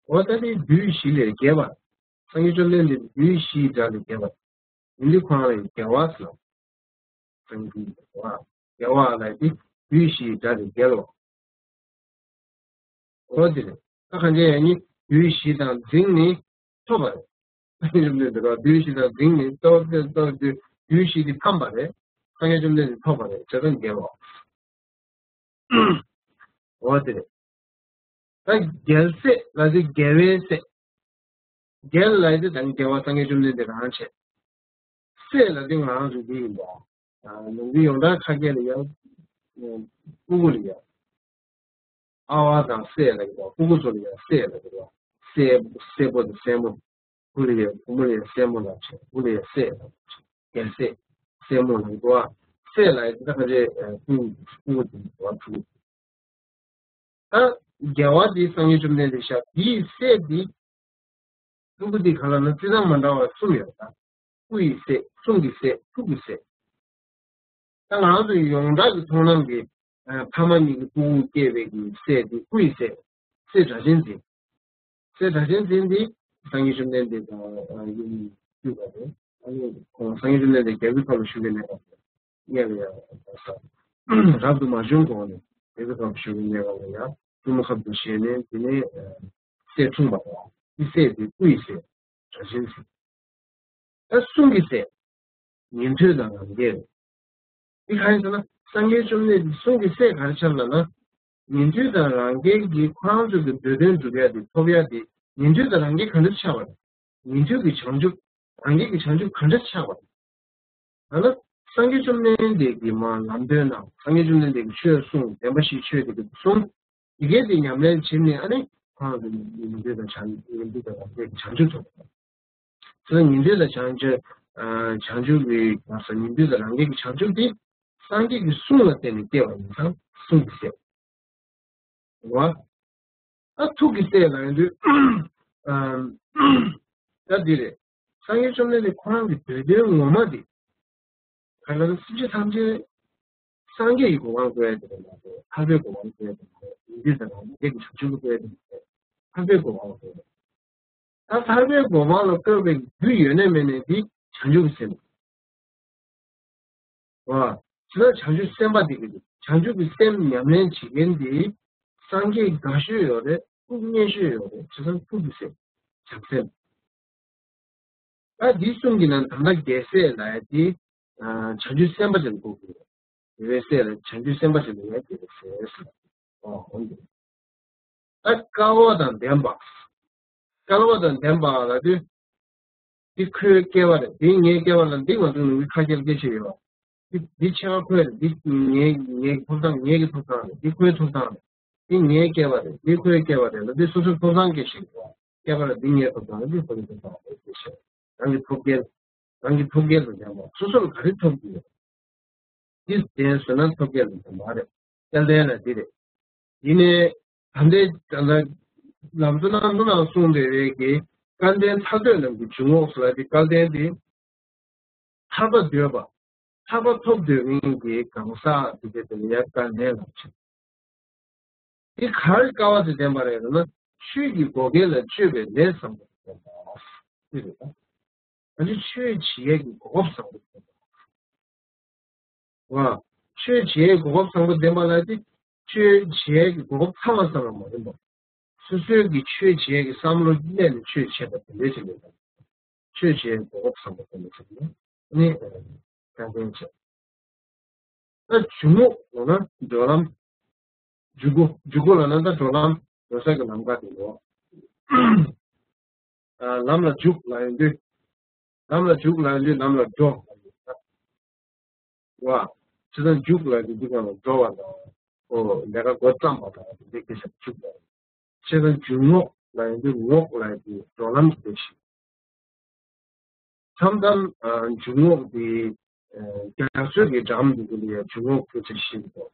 འོ་ད་དེ་བདུད་བཞི་ལས་རྒྱལ་བ། སངས་རྒྱས་བཅོམ་ལྡན་འདས་བདུད་བཞིའི་དགྲ་ལས་རྒྱལ་བ། ཡིན་དུས་ཁོ་རང་ལ་རྒྱལ་བ་ཟེར། སངས་རྒྱས་རྒྱལ་བ། རྒྱལ་བ་ལ་ཡིན་བདུད་བཞིའི་དགྲ་ལས་རྒྱལ་བ། འོ་དེ་རེད། ད་གང་ཅི་ཡང་ནི་བདུད་བཞི་དང་འཛིང་ནི་ཐོབ་པ་རེད། སངས་རྒྱས་བཅོམ་ལྡན་འདས་ལ་བདུད་བཞི་དང་འཛིང་ནི་ཐོབ་སྟེ་ཐོབ་སྟེ་བདུད་བཞི་དེ་ཕམ་པ་རེད། སངས་རྒྱས་བཅོམ་ལྡན་འདས་ཐོབ་པ་རེད། བྱས་ཙང་རྒྱལ་བ། འོ་དེ་རེད། ད་རྒྱལ་སྲས་ལ་དེ་རྒྱལ་བའི་སྲས། རྒྱལ་ལ་དེ་དང་རྒྱལ་བ་སངས་རྒྱས་བཅོམ་ལྡན་འདས་རང་བྱས། སྲས་ལ་དེ་ང་རང་ཚོ་དེ་ཡིན་པ། ནང་པའི་ཡོངས་གྲགས་ཁ་སྐད་ལ་ཡང་། སྤུ་གུ་ལ་ཡང་། ཨ་ཝ་དང་སྲས་ལ་ཡང་སྤུ་གུ་ཚོ་ལ་ཡང་སྲས་ལ་ཡང་། སྲས་སྲས་པོ་དང་སྲས་མོ། བུ་ལ་ཡང་བུ་མོ་ལ་ཡང་སྲས་མོ་ལ་བྱས། བུ་ལ་ཡང་སྲས་ལ་བྱས། རྒྱལ་སྲས། སྲས་མོ་ལ་འགྲོ་བ། སྲས་ལ་ཡང་ད་ག་རེ་སྤུ་གུ་སྤུ་གུ་དེ་འགྲོ་བ་ཕྲུ་གུ། ད་རྒྱལ་བ་འདི་སངས་རྒྱས་བཅོམ་ལྡན་འདས་ཤག་འདིའི་སྲས་འདི། ཕྲུ་གུ་འདི་ག་ལ་ན་རྩི་སྟངས་མ་འདྲ་བ་གསུམ་ཡོད་ད། སྐུ་ཡི་སྲས། གསུང་གི་སྲས། ཐུགས་ཀྱི་སྲས། ད་ང་ཚོ་ཡོངས་གྲགས་ཀྱི་མཐོང་ལམ་གྱི་ཕ་མ་གཉིས་ཀྱི་སྤུ་གུ་སྐྱེས་པའི་གི་སྲས་དེ་སྐུ་ཡི་སྲས། སྲས་སྒྲ་གཅན་འཛིན། སྲས་སྒྲ་གཅན་འཛིན་དེ་སངས་རྒྱས་བཅོམ་ལྡན་འདས་དང་ཡུམ་བརྒྱུད་པ་རེད། ཨ་ནི་ཁོང་སངས་རྒྱས་བཅོམ་ལྡན་འདས་རྒྱལ་པོའི་ཁབ་ལ་བཞུགས་པའི་གནས་སྐབས་སུ་མངལ་ལ་ཡང་རབ་ཏུ་མ་བྱུང་གོང་ནས་རྒྱལ་པོའི་ཁབ་ལ་བཞུགས་པའི་གནས་སྐབས་ལ་ཡང་བཙུན་མོ་ཁབ་ཏུ་བཞེས་ནས་དེ་ནས་སྲས་འཁྲུངས་པ་རེད། དེ་སྲས་དེ་སྐུ་ཡི་སྲས་སྒྲ་གཅན་འཛིན། ད་གསུང་གི་སྲས། ཉན་ཐོས་དང་རང་རྒྱལ། འདི་གང་ཡིན་ཟེར་ན་སངས་རྒྱས་བཅོམ་ལྡན་འདས་གསུང་གི་སྲས་ག་རེ་ཆགས་ལབ་ན། ཉན་ཐོས་དང་རང་རྒྱལ་གྱིས་ཁོ་རང་ཚོ་གི་འདོད་དོན་སྒྲུབ་ཡ་དེ་ཐོབ་ཡ་དེ་ཉན་ཐོས་དང་རང་རྒྱལ་ག་འདྲ་ཆགས་པ་རེད། ཉན་ཐོས་ཀྱི་བྱང་ཆུབ། རང་རྒྱལ་གྱི་བྱང་ཆུབ་ག་འདྲ་ཆགས་པ་རེད། ད་ལྟ་སངས་རྒྱས་བཅོམ་ལྡན་འདས་ཀྱི་མ་ལམ་སྟོན་དང་སངས་རྒྱས་བཅོམ་ལྡན་འདས་ཀྱི་ཆོས་གསུངས་བདེན་པ་བཞི་ཆོས་ཀྱི་གསུང་། དེ་གས་དེ་ཉམས་ལེན་བྱས་ནས་ཨ་ནི་ཁོ་རང་ཚོ་ཉན་ཐོས་དང་བྱང་ཉན་ཐོས་དང་རང་རྒྱལ་གྱི་བྱང་ཆུབ་ཐོབ། དེ་ལ་ཉན་ཐོས་དང་བྱང་ཆུབ། བྱང་ཆུབ་ཀྱི་ང་ཚོ་ཉན་ཐོས་དང་རང་རྒྱལ་གྱི་བྱང་ཆུབ་དེ་སངས་རྒྱས་ཀྱི་གསུང་ལ་བརྟེན་ནས་སྐྱེ་བ་ཡིན་ཙང་གསུང་གི་སྲས། རེད་བ། ཨ་ཐུགས་ཀྱི་སྲས་ལ་ཡིན་དུས། ད་འདི་རེད། སངས་རྒྱས་བཅོམ་ལྡན་འདས་ཁོ་རང་གི་འདོད་དོན་ངོ་མ་དེ། ག་ལ་སེམས་ཅན་ཐམས་ཅད་སངས་རྒྱས་ཀྱི་གོ་འཕང་བཀོད་ཡ་དེ་མ་རེད། ཐར་པའི་གོ་འཕང་བཀོད་ཡ་དེ་མ་རེད། ཡིན་དུས་ད་རང་རྒྱལ་གྱི་བྱང་ཆུབ་བཀོད་ཡ་དེ་མ་རེད། ཐར་པའི་གོ་འཕང་བཀོད་ཡ། ད་ཐར་པའི་གོ་འཕང་ལ་བཀོད་པའི་རྒྱུ་ཡོད་ནས་མེད་ནས་འདི་བྱང་ཆུབ་ཀྱི་སེམས། བ། ཇི་ལྟར་བྱང་ཆུབ་སེམས་དཔའ་དེ་གི་བྱང་ཆུབ་ཀྱི་སེམས་ཉམས་ལེན་བྱེད་མཁན་དེ་སངས་རྒྱས་དགའ་ཤོས་ཡོད་རེད། ཐུགས་མཉེས་ཤོས་ཡོད་རེད། བྱས་ཙང་ཐུགས་ཀྱི་སེམས། བྱང་སེམས། ད་འདི་གསུམ་གྱི་ནང་ད་ལྟ་རྒྱལ་སྲས་ལ་ཡ་དེ་བྱང་ཆུབ་སེམས་དཔའ་ཅན་དགོས་ཀྱི་རེད། རྒྱལ་བའི་སྲས་ལ་བྱང་ཆུབ་སེམས་དཔའ་ཅན་ལ་ཡ་རྒྱལ་བའི་སྲས་ཟེར། ཨོ་འོན་ཏེ། ད་སྐལ་བ་དང་ལྡན་པ། སྐལ་བ་དང་ལྡན་པ་ལ་དུས། འདི་ཁོའི་སྐལ་བ་རེད། འདི་ངའི་སྐལ་བ་ལ་འདི་ང་ཚོ་ནང་གི་ཁ་སྐད་སྐད་ཆ་ཡོད་པ། འདི་འདི་ཆེ་བ་ཁོའི་རེད། འདི་ངའི་ངའི་ཐོབ་ཐང་ངའི་གི་ཐོབ་ཐང་རེད། འདི་ཁོའི་ཐོབ་ཐང་རེད། འདི་ངའི་སྐལ་བ་རེད། འདི་ཁོའི་སྐལ་བ་རེད་ལ་འདི་སོ་སོའི་ཐོབ་ཐང་སྐད་ཆ་ཡོད་པ། སྐལ་བ་རེད། འདི་ངའི་ཐོབ་ཐང་རེད། འདི་ཁོ་གི་ཐོབ་ཐང་རེད་ཟེར་བཤད། རང་གི་ཐོབ་སྐལ། རང་གི་ཐོབ་སྐལ་དང་ལྡན་པ་སོ་སོར་ག་རེ་ཐོབ་ཀྱི་ཡོད། འདི་ལྡན་ཟེར་ན་ཐོབ་སྐལ་དང་ལྡན་པ་རེད། སྐལ་ལྡན་ལ་འདི་རེད། ཡིན་ནའི་ད་ལྟའི་ད་ལྟ་ལམ་གཙོ་རྣམ་གྲོལ་ནང་གསུངས་པའི་རིགས་ཀྱི་སྐལ་ལྡན་ཐར་འདོད་རྣམས་ཀྱི་འཇུག་ངོགས་ཟེར་བ་འདི་སྐལ་ལྡན་འདི། ཐར་པ་འདོད་པ། ཐར་པ་ཐོབ་འདོད་མཁན་གྱི་གང་ཟག་འདི་གའི་དེ་ལ་ཡ་སྐལ་ལྡན་ལབ་ཅིང་། འདི་ག་རེ་སྐལ་བ་དེ་ལྡན་པ་རེད་ལབ་ན་ཆོས་ཀྱི་བགོ་སྐལ་ལ་སྤྱོད་པའི་ལས་བཟང་པོ་དེ་ལྡན་པ་ཅིག་རེད། ད་ནི་ཆོས་བྱེད་ཡས་ཀྱི་གོ་སྐབས་བཟང་པོ་དེ་ལྡན་པ། བ། ཆོས་བྱེད་གོ་སྐབས་བཟང་པོ་ལྡན་པ་ལ་དེ་ཆོས་བྱེད་ཀྱི་གོ་སྐབས་ཚང་བ་ཙམ་ལ་མ་ཡིན་པ། སོ་སོའི་གི་ཆོས་བྱེད་ཀྱི་བསམ་བློ་གནས་ནས་ཆོས་བྱེད་པ་དེ་འདྲའི་ཞིག་ཡོད་པ། ཆོས་བྱེད་གོ་སྐབས་བཟང་པོ་དེ་འདྲ་ཞིག་ནི་ནི་དྲན་རྟེན་བྱེད། ད་འཇུག་ངོགས་ལབ་ན་འགྲོ་ལམ། འཇུག་སྒོ། འཇུག་སྒོ་ལབ་ན་ད་འགྲོ་ལམ། འགྲོ་ས་གི་ལམ་ཁ་དེ་ཡོད། ལམ་ལ་འཇུག་ལབ་ཡོང་དུས། ལམ་ལ་འཇུག་ལབ་ཡོང་དུས་ལམ་ལ་འགྲོ། བ། ཇི་ལྟར་འཇུག་ལབ་ཡོང་དུས་འདི་ག་ལ་འགྲོ་བ་དང་། ཨོ་ལས་ཀ་འགོ་བརྩམས་པ་དང་འདི་སྐད་ཆ་འཇུག་ལབ། ཇི་ལྟར་འཇུག་ངོགས་ལབ་ཡོང་དུས་ངོགས་ལབ་ཡོང་དུས་འགྲོ་ལམ་དེ་ཞིག་མཚམས་མཚམས་འཇུག་ངོགས་དེ་རྒྱ་མཚོའི་གི་འགྲམ་དུ་གི་ལ་ཡང་འཇུག་ངོགས་ཕལ་ཆེར་ཤེས་འདུག་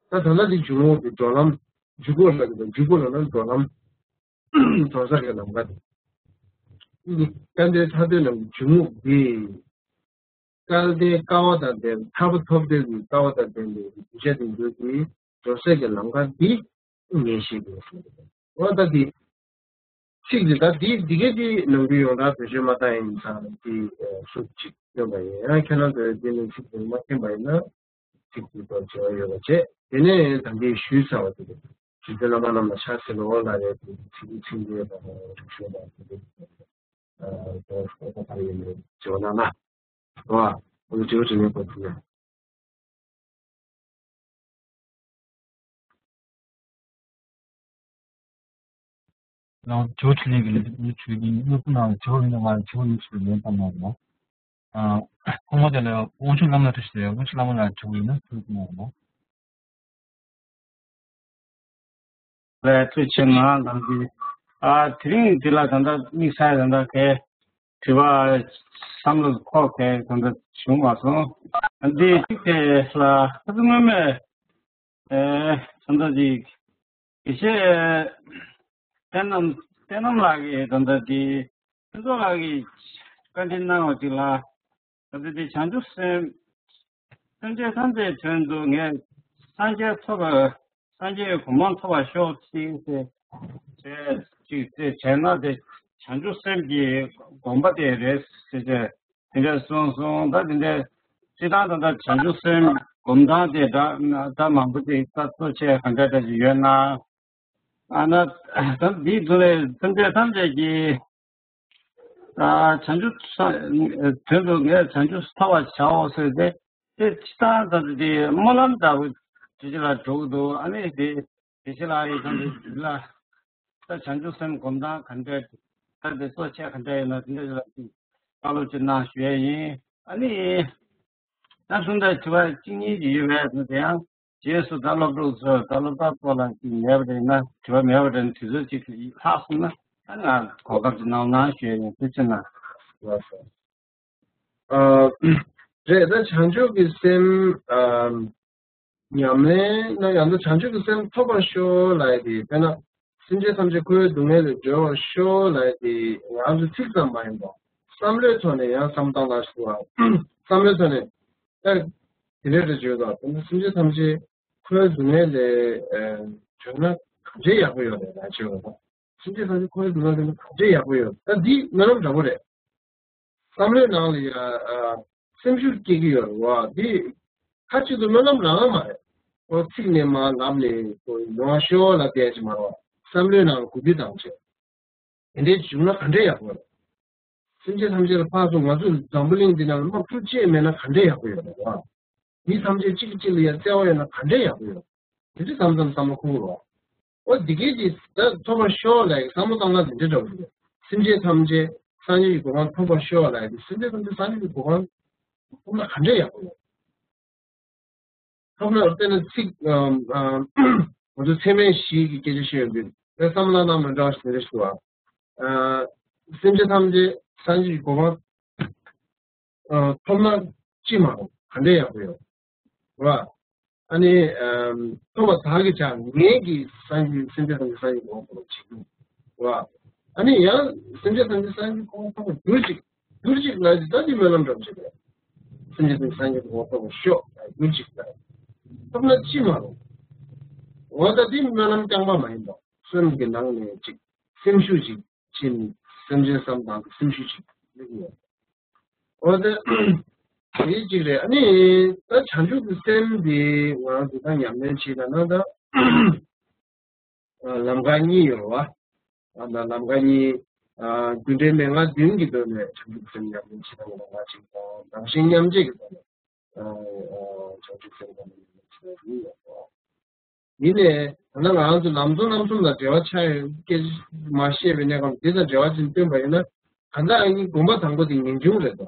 ད་ད་ལྟ་དེ་འཇུག་ངོགས་དེ་འགྲོ་ལམ། འཇུག་སྒོ་ལབ་ཀྱི་འདུག་འཇུག་སྒོ་ལབ་ན་འགྲོ་ལམ། འགྲོ་ས་གི་ལམ་ཁ་དེ། འདི་དཔལ་ལྡན་ཐར་འདོད་རྣམས་ཀྱི་འཇུག་ངོགས་དེ། སྐལ་ལྡན་དཀའ་བ་དང་ལྡན་ཐར་པ་ཐོབ་འདོད་ཀྱི་དཀའ་བ་དང་ལྡན་པའི་གདུལ་བྱ་དེ་ཚོ་གི་འགྲོ་ས་གི་ལམ་ཁ་འདི་ངས་ཤེས་དགོས་སོ། འོ་ད་འདི། ཚིག་འདི་ད་འདི་འདི་གའི་འདི་ནང་དུ་ཡོངས་གྲགས་བེད་སྤྱོད་མ་བཏང་ཡིན་ཙང་འདི་སུབ་ཅིག་སྟོན་པ་ཡིན། ཡང་ཁྱེད་རང་ཚོས་འདི་ནང་ཚིག་འདི་མ་མཁྱེན་པ་ཡིན་ན་ཚིག་འདི་ཐོག་བྱ་བ་ཡོད་པ་བྱས། དེ་ནས་ད་འདི་ཞུས་ཚར་བ་དེ་རེད། ཞུས་ཚེ་བླ་མ་རྣམས་ལ་ཕྱག་འཚལ་ལོ་ལ་རེད། དེ་ཚིག་འདི་ཚིག་འདི་ད་རིག་གཞུང་དང་དེ་འདི་ཨ་ད་ཁོ་ཁོ་ཕ་ཡིན་ནས་བྱེད་པ་ན་ན་རོ། ཨ་འདི་བྱེད་པ་དྲི་ལན་གོ་ཐུབ་ཡ། ལགས་ཇོ་ཁྲི་ལེགས་ཀྱི་ལེགས་ཇོ་ཁྲི་ལེགས་ཀྱི་དངོས་པོ་ནང་ཇོ་ཡིན་ན་ང་ཇོ་ཡིན་ཞེས་ལན་བཏབ་གནང་རོགས། ཨ་ཐོག་མ་དེ་ལ་དབང་ཕྱུག་བླ་མ་ལ་ཐུགས་རྗེ་ཆེ། དབང་ཕྱུག་བླ་མ་ལ་ཇོ་ཡིན་ན་ཐུགས་གནང་རོགས། ལགས་ཐུགས་རྗེ་ཆེ། ང་ལགས་ཀྱི་ཨ་དེ་རིང་འདི་ལ་ད་ལྟ་དམིགས་བསལ་ད་ལྟ་གས་དྲི་བ་བསམ་བློ་འཁོར་མཁན་དེ་འདྲ་བྱུང་མ་སོང་། འདི་གཅིག་དེ་ལ་ཁ་སང་སྔོན་མས་ཨེ་ད་ལྟ་འདི་དགེ་བཤེས་བསྟན་རྣམ་བསྟན་རྣམ་ལགས་ཀྱིས་ད་ལྟ་འདི་ཕུན་ཚོགས་ལགས་ཀྱིས་བཀའ་འདྲི་གནང་བ་ཅིག་ལ། ད་ལྟ་འདི་བྱང་ཆུབ་སེམས་སེམས་ཅན་ཐམས་ཅད་དོན་དུ་ངས་སངས་རྒྱས་ཐོབ་པར། སངས་རྒྱས་གོ་འཕང་ཐོབ་པར་ཤོག་ཅེས་ཟེར་ཅིག་དེ་བྱས་ན་དེ་བྱང་ཆུབ་སེམས་ཀྱི་དགོངས་པ་དེ་རེད་ཟེར་ཏེ་དེ་འདྲ་གསུངས་སོང་། ད་དེ་འདྲ་སྤྱིར་བཏང་ད་ལྟ་བྱང་ཆུབ་སེམས་སྒོམ་སྟངས་དེ་འདྲ་ད་མང་པོ་ཅིག་ད་གཙོ་ཆེ་ག་འདྲ་འདྲ་ཅིག་ཡོད་ན། ཨ་ན་ད་འདིའི་དོན་ལས་སེམས་ཅན་ཐམས་ཅད་ཀྱི་ཨ་བྱང་ཆུབ་ས་དོན་དུ་ངས་བྱང་ཆུབ་ཐོབ་པར་བྱའོ་ཟེར་ཏེ། དེ་ཕྱི་ཐང་ཙམ་དེ་སྨོན་ལམ་འདྲ་པོ་དེ་ཅི་ལ་འགྲོ་གི་འདུག་ཨ་ནི་དེ་དེ་ཕྱི་ལ་ཡི་ཙམ་དེ་ལ་ད་བྱང་ཆུབ་སེམས་སྒོམ་སྟངས་ག་འདྲ་ད་དེ་གཙོ་ཆེ་ག་འདྲ་ཡིན་ན་དེ་འདྲ་ལ་ཅིག་བཀའ་སློབ་ཅིག་གནང་ཞུ་ཡས་ཡིན། ཨ་ནི་ད་གསུང་དང་དྲི་བ་གཅིག་གཉིས་ཅིག་ཡོད་པས་དེ་ཡང་། རྗེས་སུ་ད་སློབ་ཕྲུག་ཚོ་ད་སློབ་གྲྭ་སྐོར་ལ་ཅིག་མེད་པ་རེད་ན་དྲི་བ་མེད་པ་རེད་ན་དུས་ཚོད་ཅིག་ལྷག་སོང་ན་ཨ་ང་གོ་སྐབས་ཅིག་གནང་གནང་ཞུ་ཡ་ཡིན། ཐུགས་རྗེ་གནང་། ལགས་སོ། ཨ་རེད། ད་བྱང་ཆུབ་ཀྱི་སེམས་ཨ་ཉམས་ལེན་ན་ཡང་ད་བྱང་ཆུབ་ཀྱི་སེམས་ཐོབ་པར་ཤོག་ལབ་ཡ་དེ་དཔེར་ན་སེམས་ཅན་ཐམས་ཅད་འཁོར་བའི་སྡུག་བསྔལ་ལས་སྒྲོལ་བར་ཤོག་ལབ་ཡ་དེ་ང་ཚོ་ཚིག་ཙམ་མ་ཡིན་པ་བསམ་བློའི་ཐོག་ནས་ཡང་བསམ་བློ་བཏང་ན་ཞུ་བ་བསམ་བློའི་ཐོག་ནས། ཨ། དེ་འདྲའི་འདྲ་བརྗོད་དང་དེ་ནི་སེམས་ཅན་ཐམས་ཅད་འཁོར་བའི་སྡུག་བསྔལ་ལས་ཨ་བྱོལ་ན་ག་འདྲའི་ཡག་པོ་ཡོད་རེད་ལབ་བརྗོད་པ་དང་། སེམས་ཅན་ཐམས་ཅད་འཁོར་བའི་སྡུག་བསྔལ་ལས་ག་འདྲའི་ཡག་པོ་ཡོད། ད་འདི་སྨོན་ལམ་འདྲ་པོ་རེད། བསམ་བློའི་ནང་ལ་ཡ་ཨ་སེམས་ཤུགས་སྐྱེ་གི་ཡོད་རེད་བ། འདི་ཁ་ཅིག་ཏུ་སྨོན་ལམ་རང་མ་རེད། ཁོ་ཚིག་ནས་མར་ལབ་ནས་ཁོ་ཡོང་བ་ཤོག་ལབ་བསྡད་ཀྱི་མ་རེད་བ། བསམ་བློའི་ནང་ལ་གུས་འདུད་བཏང་བྱས། དེ་འདྲའི་བྱུང་ན་ག་འདྲའི་ཡག་པོ་རེད། སེམས་ཅན་ཐམས་ཅད་ལ་ཕར་ཚུར་ང་ཚོ་འཛམ་བུ་གླིང་འདི་ནང་ལ་དམག་འཁྲུག་ཅེས་མེད་ན་ག་འདྲའི་ཡག་པོ་ཡོད་རེད་བ། མི་ཐམས་ཅད་གཅིག་གིས་གཅིག་ལ་ཡ་བརྩེ་བ་ཡོད་ན་ག་འདྲའི་ཡག་པོ་ཡོད། དེ་འདྲ་མཚམས་མཚམས་བསམ་བློ་འཁོར་གི་རེད་བ། འོ་འདི་གས་ཀྱི་ད་ཐོབ་པར་ཤོག་ལབ་ཡ་བསམ་བློ་བཏང་ན་འདི་འདྲ་འདྲ་པོ་རེད། སེམས་ཅན་ཐམས་ཅད་སངས་རྒྱས་ཀྱི་གོ་འཕང་ཐོབ་པར་ཤོག་ལབ་ཡ་དེ་སེམས་ཅན་ཐམས་ཅད་སངས་རྒྱས་ཀྱི་གོ་འཕང་ཐོབ་ན་ག་འདྲའི་ཡག་པོ་ཡོད། ཐོབ་ན་དཔེར་ན་ཚིག་ཨ་ཨ་ང་ཚོ་ཚད་མེད་བཞི་གི་སྐད་ཆ་བཤད་ཡོང་དུས་དཔེ་བསམ་བློ་བཏང་ན་འདྲ་ཞིག་རེད་ཞུ་བ། ཨ་སེམས་ཅན་ཐམས་ཅད་སངས་རྒྱས་ཀྱི་གོ་འཕང་ཨ་ཐོབ་ན་ཅི་མ་རུང་ག་འདྲའི་ཡག་པོ་ཡོད་བ། ཨ་ནི་ཨ་ཐོབ་པ་དག་གིས་ཀྱང་ངེད་ཀྱིས་སངས་རྒྱས་སེམས་ཅན་ཐམས་ཅད་སངས་རྒྱས་ཀྱི་གོ་འཕང་ཐོབ་པར་བྱེད་ཀྱི་ཡོད་བ། ཨ་ནི་ཡང་སེམས་ཅན་ཐམས་ཅད་སངས་རྒྱས་ཀྱི་གོ་འཕང་ཐོབ་པར་གྱུར་ཅིག་གྱུར་ཅིག་ལབ་ཅིག་ད་ཅི་སྨོན་ལམ་འདྲ་པོ་ཅིག་རེད། སེམས་ཅན་ཐམས་ཅད་སངས་རྒྱས་ཀྱི་གོ་འཕང་ཐོབ་པར་ཤོག་གྱུར་ཅིག་ལབ། ཐོབ་ན་ཅི་མ་རུང་། འོ་ད་འདི་སྨོན་ལམ་རྐྱང་པ་མ་ཡིན་པ་སེམས་ཀྱི་ནང་ནས་ཅིག་སེམས་ཤུགས་ཅིག་ཕྱིན། སེམས་ཅན་བསམ་སྟངས་ཀྱི་སེམས་ཤུགས་ཅིག་སླེབས་ཡོད། འོ་ད་ དེ་གཅིག་རེད། ཨ་ནི་ད་བྱང་ཆུབ་ཀྱི་སེམས་འདི་ང་རང་ཚོ་ད་ཉམས་ལེན་བྱེད་ལ་ན་ད་ལམ་ཁ་གཉིས་ཡོད་རེད་བ། ཨ་ད་ལམ་ཁ་གཉིས། ཨ་རྒྱུ་འབྲས་མན་ངག་བདུན་གྱི་ཐོག་ནས་བྱང་ཆུབ་སེམས་ཉམས་ལེན་བྱེད་ལ་ན་ལམ་ཁ་གཅིག་དང་། རང་གཞན་མཉམ་བརྗེ་གི་ཐོག་ནས་ཨ་ཨ་བྱང་ཆུབ་སེམས་ཉམས་ལེན་བྱེད་ལ་གཉིས་ཡོད་རེད་བ། ཡིན་ནའི་ད་ལྟ་ང་རང་ཚོ་ལམ་གཙོ་རྣམ་གསུམ་དང་འབྲེལ་བ་ཆགས་ཡོད་སྐད་ཆ་མ་བཤད་པའི་གནས་སྐབས་འདི་དང་འབྲེལ་བ་ཅན་བསྟན་པ་ཡིན་ན། གང་ལྟར་ཨ་ནི་གོམ་པ་དང་པོ་དེ་ངེས་འབྱུང་རེད་དོ།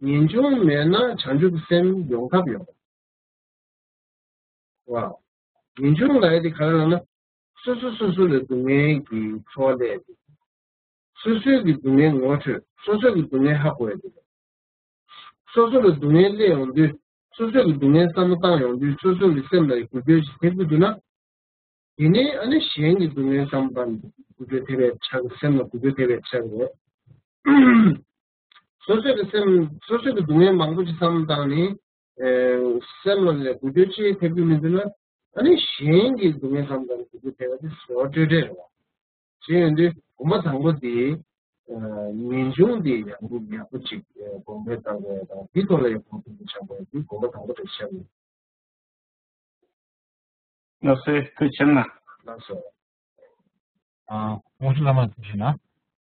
ངེས་འབྱུང་མེད་ན་བྱང་ཆུབ་སེམས་ཡོང་ཐབས་ཡོད་བ། ངེས་འབྱུང་ལབ་ཡ་དེ་ག་རེ་ལབ་ན། སོ་སོ་སོ་སོ་ལ་སྡུག་བསྔལ་གྱི་ཚོར་བ་སླེབས། སོ་སོའི་གི་སྡུག་བསྔལ་ངོ་འཕྲོད། སོ་སོའི་གི་སྡུག་བསྔལ་ཧ་གོ་ཡ་དེ། སོ་སོ་ལ་སྡུག་བསྔལ་སླེབས་ཡོང་དུས། སོ་སོ་གི་སྡུག་བསྔལ་བསམ་བློ་བཏང་ཡོང་དུས། སོ་སོ་གི་སེམས་ལ་འགུལ་སྐྱོད་ཅིག་ཐེབས་ཀྱི་འདུག་ན། དེ་ནས་ཨ་ནི་གཞན་གྱི་སྡུག་བསྔལ་བསམ་བློ་བཏང་འགུལ་སྐྱོད་ཐེབས་པའི་ཆ་གི། སེམས་ལ་འགུལ་སྐྱོད་ཐེབས་པའི་ཆ་གི་རེད། སོ་སོ་གི་སེམས། སོ་སོ་གི་སྡུག་བསྔལ་མང་པོ་ཅིག་བསམ་བློ་བཏང་ནས། ཨེ། སེམས་ལ་ལས་འགུལ་སྐྱོད་ཅིག་ཐེབས་ཀྱི་མི་འདུག་ན། ཨ་ནི་གཞན་གྱི་སྡུག་བསྔལ་བསམ་བློ་བཏང་ནས་འགུལ་སྐྱོད་ཐེབས་པ་དེ་བཟོ་འདྲ་འདྲ་རེད་བ། ཞེས་ཡོང་དུས་གོམ་པ་དང་པོ་དེ། ཨ་ངེས་འབྱུང་དེ་ཡག་པོ་ཡག་པོ་ཅིག་ཨ་གོང་འཕེལ་གཏང་དགོས་དང་། དེའི་ཐོག་ལ་ཡང་གོང་འཕེལ་དུ་བྱ་དགོས། དེ་གོམ་པ་དང་པོ་དེ་བཤད་དགོས། ལགས་སོ། ཐུགས་རྗེ་ཆེ་གནང་། ལགས་སོ། ཨ་དབང་ཕྱུག་བླ་མ་ཐུགས་རྗེ་ཆེ་གནང་།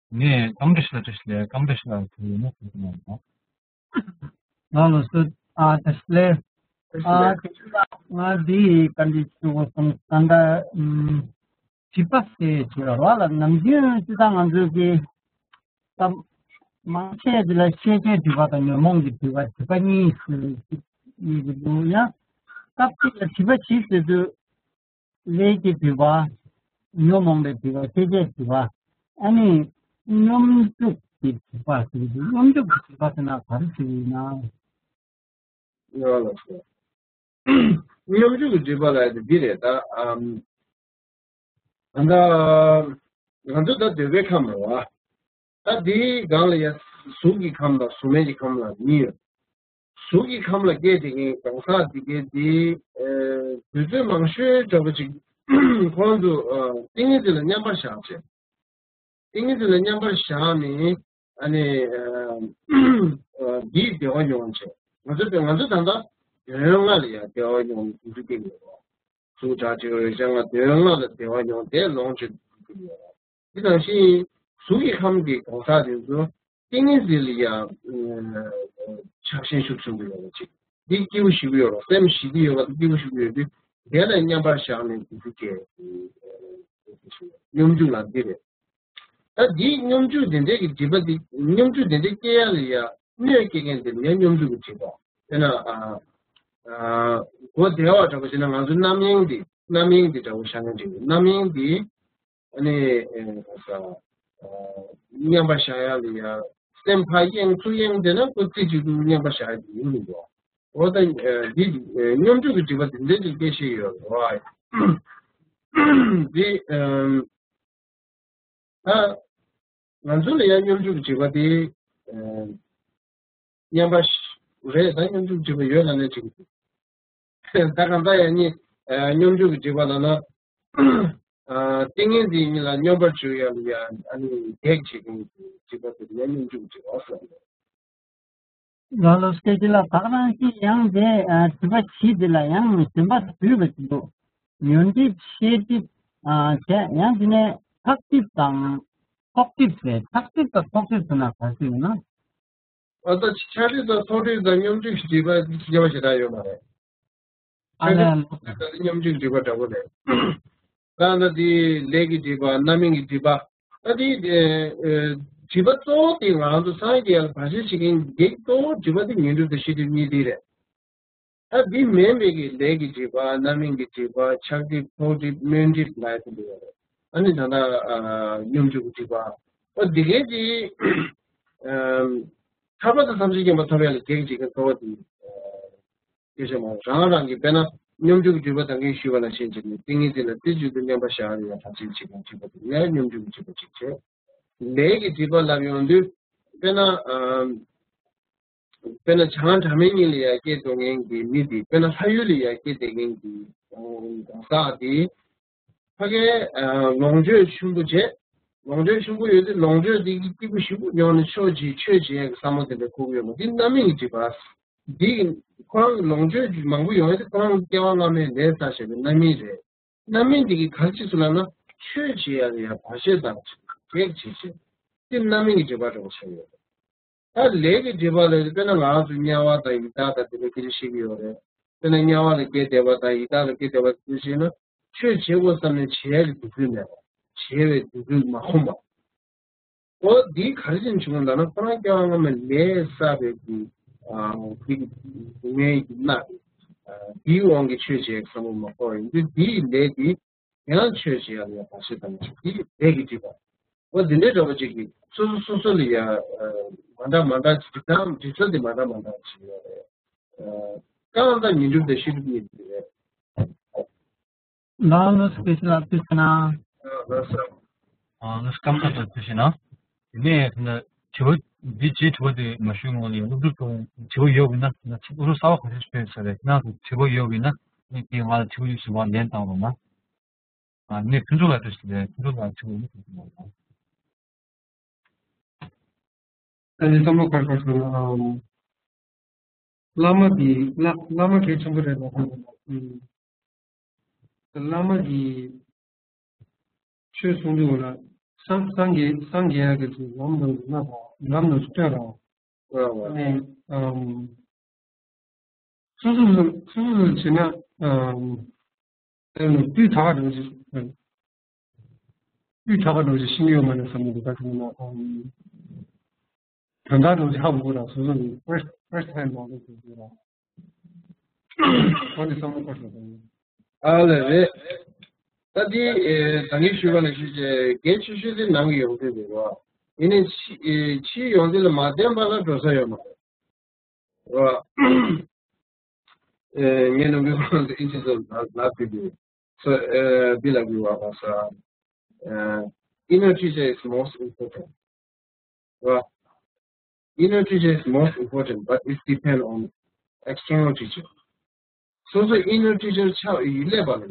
ངས་སྐར་མ་བཀྲ་ཤིས་ལགས། བཀྲ་ཤིས་ལགས། སྐར་མ་བཀྲ་ཤིས་ལགས་ཐུགས་ཡོད་ན་ཐུགས་གནང་། ང་ལ་སུ། ཨ་བཀྲ་ཤིས་ལགས། ཨ་བཀྲ་ཤིས་ལགས། ང་འདི་བཀའ་འདྲི་ཞུ་དགོས་སོང་། ད་ལྟ་ཨམ་བྱིས་པ་ཟེར་བྱེད་ར་བ་ལ། ནམ་རྒྱུན་སྤྱིར་བཏང་ང་ཚོའི་གི་སྐབས་མང་ཆེ་འདི་ལ་ཤེས་བྱའི་སྒྲིབ་པ་དང་ཉོན་མོངས་ཀྱི་སྒྲིབ་པ། སྒྲིབ་པ་གཉིས་སུ་གཉིས་ཀྱི་འདུག་ཡང་སྐབས་གཅིག་ལ་སྒྲིབ་པ་བཞི་ཟེར་དུས། ལས་ཀྱི་སྒྲིབ་པ། ཉོན་མོངས་པའི་སྒྲིབ་པ། ཤེས་བྱའི་སྒྲིབ་པ། ཨ་ནི་སྙོམས་འཇུག་གི་སྒྲིབ་པ་ཟེར་གྱི་འདུག་སྙོམས་འཇུག་གི་སྒྲིབ་པ་ཟེར་ན་ག་རེ་ཟེར་གྱི་ཡིན་ན། ཡོད་ལགས་སོ། སྙོམས་འཇུག་གི་སྒྲིབ་པ་ལབ་ཡ་དེ་འདི་རེད་ད། ཨམ། ད་ལྟ་ང་ཚོ་ད་འདོད་པའི་ཁམས་རེད་བ། ད་འདིའི་སྒང་ལ་ཡ་གཟུགས་ཀྱི་ཁམས་དང་གཟུགས་མེད་ཀྱི་ཁམས་ལ་གཉིས་ཡོད། གཟུགས་ཀྱི་ཁམས་ལ་སྐྱེས་བསྡད་མཁན་གང་ཟག་འདི་གའི་འདི། ཨེ། དུས་ཚོད་མང་ཤོས་འདྲ་པོ་ཅིག་ཁོང་ཚོ་ཨ་ཏིང་ངེ་འཛིན་ལ་མཉམ་པར་བཞག་བྱས། ཏིང་ངེ་འཛིན་ལ་མཉམ་པར་བཞག་ནས། ཨ་ནི་ཨ་འདིའི་བདེ་བ་མྱོང་བྱས། ང་ཚོ་ང་ཚོ་ད་ལྟ་དོན་ལྔ་ལ་ཡང་བདེ་བ་མྱོང་ནས་འདུག་སྐྱེ་ཡོད་རེད། གཟུགས་སྒྲ་དྲི་རོ་རེག་བྱ་ལྔ། དོན་ལྔ་ལ་བདེ་བ་མྱོང་། དེ་ལོངས་སྤྱོད་འདུག་སྐྱེ་ཡོད་རེད། དེ་ནང་བཞིན་གཟུགས་ཀྱི་ཁམས་ཀྱི་གང་ཟག་དེ་ཚོ་ཏིང་ངེ་འཛིན་ལ་ཡང་ཆགས་ཞེན་ཤུགས་ཆེན་པོ་ཡོད་པ་ཅིག་འདི་སྐྱིད་པོ་ཞེ་པོ་ཡོད་རེད། སེམས་ཞི་གི་ཡོད་པ་དང་སྐྱིད་པོ་ཞེ་པོ་ཡོད་དུས། དེ་ལ་མཉམ་པར་བཞག་ནས་འདུག་སྐྱེ་སྙོམས་འཇུག་ལ་འདི་རེད། ད་འདིའི་སྙོམས་འཇུག་དེ་འདྲའི་གི་སྒྲིབ་པ་འདི། སྙོམས་འཇུག་དེ་འདྲའི་སྐྱེ་ཡ་ལ་ཡ་གནོད་སྐྱེལ་མཁན་དེ་ལ་ཡ་སྙོམས་འཇུག་གི་སྒྲིབ་པ། དཔེར་ན་ཨ་ཨ་གོ་བདེ་བ་འདྲ་པོ་བྱས་ན། ང་ཚོ་རྣམ་གཡེང་འདི། རྣམ་གཡེང་འདི་འདྲ་པོ་བཞག་ན་འགྲིག་རྣམ་གཡེང་འདི་ཨ་ནི་ཨ་ཨ་མཉམ་པར་བཞག་ཡ་ལ་ཡ། སེམས་ཕར་གཡེང་ཚུར་གཡེང་བསྡད་ན་ཁོ་རྩེ་གཅིག་ཏུ་མཉམ་པར་བཞག་ཡ་དེ་ཡིན་མི་འགྲོ། འོ་ད་ཨ་འདི་ཨ་སྙོམས་འཇུག་གི་སྒྲིབ་པ་དེ་འདྲའི་ཅིག་སྐྱེ་ཤེས་ཡོད་རེད་བ། འདི་ཨ། ད་ང་ཚོ་ལ་ཡང་སྙོམས་འཇུག་གི་སྒྲིབ་པ་དེ་ཨ་མཉམ་པ་ཞིག་རེད། ད་སྙོམས་འཇུག་སྒྲིབ་པ་ཡོད་ལབ་ནས་ཅིག་ད་གང་ལྟར་ཡང་ནི་ཨ་སྙོམས་འཇུག་གི་སྒྲིབ་པ་ལབ་ན། ཨ་ཏིང་ངེ་འཛིན་གཉིས་ལ་སྙོམས་པར་འཇུག་ཡ་ལ་ཡང་ཨ་ནི་གེགས་བྱེད་མཁན་གྱི་སྒྲིབ་པ་དེ་ལ་ཡང་སྙོམས་འཇུག་གི་སྒྲིབ་པ་ཟེར། ལགས་ལགས། སྐད་ཅིག་ལ་བག་རང་བཞིན་ཡང་དེ་ཨ་སྒྲིབ་པ་བཞི་དེ་ལ་ཡང་གཞན་པ་བསྡུས་པ་ཅིག་འདུག་ཉོན་སྒྲིབ། ཤེས་སྒྲིབ། ཨ་བྱས། ཡང་དེ་ནས་ཚགས་སྒྲིབ་དང་ཚོགས་སྒྲིབ་ཟེར། ཚགས་སྒྲིབ་དང་ཚོགས་སྒྲིབ་ཟེར་ན་ག་རེ་ཟེར་ཡོད་ན། ཨ་ད་ཆགས་སྒྲིབ་དང་ཚོགས་སྒྲིབ་དང་སྙོམས་འཇུག་སྒྲིབ་པ་དབྱེ་བ་ཞེ་དྲག་ཡོད་མ་རེད། ཨ་ཆགས་སྒྲིབ་ལ་དང་ཚོགས་སྒྲིབ་དང་སྙོམས་འཇུག་སྒྲིབ་པ་འདྲ་པོ་རེད། ད་ལྟ་དེ་ལས་ཀྱི་སྒྲིབ་པ། རྣམ་སྨིན་གྱི་སྒྲིབ་པ། ད་དེ་ཨེ་ཨེ་སྒྲིབ་པ་གཙོ་བོ་དེ་ང་རང་ཚོ་སངས་རྒྱས་ལ་བར་ཆད་བྱེད་མཁན་གྱི་གེགས་གཙོ་བོ་སྒྲིབ་པ་དེ་ཉོན་སྒྲིབ་དང་ཤེས་སྒྲིབ་གཉིས་དེ་རེད། ད་འདི་མིན་པའི་གི་ལས་ཀྱི་སྒྲིབ་པ། རྣམ་སྨིན་གྱི་སྒྲིབ་པ། ཆགས་སྒྲིབ། ཚོགས་སྒྲིབ། སྨོན་སྒྲིབ་ལ་ཡ་དེ་འདུག་ཡོད་རེད། ཨ་ནི་ད་ལྟ་ཨ་སྙོམས་འཇུག་གི་སྒྲིབ་པ། ཨོ་འདི་གའི་དེ་ཨམ་ཐར་པ་དང་ཐམས་ཅད་མཁྱེན་པ་ཐོབ་ཡ་ལ་གེགས་བྱེད་མཁན་གཙོ་བོ་དེ་ཨ་སྐད་ཆ་མ་རང་རང་གི་དཔེར་ན་སྙོམས་འཇུག་གི་སྒྲིབ་པ་ད་གིན་ཞུས་པ་ནང་བཞིན་བྱས་ནས་ཏིང་ངེ་འཛིན་ལ་རྩེ་གཅིག་ཏུ་མཉམ་པར་བཞག་ཡ་ལ་ཡ་བར་ཆད་བྱེད་མཁན་སྒྲིབ་པ་དེ་ལ་ཡ་སྙོམས་འཇུག་གི་སྒྲིབ་པ་གཅིག་བྱས། ལས་ཀྱི་སྒྲིབ་པ་ལབ་ཡོང་དུས་དཔེར་ན་ཨམ། དཔེར་ན་བྱང་སྒྲ་མེད་གཉིས་ལ་ཡ་སྐྱེས་འགྲོ་མཁན་གྱི་མི་དེ། དཔེར་ན་ལྷ་ཡུལ་ལ་ཡ་སྐྱེས་བསྡད་མཁན་གྱི་གང་ཟག་དེ་ཕ་གིའི་ལོངས་སྤྱོད་ཆེན་པོ་བྱས། ལོངས་སྤྱོད་ཆེན་པོ་ཡོད་དུས་ལོངས་སྤྱོད་དེ་གི་སྐྱིད་པོ་ཞིག་ཡོང་ནས་ཆོས་བྱེད་ཆོས་བྱེད་ཡག་གི་བསམ་བློ་དེ་འདྲ་འཁོར་གི་ཡོད་མ་རེད། འདི་རྣམ་སྨིན་གྱི་སྒྲིབ་པ། འདི་ཁོ་རང་གི་ལོངས་སྤྱོད་མང་པོ་ཡོང་ཡག་དེ་ཁོ་རང་སྐྱེ་བ་སྔ་མའི་ལས་བསགས་བྱས་པའི་རྣམ་སྨིན་རེད། རྣམ་སྨིན་འདི་གིས་ག་རེ་བྱེད་ཚུལ་ལབ་ན། ཆོས་བྱེད་ཡག་ལ་ཡང་བར་ཆད་བཏང་བྱེད་གེགས་བྱེད་བྱེད། འདི་རྣམ་སྨིན་གྱི་སྒྲིབ་པ་འདྲ་བོ་ཆགས་ཡོད་རེད། ད་ལས་ཀྱི་སྒྲིབ་པ་ལ་དཔེར་ན་ང་རང་ཚོ་དམྱལ་བ་དང་ཡི་དྭགས་དང་དེ་འདྲ་སྐད་ཆ་བཤད་ཀྱི་ཡོད་རེད། དཔེར་ན་དམྱལ་བ་ལ་སྐྱེས་བསྡད་པ་དང་ཡི་དྭགས་ལ་སྐྱེས་བསྡད་པ་དེ་འདྲ་བཤད་ན། ཆོས་བྱེད་དགོས་བསམ་ནས་བྱེད་ཡག་གི་འདོད་ཚུལ་མེད་པ། བྱེད་པའི་འདོད་ཚུལ་མ་ཁོམ་པ། འོ་འདི་ག་རེ་བྱས་ནས་བྱུང་བ་ལབ་ན། ཁོ་རང་སྐྱེ་བ་སྔ་མའི་ལས་བསགས་པའི་གི་ཨ་འདི་གི་སྡུག་བསྔལ་གྱི་མནར། ཨ་འདིའི་དབང་གིས་ཆོས་བྱེད་ཡག་བསམ་བློ་མ་འཁོར་བ་ཡིན་དུས། འདིའི་ལས་འདི་ཡང་ཆོས་བྱེད་ཡག་ལ་ཡང་བར་ཆད་བཏང་ཆོག་འདི་ལས་ཀྱི་སྒྲིབ་པ། འོ་འདི་འདྲའི་འདྲ་པོ་ཅིག་གིས་སོ་སོ་སོ་སོ་ལ་ཡང་ཨ་མ་འདྲ་མ་འདྲ་ཅིག་སྒྲིབ་སྟངས་སྒྲིབ་ཚུལ་འདི་མ་འདྲ་མ་འདྲ་ཅིག་ཡོད་རེད། ཨ་རྐང་དང་ཉོན་སྒྲིབ་དང་ཤེས་སྒྲིབ་གཉིས་འདུས་རེད། ལགས་ལགས་སོ། དེ་ལ་དུས་ཚོད་ན། ལགས་སོ། ཨ་ལགས་སོ། སྐམ་ས་ཚོ་དུས་ཚོད་ན། དེ་ནས་ན་དྲི་བ་འདི་རྗེས་དྲི་བ་དེ་མ་ཞུས་སྔོན་ལ་ཡང་སློབ་ཕྲུག་ཚོ་དྲི་བ་ཡོད་པ་ཡིན་ན། ན་སློབ་ཕྲུག་གསར་པ་ག་ཚོད་ཤོད་ས་རེད། ཁྱེད་རང་ཚོ་དྲི་བ་ཡོད་པ་ཡིན་ན་ངས་དེ་ང་ལ་དྲི་བ་ཡོད་ཟེར་བ་ལན་བཏང་རོགས་གནང་། ཨ་ནི་ཕུན་ཚོགས་ལགས་དུས་ཚོད་རེད། ཕུན་ཚོགས་ལགས་དྲི་བ་ཡོད་ན་དྲི་བ་ཡོད་ན། ད་ནི་བསམ་བློ་ག་རེ་ག་རེ་སོང་ན། ཨམ། བླ་མ་དེ་བླ་བླ་མ་གལ་ཆེན་པོ་རེད་པ། ཨམ། བླ་མ་གིས་ཆོས་གསུང་དུས་ལ་སངས་སངས་རྒྱས་སངས་རྒྱས་ཡག་གི་ཚུལ་ལམ་འདྲ་བོ་ཞིག་སྟོན་རོགས། ལམ་འདྲ་བོ་ཞིག་སྟོན་རོགས། ཨ་ནི་ཨམ། སོ་སོ་སོ་སོ་སོ་བྱས་ན། ཨམ། དེ་ནི་སྤུས་དག་པ་འདྲ་བོ་ཞིག་སྤུས་དག་པ་འདྲ་བོ་ཞིག་ཤེས་ཀྱི་ཡོད་མ་རེད་བསམ་གྱི་འདུག་ད་དེ་ནི་ཨམ། དོན་དག་འདྲ་བོ་ཞིག་ཧ་གོ་གི་རེད། སོ་སོ་ནི་first first hand knowledge ཞིག་ཡོད་རེད། ཁོ་ནི་བསམ་བློ་འཁོར་སོང་། ཨ་ལས་རེད། ད་འདི་ཨེ་ད་གིན་ཞུས་པ་ནང་བཞིན་གྱི་གལ་ཆེ་ཤོས་དེ་ནང་གི་ཡོངས་འཛིན་རེད་བ། ཡིན་ནའི་ཕྱི་ཨེ་ཕྱིའི་ཡོངས་འཛིན་ལ་མ་བརྟེན་པ་ལ་འགྲོ་ས་ཡོད་མ་རེད་བ། ཨེ་ངས་ནམ་རྒྱུན་ཁོང་ཚོ་ཨིན་ཇི་ཚོ་ལབ་ཀྱི་འདུག་སོ་ཨེ་འདི་ལབ་ཀྱི་བ་ག་ས། ཨེ་inner teacher is most important. Well, inner teacher is most important, but it depends on external teacher. སོ་སོ་inner teacher ཆགས་ཡོད་ལས་པ་ལ་ཡ།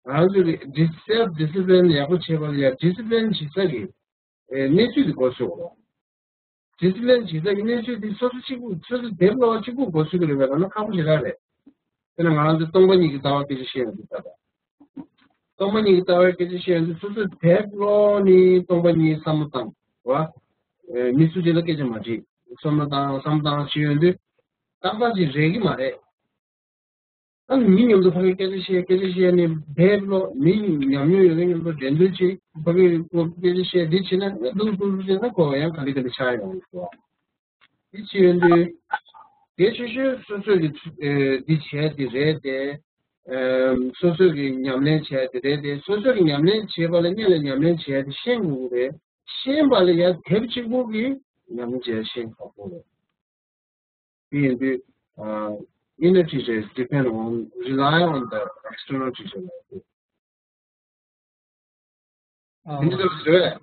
ང་ཚོས་dis- self discipline ཡག་པོ་བྱེད་པ་ལ་ཡ་discipline བྱེད་ས་གི་ཨེ་གནས་ཚུལ་དེ་གོ་ཆོད་པ། discipline བྱེད་ས་གི་གནས་ཚུལ་དེ་སོ་སོ་གཅིག་པུ་སོ་སོ་དེབ་ཀློག་པ་གཅིག་པུ་གོ་ཆོད་ཀྱི་རེད་པས་ལབ་ན་ཁག་པོ་ཞེ་དྲག་རེད། དཔེར་ན་ང་རང་ཚོ་སྟོང་པ་ཉིད་ཀྱི་ལྟ་བ་སྐད་ཆ་བཤད་ཡོང་དུས་ལྟ་བ། སྟོང་པ་ཉིད་ཀྱི་ལྟ་བའི་སྐད་ཆ་བཤད་ཡོང་དུས་སོ་སོས་དེབ་ཀློག་ནས་སྟོང་པ་ཉིད་བསམ་བློ་བཏང་བ། ཨེ་མི་སུ་གཅིག་ལ་སྐད་ཆ་མ་དྲིས། བསམ་བློ་བཏང་བསམ་བློ་བཏང་བྱེད་ཡོང་དུས་ཏག་ཏག་ཅིག་རེག་གི་མ་རེད། ཨ་ནི་མི་མཉམ་དུ་ཕ་གིའི་སྐད་ཆ་བཤད་སྐད་ཆ་བཤད་ནས་དེབ་ཀློག་མི་ཉམས་མྱོང་ཡོད་མཁན་མཉམ་དུ་འགྲན་བསྡུར་བྱེད་ཕ་གིའི་སྐད་ཆ་བཤད་འདི་བྱེད་ན་ཨ་ལུག་ལུག་ལུག་བྱས་ན་ཁོ་ཡང་ག་ལེ་ག་ལེ་ཆགས་ཡོང་གི་འདུག་འདི་བྱེད་ཡོང་དུས། གལ་ཆེ་ཤོས་སོ་སོས་ཀྱི་ཚུ- ཨེ་འདི་བྱས་འདི་རེད་དེ། ཨེམ། སོ་སོས་ཀྱི་ཉམས་ལེན་བྱས་འདི་རེད་དེ། སོ་སོས་ཀྱི་ཉམས་ལེན་བྱས་པ་ལ་སྔོན་ལ་ཉམས་ལེན་བྱས་དེ་ཤེས་དགོས་ཀྱི་རེད། ཤེས་པ་ལ་ཡང་དེབ་གཅིག་པོ་གིས་ཉམས་ལེན་བྱས་ཤེས་ཁག་པོ་རེད། དེ་ཡིན་དུས། ཨ། inner teacher is depend on, rely on the external teacher like this. ཨ། དེ་འདྲ་རེད།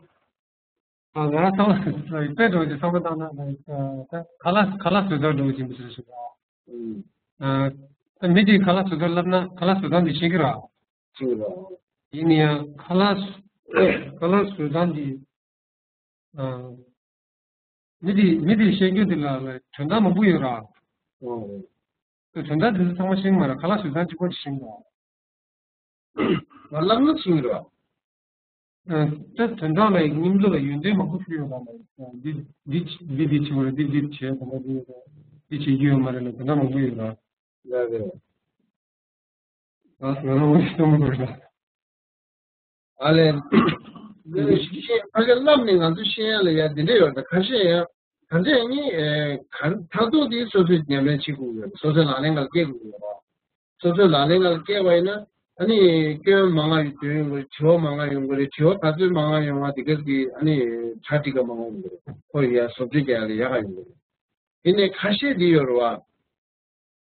ཨ། ང་རང་ཚང་མ་དཔེ་འགྲོ་གི་བསམ་བློ་བཏང་ན་ད་ཁ་ལག་ཁ་ལག་བཟོ་སྟངས་འགྲོ་གི་ཡིན་པ་ཞིག་རེད་ཤག་ཨ། ད་མི་དེས་ཁ་ལག་བཟོ་སྟངས་ལབ་ན་ཁ་ལག་བཟོ་སྟངས་དེ་ཤེས་ཀྱི་རེད། ཤེས་ཀྱི་རེད། ཡིན་ན་ཡང་ཁ་ལག་ཁ་ལག་བཟོ་སྟངས་དེ། ཨ། མི་དེ་མི་དེས་བཤད་རྒྱུ་དེ་ལ་ལ་དོན་དག་མང་པོ་ཡོད་ར། ཨོ། དོན་དག་དེ་ཚོ་ཚང་མ་ཤེས་ཀྱི་མ་རེད། ཁ་ལག་བཟོ་སྟངས་གཅིག་པོ་ཅིག་ཤེས་ཀྱི་རེད། ང་ལབ་ན་ཤེས་ཀྱི་རེད། ཨ། ད་དོན་དག་ལ་སྙིང་བསྡུས་ལ་ཡོན་ཏན་མང་པོ་ཞིག་ཡོད་ར། ལ་འདི་འདི་འདི་འདི་བྱེད་དགོས་རེད། འདི་འདི་བྱེད་དགོས་རེད། འདི་བྱེད་རྒྱུ་ཡོད་མ་རེད་ལ་དོན་དག་མང་པོ་ཡོད་ར། ལ་རེད། ཨ། ང་རང་ངོས་ནས་གཏོང་མི་དགོས་ལ། ཨ་ལས། འདི་ནི་ཤེས་ཕ་གི་བསླབ་ནས་ང་ཚོ་ཤེས་ཡ་ལ་ཡ་འདི་འདྲ་ཡོད་ད་ཁ་ཤས་ཡ། ག་འདྲ་ཡ་ནི་ཨེ་ག་མཐར་ཐུག་དེ་སོ་སོས་ཉམས་ལེན་བྱེད་དགོས་ཡོད། སོ་སོའི་ལག་ལེན་ཁར་སྐྱེལ་དགོས་ཡོད་ར། སོ་སོའི་ལག་ལེན་ཁར་སྐྱེལ་བ་ཡིན་ན་ཨ་ནི་སྐྱོན་མང་ང་ཡོང་གི་རེད། དྲི་བ་མང་ང་ཡོང་གི་རེད། དྲི་བ་ག་ཚོད་མང་ང་ཡོང་བ་དེ་ག་གི་ཨ་ནི་གྲ་སྒྲིག་ག་མང་ང་ཡོང་གི་རེད། ཁོ་ཡ་བཟོ་བཅོས་རྒྱག་ཡ་ལ་ཡག་ག་ཡོང་གི་རེད། དེ་ནས་ཁ་ཤས་འདི་ཡོད་རེད་བ།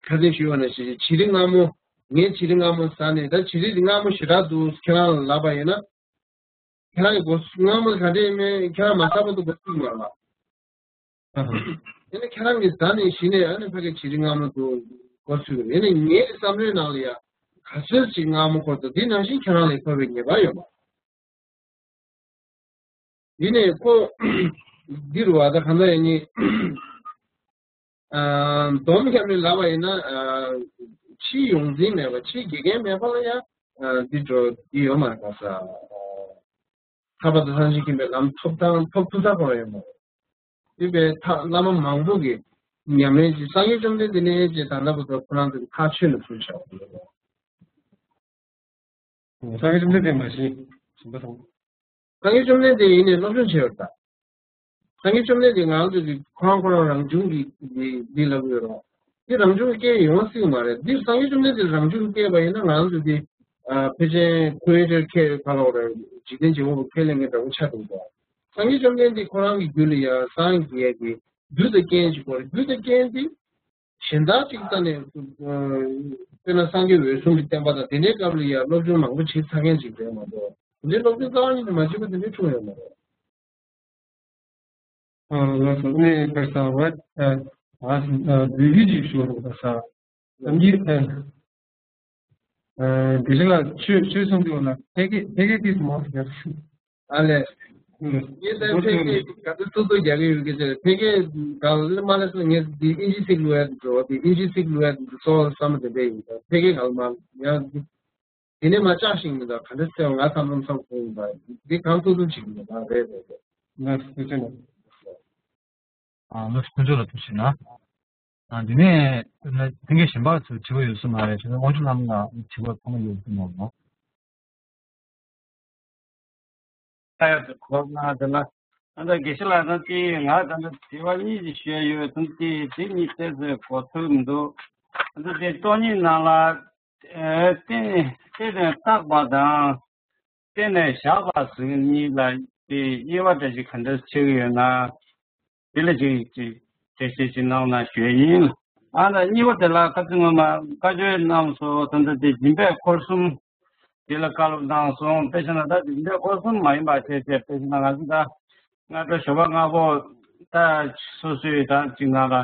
ཁ་སང་ཞུས་པ་ནང་བཞིན་བྱི་རིལ་མངར་མོ། ངས་བྱི་རིལ་མངར་མོ་ཟ་ནས་ད་བྱི་རིལ་འདི་མངར་མོ་ཞེ་དྲག་འདུག་ཁྱེད་རང་ལ་ལབ་པ་ཡིན་ན། ཁྱེད་རང་གི་གོ་མངར་མོ་ག་འདྲ་ཡིན་མིན་ཁྱེད་རང་མ་ཟ་བར་དུ་གོ་ཐུབ་མ་རེད་བ། ཨ་ཧ། དེ་ནི་ཁྱེད་རང་གིས་ཟ་ནས་གཞི་ནས་ཨ་ནི་ཕ་གི་བྱི་རིལ་མངར་མོ་འདུག་གོ་ཚུལ་རེད། ཡིན་ནའི་ངའི་བསམ་བློའི་ནང་ལ་ཡ་ག་ཚོད་ཅིག་མངར་མོ་འཁོར་འདུག་འདི་ནང་བཞིན་ཁྱེད་རང་ལ་འཁོར་བའི་ངེས་པ་ཡོད་མ་རེད། ཡིན་ནའི་ཁོ་འདི་རུ་བ་ད་གང་ལྟར་ཡིན་ནི། སྡོམ་རྒྱབ་ནས་ལབ་པ་ཡིན་ན། ཕྱིའི་ཡོངས་འཛིན་མེད་པ་ཕྱིའི་དགེ་རྒན་མེད་པ་ལ་ཡང་འདི་འགྲོ་འདི་ཡོད་མ་རེད་ག་ས། ཐར་པ་དང་སངས་རྒྱས་མཁྱེན་པའི་ལམ་ཐོབ་ཐང་ཐོབ་ཐུབ་ས་གང་ཡོད་མ་རེད། འདི་པའི་ཐ་བླ་མ་མང་པོ་གི་ཉམས་ལེན་གྱི་སངས་རྒྱས་བཅོམ་ལྡན་འདས་ནས་ཀྱི་ད་ལྟ་བར་དུ་ཁོ་རང་ཚོ་གི་ཐག་ཆོད་ནས་ཕུལ་བཞག་པ་རེད། སངས་རྒྱས་བཅོམ་ལྡན་འདས་མ་གཞི་ཞིང་པ་དང་། སངས་རྒྱས་བཅོམ་ལྡན་འདས་ཡིན་ནས་སློབ་སྦྱོང་བྱས་ཡོད་ད། སངས་རྒྱས་བཅོམ་ལྡན་འདས་ང་ཚོ་གི་ཁོ་རང་ཁོ་རང་རང་བྱུང་གི་འདི་འདི་ལབ་ཡོད་རོགས། འདི་རང་བྱུང་གི་སྐད་ཡོང་སྲིད་མ་རེད། འདི་སངས་རྒྱས་བཅོམ་ལྡན་འདས་རང་བྱུང་གི་སྐད་པ་ཡིན་ན་ང་ཚོ་འདི་ཕལ་ཆེར་ཁོ་ཡེ་ཊར་ཁས་ག་ལོག་རེད། འཇིག་རྟེན་བྱེད་པོ་ཁས་ལེན་མཁན་འདྲ་པོ་ཆགས་འདུག་གོ། སངས་རྒྱས་བཅོམ་ལྡན་འདས་ཁོ་རང་གི་རྒྱུད་ལ་ཡང་སངས་རྒྱས་ཀྱི་རྒྱུ་དང་རྐྱེན་ཅིག་གོ་རེད། རྒྱུ་དང་རྐྱེན་འདི་གཞན་དག་ཅིག་རྩ་ནས་དཔེར་ན་སངས་རྒྱས་འོད་སྲུང་གི་བསྟན་པ་དང་དེ་འདྲའི་སྐབས་ལ་ཡང་སློབ་སྦྱོང་མང་པོ་བྱེད་ཚར་མཁན་ཅིག་རེད་མ་གཏོགས་དེ་འདྲའི་སློབ་སྦྱོང་རྩ་བ་ཉིད་ནས་མ་བྱས་པ་དེ་འདྲའི་བྱུང་ཡོད་མ་རེད། ལགས་སོ། ནས་ཁར་ས་བ་ཨ་ཨ་བོད་ཡིག་ཅིག་ཞུ་རོགས་ས། ཨ་ནི་ཨ་ཨ་དེ་རིང་ལ་ཆོས་ཆོས་གསུང་དུས་ལ་ཕལ་སྐད་ཕལ་སྐད་ཏིས་མང་སུ་ཡར་སོང་། ཨ་ལས། ངས་ད་ཕལ་སྐད་ག་ཚོད་ཐུབ་ཐུབ་རྒྱག་གི་ཡོད་ཀྱི་ཟེར། ཕལ་སྐད་ག་ལ་མ་ལས་སོང་ངས་འདི་ཨིན་ཇི་ཚིག་ལུ་ཡ་འགྲོ་འདི་ཨིན་ཇི་ཚིག་ལུ་ཡ་འགྲོ་སོགས་བསམ་བློ་དེ་འདྲ་ཡིན། ད་ཕལ་སྐད་ག་ལ་མ་ཡང་འདི་དེ་ནས་མ་བཅག་ཤིང་མི་འདུག་ག་འདྲ་ཟེར་ང་ཚང་ཚང་ཚང་ཁོང་ཡིན་པ་འདི་གང་ཐུབ་ཐུབ་བྱེད་ཀྱི་ཡོད་པ་རེད་རེད་རེད། ང་ཐུགས་རྗེ་ཆེ། ཨ་ལགས་སོ། ཁོང་ཚོ་ལ་ཐུགས་རྗེ་ཆེ་གནང་། ཨ་འདི་ནས་ལྷན་རྒྱས་གཞན་པ་ཚོས་དྲི་བ་ཡོད་ས་མ་རེད། དྲི་བ་དབང་ཕྱུག་ལྷ་མོ་ལ་དྲི་བ་ཚང་མ་ཡོད་ས་མ་རེད། ད་ཡོད་དེ་གོ་ན་དེ་ལ་ད་ལྟ་དགེ་བཤེས་ལགས་ད་དེ་ང་ད་ལྟ་དྲི་བ་གཉིས་ཅིག་ཞུ་ཡ་ཡོད་དམ། དེ་དེ་གཉིས་ཏོག་ཙམ་གོ་ཐུབ་མི་འདུག་ད་ལྟ་དེ་སྟོང་ཉིད་ནང་ལ་ཨ་རྟེན་རྟེན་ནས་བཏགས་པ་དང་རྟེན་ནས་བཞག་པ་ཟེར་གཉིས་ལ་དེ་དབྱེ་བ་འདྲ་ཞིག་ག་འདྲ་ཕྱེ་གི་ཡོད་ན། དེ་ལ་ཅིག་ཅིག་འགྲེལ་བཤད་ཅིག་གནང་ན་ཞུ་ཡ་ཡིན། ཨ་ད་གཉིས་པ་དེ་ལ་ཁ་ཚིག་སྔོན་མ་བཀའ་ཆོས་གནང་སོང་། ད་ལྟ་དེ་སྦྱིན་པའི་འཁོར་གསུམ་དེ་ལ་བཀའ་སློབ་གནང་སོང་། དཔེ་བཞག་ན་ད་སྦྱིན་པའི་འཁོར་གསུམ་མ་ཡིན་པ་བྱས་བྱས་དཔེ་བཞག་ན་ང་ཚོ་ད་སྔ་དྲོ་ཞོགས་པ་སྔ་པོ་ད་སོ་སོའི་ད་ཅིག་ནང་ལ་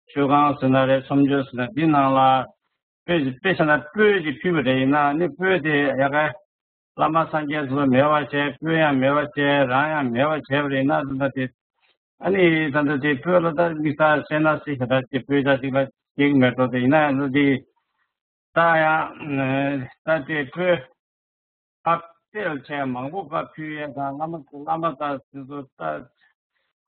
མཆོད་ཁང་ཟེར་ན་རེད། མཚམས་སྦྱོར་ཟེར་ན་འདི་ནང་ལ་དཔེ་དཔེ་བཞག་ན་སྤོས་ཅིག་ཕུལ་བ་རེད། ཡིན་ན་ནི་སྤོས་དེ་ཡ་ག་བླ་མ་སངས་རྒྱས་སུ་མེད་པ་བྱས། སྤོས་ཡང་མེད་པ་བྱས། རང་ཡང་མེད་པ་བྱས་པ་རེད་ན་ད་ལྟ་དེ། ཨ་ནི་ད་ལྟ་དེ་སྤོས་ལ་ད་མི་ས་སེ་ན་སི་ཞེ་དྲག་ཅིག་སྤོས་ཆ་ཅིག་ལ་སྐྱེ་གི་མེད་འགྲོ། དེ་ཡིན་ན་ཡང་ད་དེ་ད་ཡང་ད་དེ་སྤོས་ཕབ་སྤེལ་བྱས་མང་པོ་ཕབ་ཕུལ་ཡས་དང་བླ་མ་བླ་མ་དང་དེ་ཚོ་ད་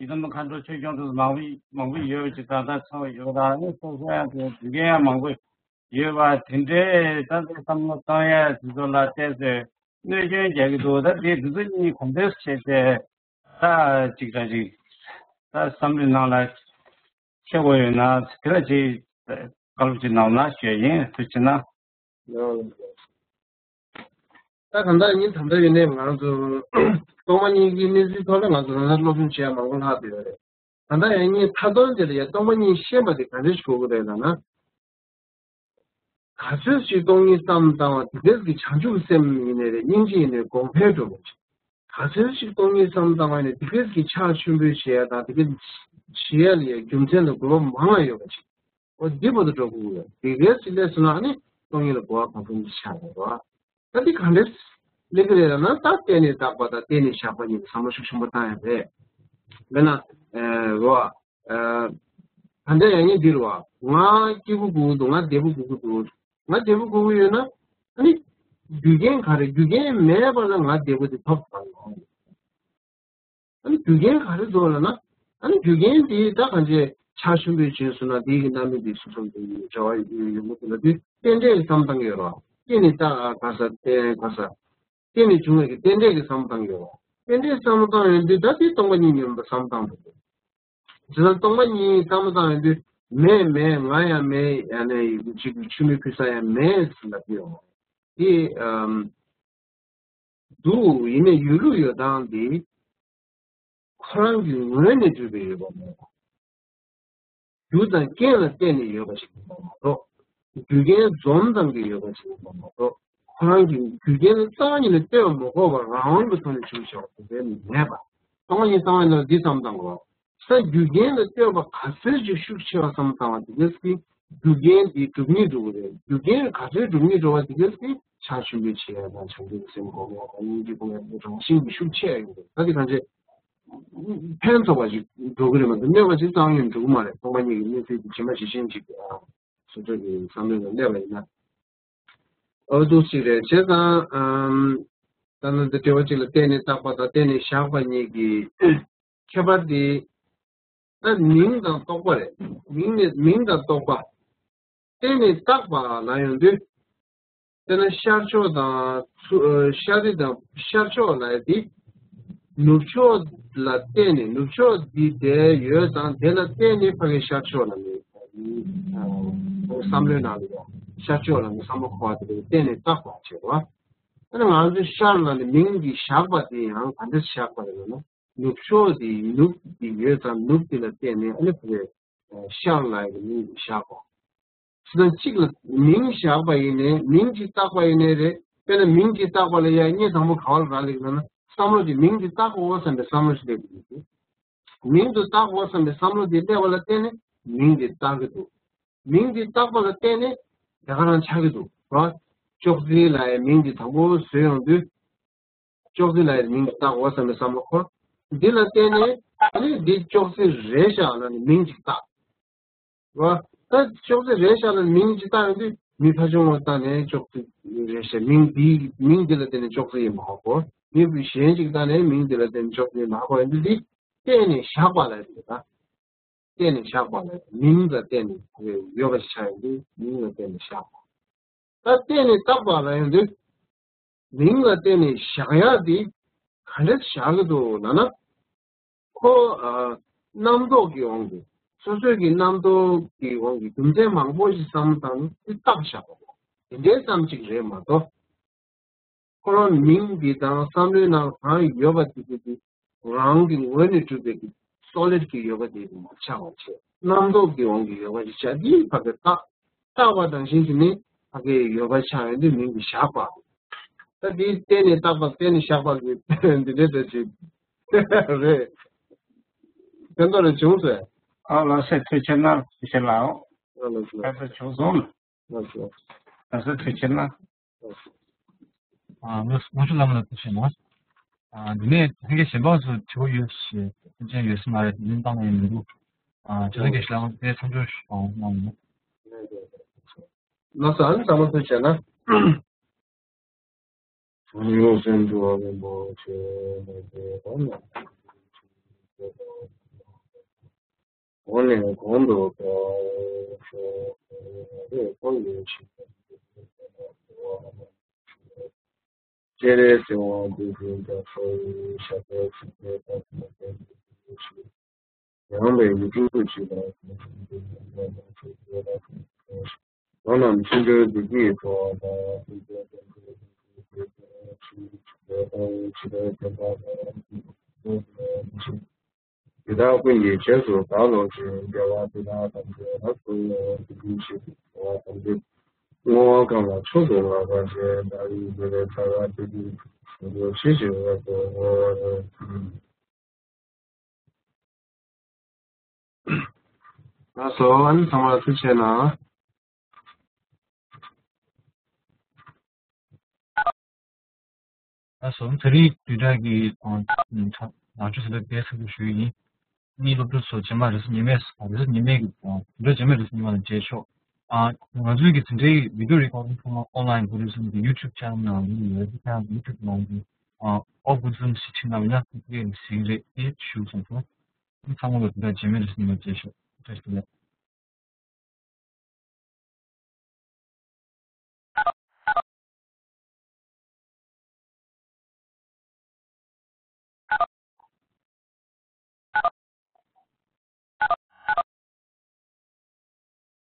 ཡི་དམ་མཁའ་འགྲོ་ཆོས་སྐྱོང་དེ་ཚོ་མང་པོ་མང་པོ་ཡོད་པ་ཅིག་ད་ལྟ་ཚང་བ་ཡོད། ད་ཨ་ནི་སོ་སོ་ཡང་དེ་དགེ་རྒན་ཡང་མང་པོ་ཡོད་པ་དེ་འདྲའི་ད་ལྟའི་བསམ་བློ་གཏོང་ཡ་དེ་ཚོ་ལ་བལྟས་ཚེ་གནོད་སྐྱོན་རྒྱག་གི་འདུག་ད་དེ་དེ་ཚོ་གཉིས་ག་འདྲས་བྱས་ཏེ་ད་ཅིག་ད་ཅིག་ད་བསམ་བློའི་ནང་ལ་ཤེས་དགོས་ཡོད་ན་དེ་ལ་ཅིག་བཀའ་སློབ་ཅིག་གནང་ན་ཞུ་ཡ་ཡིན། ཐུགས་རྗེ་གནང་། ད་གང་ལྟར་ཡིན་ད་ལྟ་ཡིན་ནའི་ང་རང་ཚོ་སྟོང་པ་ཉིད་ཀྱི་གནས་ཚུལ་ཐོག་ལ་ང་ཚོ་རང་སློབ་སྦྱོང་བྱེད་ཡ་མང་པོ་ལྷག་བསྡད་ཡོད་རེད། ད་ལྟ་ཡང་ངས་མཐའ་དོན་དེ་ལ་ཡང་སྟོང་པ་ཉིད་ཤེས་པ་དེ་ག་འདྲ་ཞིག་དགོས་ཀྱི་རེད་ལབ་ན། ག་ཚོད་ཅིག་སྟོང་ཉིད་བསམ་བཏང་བ་དེ་གས་ཀྱི་བྱང་ཆུབ་སེམས་ཡིན་ནའི་རེད། སྙིང་རྗེ་ཡིན་ནའི་གོང་འཕེལ་འགྲོ་བ་ཅིག་ག་ཚོད་ཅིག་སྟོང་ཉིད་བསམ་བཏང་བ་ཡིན་ནའི་དེ་གས་ཀྱི་ཕྱག་མཆོད་འབུལ་བྱེད་ཡ་དང་དེ་གས་བྱེད་ཡ་ལ་ཡ་རྒྱུ་མཚན་དང་དགོས་པ་མང་བ་ཡོད་པ་ཅིག་འོ་འདི་བར་དུ་འགྲོ་དགོས་ཀྱི་ཡོད། དེ་གས་ཅིག་སླེབས་སོང་ན་ཨ་ནི་སྟོང་ཉིད་ལ་གོ་བ་གང་འཕེལ་ཅིག་ཆགས་ཡོད་རེད་བ། ད་འདི་གང་འདྲས་སླེབས་ཀྱི་རེད་ལབ་ན། ད་རྟེན་ནས་བཏགས་པ་དང་རྟེན་ནས་བཞག་པ་གཉིས་ལ་བསམ་བློ་ཤུགས་ཆེན་པོ་བཏང་ཡ་རེད། དཔེར་ན་ཨ་རོ་ཨ་ད་ལྟ་ཡང་ཉིད་འདི་རུ་བ་ང་སྐྱིད་པོ་དགོས་ཀྱི་འདུག་ང་བདེ་པོ་དགོས་ཀྱི་འདུག་ང་བདེ་པོ་དགོས་ཀྱི་ཡོད་ན་ཨ་ནི་རྒྱུ་རྐྱེན་ག་རེ། རྒྱུ་རྐྱེན་མེད་པ་ལ་ང་བདེ་པོ་དེ་ཐོབ་ཐུབ་པ་ཡོང་། ཨ་ནི་རྒྱུ་རྐྱེན་ག་རེ་འདུག་ལབ་ན། ཨ་ནི་རྒྱུ་རྐྱེན་དེ་ད་གང་བྱས་ཕྱག་མཆོད་འབུལ་བྱས་སོང་ན་དེའི་གི་རྣམ་སྨིན་དེ་སོ་སོར་འབྱུང་བའི་བྱ་བ་ཡོང་གི་འདུག་ལབ་དུས་རྟེན་འབྲེལ་གྱི་བསམ་བཏང་གི་ཡོད་རེད་བ། རྟེན་ནས་བཏགས་ག་ས་རྟེན་ག་ས། རྟེན་ནས་བྱུང་བའི་གི་རྟེན་འབྲེལ་གྱི་བསམ་བཏང་གི་ཡོད་རེད་བ། རྟེན་འབྲེལ་བསམ་བཏང་ཡོང་དུས་ད་དེ་སྟོང་པ་ཉིད་ཡིན་པ་བསམ་བཏང་འདུག་དེ་ལྟར་སྟོང་པ་ཉིད་བསམ་བཏང་ཡོང་དུས་མེད་མེད་ང་ཡང་མེད། ཡང་ན་ཅིག་མཆོད་མེ་ཕུལ་ས་ཡང་མེད་ཟེར་ལབ་ཀྱི་ཡོད་རེད། དེ་ཨམ། འདུག་ཡིན་ནའི་ཡོད་ལུགས་ཡོད་སྟངས་འདི་ཁོ་རང་གི་ངོས་ནས་གྲུབ་པའི་ཡོད་པ་མ་གཏོགས། རྒྱུ་དང་རྐྱེན་ལ་བརྟེན་ནས་ཡོད་པ་ཞིག་ཡིན་པ་མ་གཏོགས། རྒྱུ་རྐྱེན་འཛོམས་ཙམ་གྱིས་ཡོད་པ་ཞིག་ཡིན་པ་མ་གཏོགས། ཁོ་རང་གི་རྒྱུ་རྐྱེན་ལ་རྩ་བ་ཉིད་ནས་ལྟོས་པ་མ་དགོས་པར་རང་དབང་གི་ཐོག་ནས་བྱུང་བཞག་པ་དེ་འདྲ་མེད་པ། སྟོང་ཉིད་སྟོང་ཉིད་ལ་འདི་བསམ་བཏང་དགོས། ས་རྒྱུ་རྐྱེན་ལ་ལྟོས་པ་ག་ཚོད་ཅིག་ཤུགས་ཆེ་བ་བསམ་བཏང་བ་དེ་གས་ཀྱིས་རྒྱུ་རྐྱེན་འདི་སྒྲུབ་སྙིང་འདུག་གི་རེད། རྒྱུ་རྐྱེན་ག་ཚོད་སྒྲུབ་སྙིང་འགྲོ་བ་དེ་གས་ཀྱིས་ཕྱག་མཆོད་འབུལ་བྱེད་ཡ་དང་བྱང་ཆུབ་སེམས་སྒོམ་ཡ་དང་སྙིང་རྗེ་སྒོམ་ཡ་དེ་རང་བཞིན་གྱིས་ཤུགས་ཆེ་ཡ་ཡོང་གི་རེད། ད་དེ་གང་བྱས་ ཕན་ཐོགས་པ་ཞིག་འགྲོ་གི་རེད་མ་གཏོགས་གནོད་པ་ཞིག་བཏང་ཡོང་འགྲོ་གི་མ་རེད། སྟོང་པ་ཉིད་ཀྱི་གནས་ཚུལ་དེ་ཇི་མ་ཇི་བཞིན་ཅིག་སོ་སོ་གི་བསམ་བློའི་ནང་སླེབས་པ་ཡིན་ན། འོ་འདུག་ཅིག་རེད། བྱས་ཙང་ཨམ། ད་ནི་འདི་འགྲེལ་པ་གཅིག་ལ་བརྟེན་ནས་བཏགས་པ་དང་བརྟེན་ནས་བཞག་པ་གཉིས་ཀྱི་ཁྱད་པར་དེ། ད་མིང་དང་རྟོག་པ་རེད། མིང་ནི་མིང་དང་རྟོག་པ། བརྟེན་ནས་བཏགས་པ་ལ་ཡོང་དུས། དཔེར་ན་ཤར་ཕྱོགས་དང་ཚུ་ཨ་ཤར་རི་དང་ཤར་ཕྱོགས་ལ་ཡ་དེ། ནུབ་ཕྱོགས་ལ་བརྟེན་ནས་ནུབ་ཕྱོགས་འདི་དེ་ཡོད་ཙང་དེ་ལ་བརྟེན་ནས་ཕ་གི་ཤར་ཕྱོགས་ལ་ནི་བསམ་བློའི་ནང་ལ་ཡ་ཤར་ཕྱོགས་ལ་ནི་བསམ་བློ་འཁོར་བ་དེ་བརྟེན་ནས་བཏགས་པ་བྱེད་པ། ཨ་ནི་ང་ཚོས་ཤར་ལ་ནི་མིང་འདི་བཞག་པ་དེ་ཡང་ག་འདྲ་བཞག་པ་རེད་ལབ་ན། ནུབ་ཕྱོགས་དེ་ནུབ་དེ་ཡོད་ཙང་ནུབ་དེ་ལ་བརྟེན་ནས་ཨ་ནི་ཕ་གི་ཤར་ལ་ཡ་མིང་འདི་བཞག་པ། ཕྱི་ནང་གཅིག་ལ་མིང་བཞག་པ་ཡིན་ནའི་མིང་གཅིག་བཏགས་པ་ཡིན་ནའི་རེད། དཔེར་ན་མིང་གཅིག་བཏགས་པ་ལ་ཡ་གཉིས་དང་པོ་ག་བ་ལ་རག་ལས་ཀྱི་ལབ་ན་བསམ་བློ་དེ་མིང་དེ་བཏགས་དགོས་བསམ་པའི་བསམ་བློ་ཞིག་སླེབས་ཀྱི་འདུག་མིང་དུ་བཏགས་དགོས་བསམ་པའི་བསམ་བློ་དེ་སླེབས་པ་ལ་བརྟེན་ནས་མིང་དེ་བཏགས་ཀྱི་འདུག་མིང་དེ་བཏགས་པ་ལ་བརྟེན་ནས་དེ་ག་རང་ཆགས་ཀྱི་འདུག་ར། ཅོག་ཙེ་ལ་ཡ་མིང་དེ་དང་པོ་བཟོས་ཡོང་དུས། ཅོག་ཙེ་ལ་ཡ་མིང་དེ་བཏགས་དགོས་བསམ་པའི་བསམ་བློ་འཁོར། འདི་ལ་བརྟེན་ནས་ཨ་ནི་འདི་ཅོག་ཙེ་རེད་ཤག་ལབ་ནས་མིང་ཅིག་བཏགས། རེད་བ། ད་ཅོག་ཙེ་རེད་ཤག་ལ་མིང་ཅིག་བཏགས་ཡོང་དུས་མི་ཕ་ཆུང་བ་ལྟ་ནས་ཅོག་ཙེ་རེད་ཤག་མིང་འདི་མིང་འདི་ལ་བརྟེན་ནས་ཅོག་ཙེ་ཡིན་མ་གོ། མི་གཞན་ཅིག་ལྟ་ནས་མིང་འདི་ལ་བརྟེན་ནས་ཅོག་ཙེ་ཡིན་མ་གོ། ཡིན་དུས་འདི་བརྟེན་ནས་བཞག་པ་ལ་རེད་ད། བརྟེན་ནས་བཞག་པ་ལ་མིང་ལ་བརྟེན་ནས་ཡོད་པ་ཞིག་ཆགས་ཡོང་དུས་མིང་ལ་བརྟེན་ནས་བཞག་པ། ད་བརྟེན་ནས་བཏགས་པ་ལ་ཡོང་དུས། མིང་ལ་བརྟེན་ནས་བཞག་ཡག་དེ་ག་འདྲས་བཞག་གི་འདུག་ལབ་ན། ཁོ་ཨ་རྣམ་རྟོག་གི་དབང་གིས་སོ་སོའི་གི་རྣམ་རྟོག་གི་དབང་གིས་རྒྱུ་མཚན་མང་པོ་ཞིག་བསམ་བློ་བཏང་ནས་དེ་བཏགས་བཞག་པ་རེད། དེ་འདྲའི་ཙམ་ཅིག་རེད་མ་གཏོགས། ཁོ་རང་མིང་འདི་དང་བསམ་བློའི་ནང་གང་ཡོད་པ་དེ་དེ་དེ་རང་གི་ངོས་ནས་གྲུབ་པའི་གི་སོ་ལིཌ་གི་ཡོད་པ་དེ་དེ་མ་ཆགས་པ་བྱས། རྣམ་རྟོག་གི་དབང་གིས་ཡོད་པ་ཞིག་ཆགས། འདི་ཕ་གི་བཏགས་བཏགས་པ་དང་བཞིན་གྱི་ནི་ཕ་གི་ཡོད་པ་ཆགས་ཡོང་དུས་མིང་གི་བཞག་པ། ད་འདི་བརྟེན་ནས་བཏགས་པ་བརྟེན་ནས་བཞག་པ་གི་འདི་འདྲའི་འདྲ་ཞིག་རེད། ཕན་ཐོགས་རེ་བྱུང་ཟེར། ཨ་ལགས་སེ་ཐུགས་རྗེ་གནང་། ཐུགས་རྗེ་ལགས། ཨ་ལགས་སོ། ཕན་ཐོགས་བྱུང་སོང་། ལགས་སོ། ལགས་སེ་ཐུགས་རྗེ་གནང་། ལགས་སོ། ཨ་ལགས་སོ། དབང་ཕྱུག་བླ་མ་ལ་ཐུགས་རྗེ་གནང་། ཨ་འདི་ནས་ལྷན་རྒྱས་གཞན་པ་ཚོ་དྲི་བ་ཡོད་ཞེས་ཐུགས་རྗེ་ཡོད་ས་མ་རེད། དེ་ནས་བཏང་ཡང་མི་འདུག་ཨ་ཇོ་ནང་གི་ཞལ་ལག་དེ་མཚམས་སྦྱོར་ཞིག་གནང་གནང་ཡིན། ལགས་སོ། ཨ་ནི་ཚང་མ་ཐུགས་རྗེ་གནང་། གོང་ནས་གོང་དུ་འཕེལ་ཤོག །སྤྱན་རས་གཟིགས་དབང་འདུས་པའི་འདབ་ས་ཡི་ཞབས་པད་ཚེ་བརྟན་དང་ལྡན་པའི་ཡང་པའི་ཡུལ་གྲུ་གཅིག་དང་། ལོ་རྣམས་ཆོས་འབྱོར་བདེ་སྐྱིད་འཚོ་བ་དང་། དེ་དག་ཀུན་གྱི་རྗེས་སུ་བདག་སློབ་ཅིང་། དགེ་བ་འདི་དག་ཐམས་ཅད་རབ་ཏུ་བསྔོ་བ་དང་བསྔོ་བ་གང་ལ་མཆོག་ཏུ་བསྔགས་པ་བཞིན། བདག་ཡིད་བཞིན་ནས་ཐར་པ་ཐོབ་པའི་ཕྱིར་ཞེས་རབ་ཏུ་བསྔོ་བ་དང་། ལགས་སོ། ཨ་ནི་ཚང་མ་ལ་ཐུགས་རྗེ་གནང་། ལགས་སོ། ད་རིང་བདུན་ཕྲག་གི་ནང་ཆོས་ཟིན་བྲིས་དེ་གསན་རྒྱུ་ཞུ་ཡི་ཡིན། ངའི་སློབ་ཕྲུག་ཚོ་རྗེས་མ་རེས་གཟའ་ཉི་མའི་རེས་གཟའ་ཉི་མའི་གི་བདུན་ཕྲག་རྗེས་མའི་རེས་གཟའ་ཉི་མ་ལ་མཇལ་ཆོག །ཨ་ང་ཚོའི་གི་འཛིན་གྲྭའི་video recording ཚང་མ་online Buddhism གི་YouTube channel ནང་ཡོད། དེ་ཡང་YouTube ནང་གི་ཨ་ཨོ་Buddhism ཞེས་བྲིས་ན་ཡང་ཐུགས་ཀྱི་ཟིན་རེད། དེ་ཞུ་སོང་ཚོ། ཚང་མ་ལ་བདུན་ཕྲག་རྗེས་མའི་རེས་གཟའ་ཉི་མ་མཇལ་ཆོག །བཀྲ་ཤིས་བདེ་ལེགས།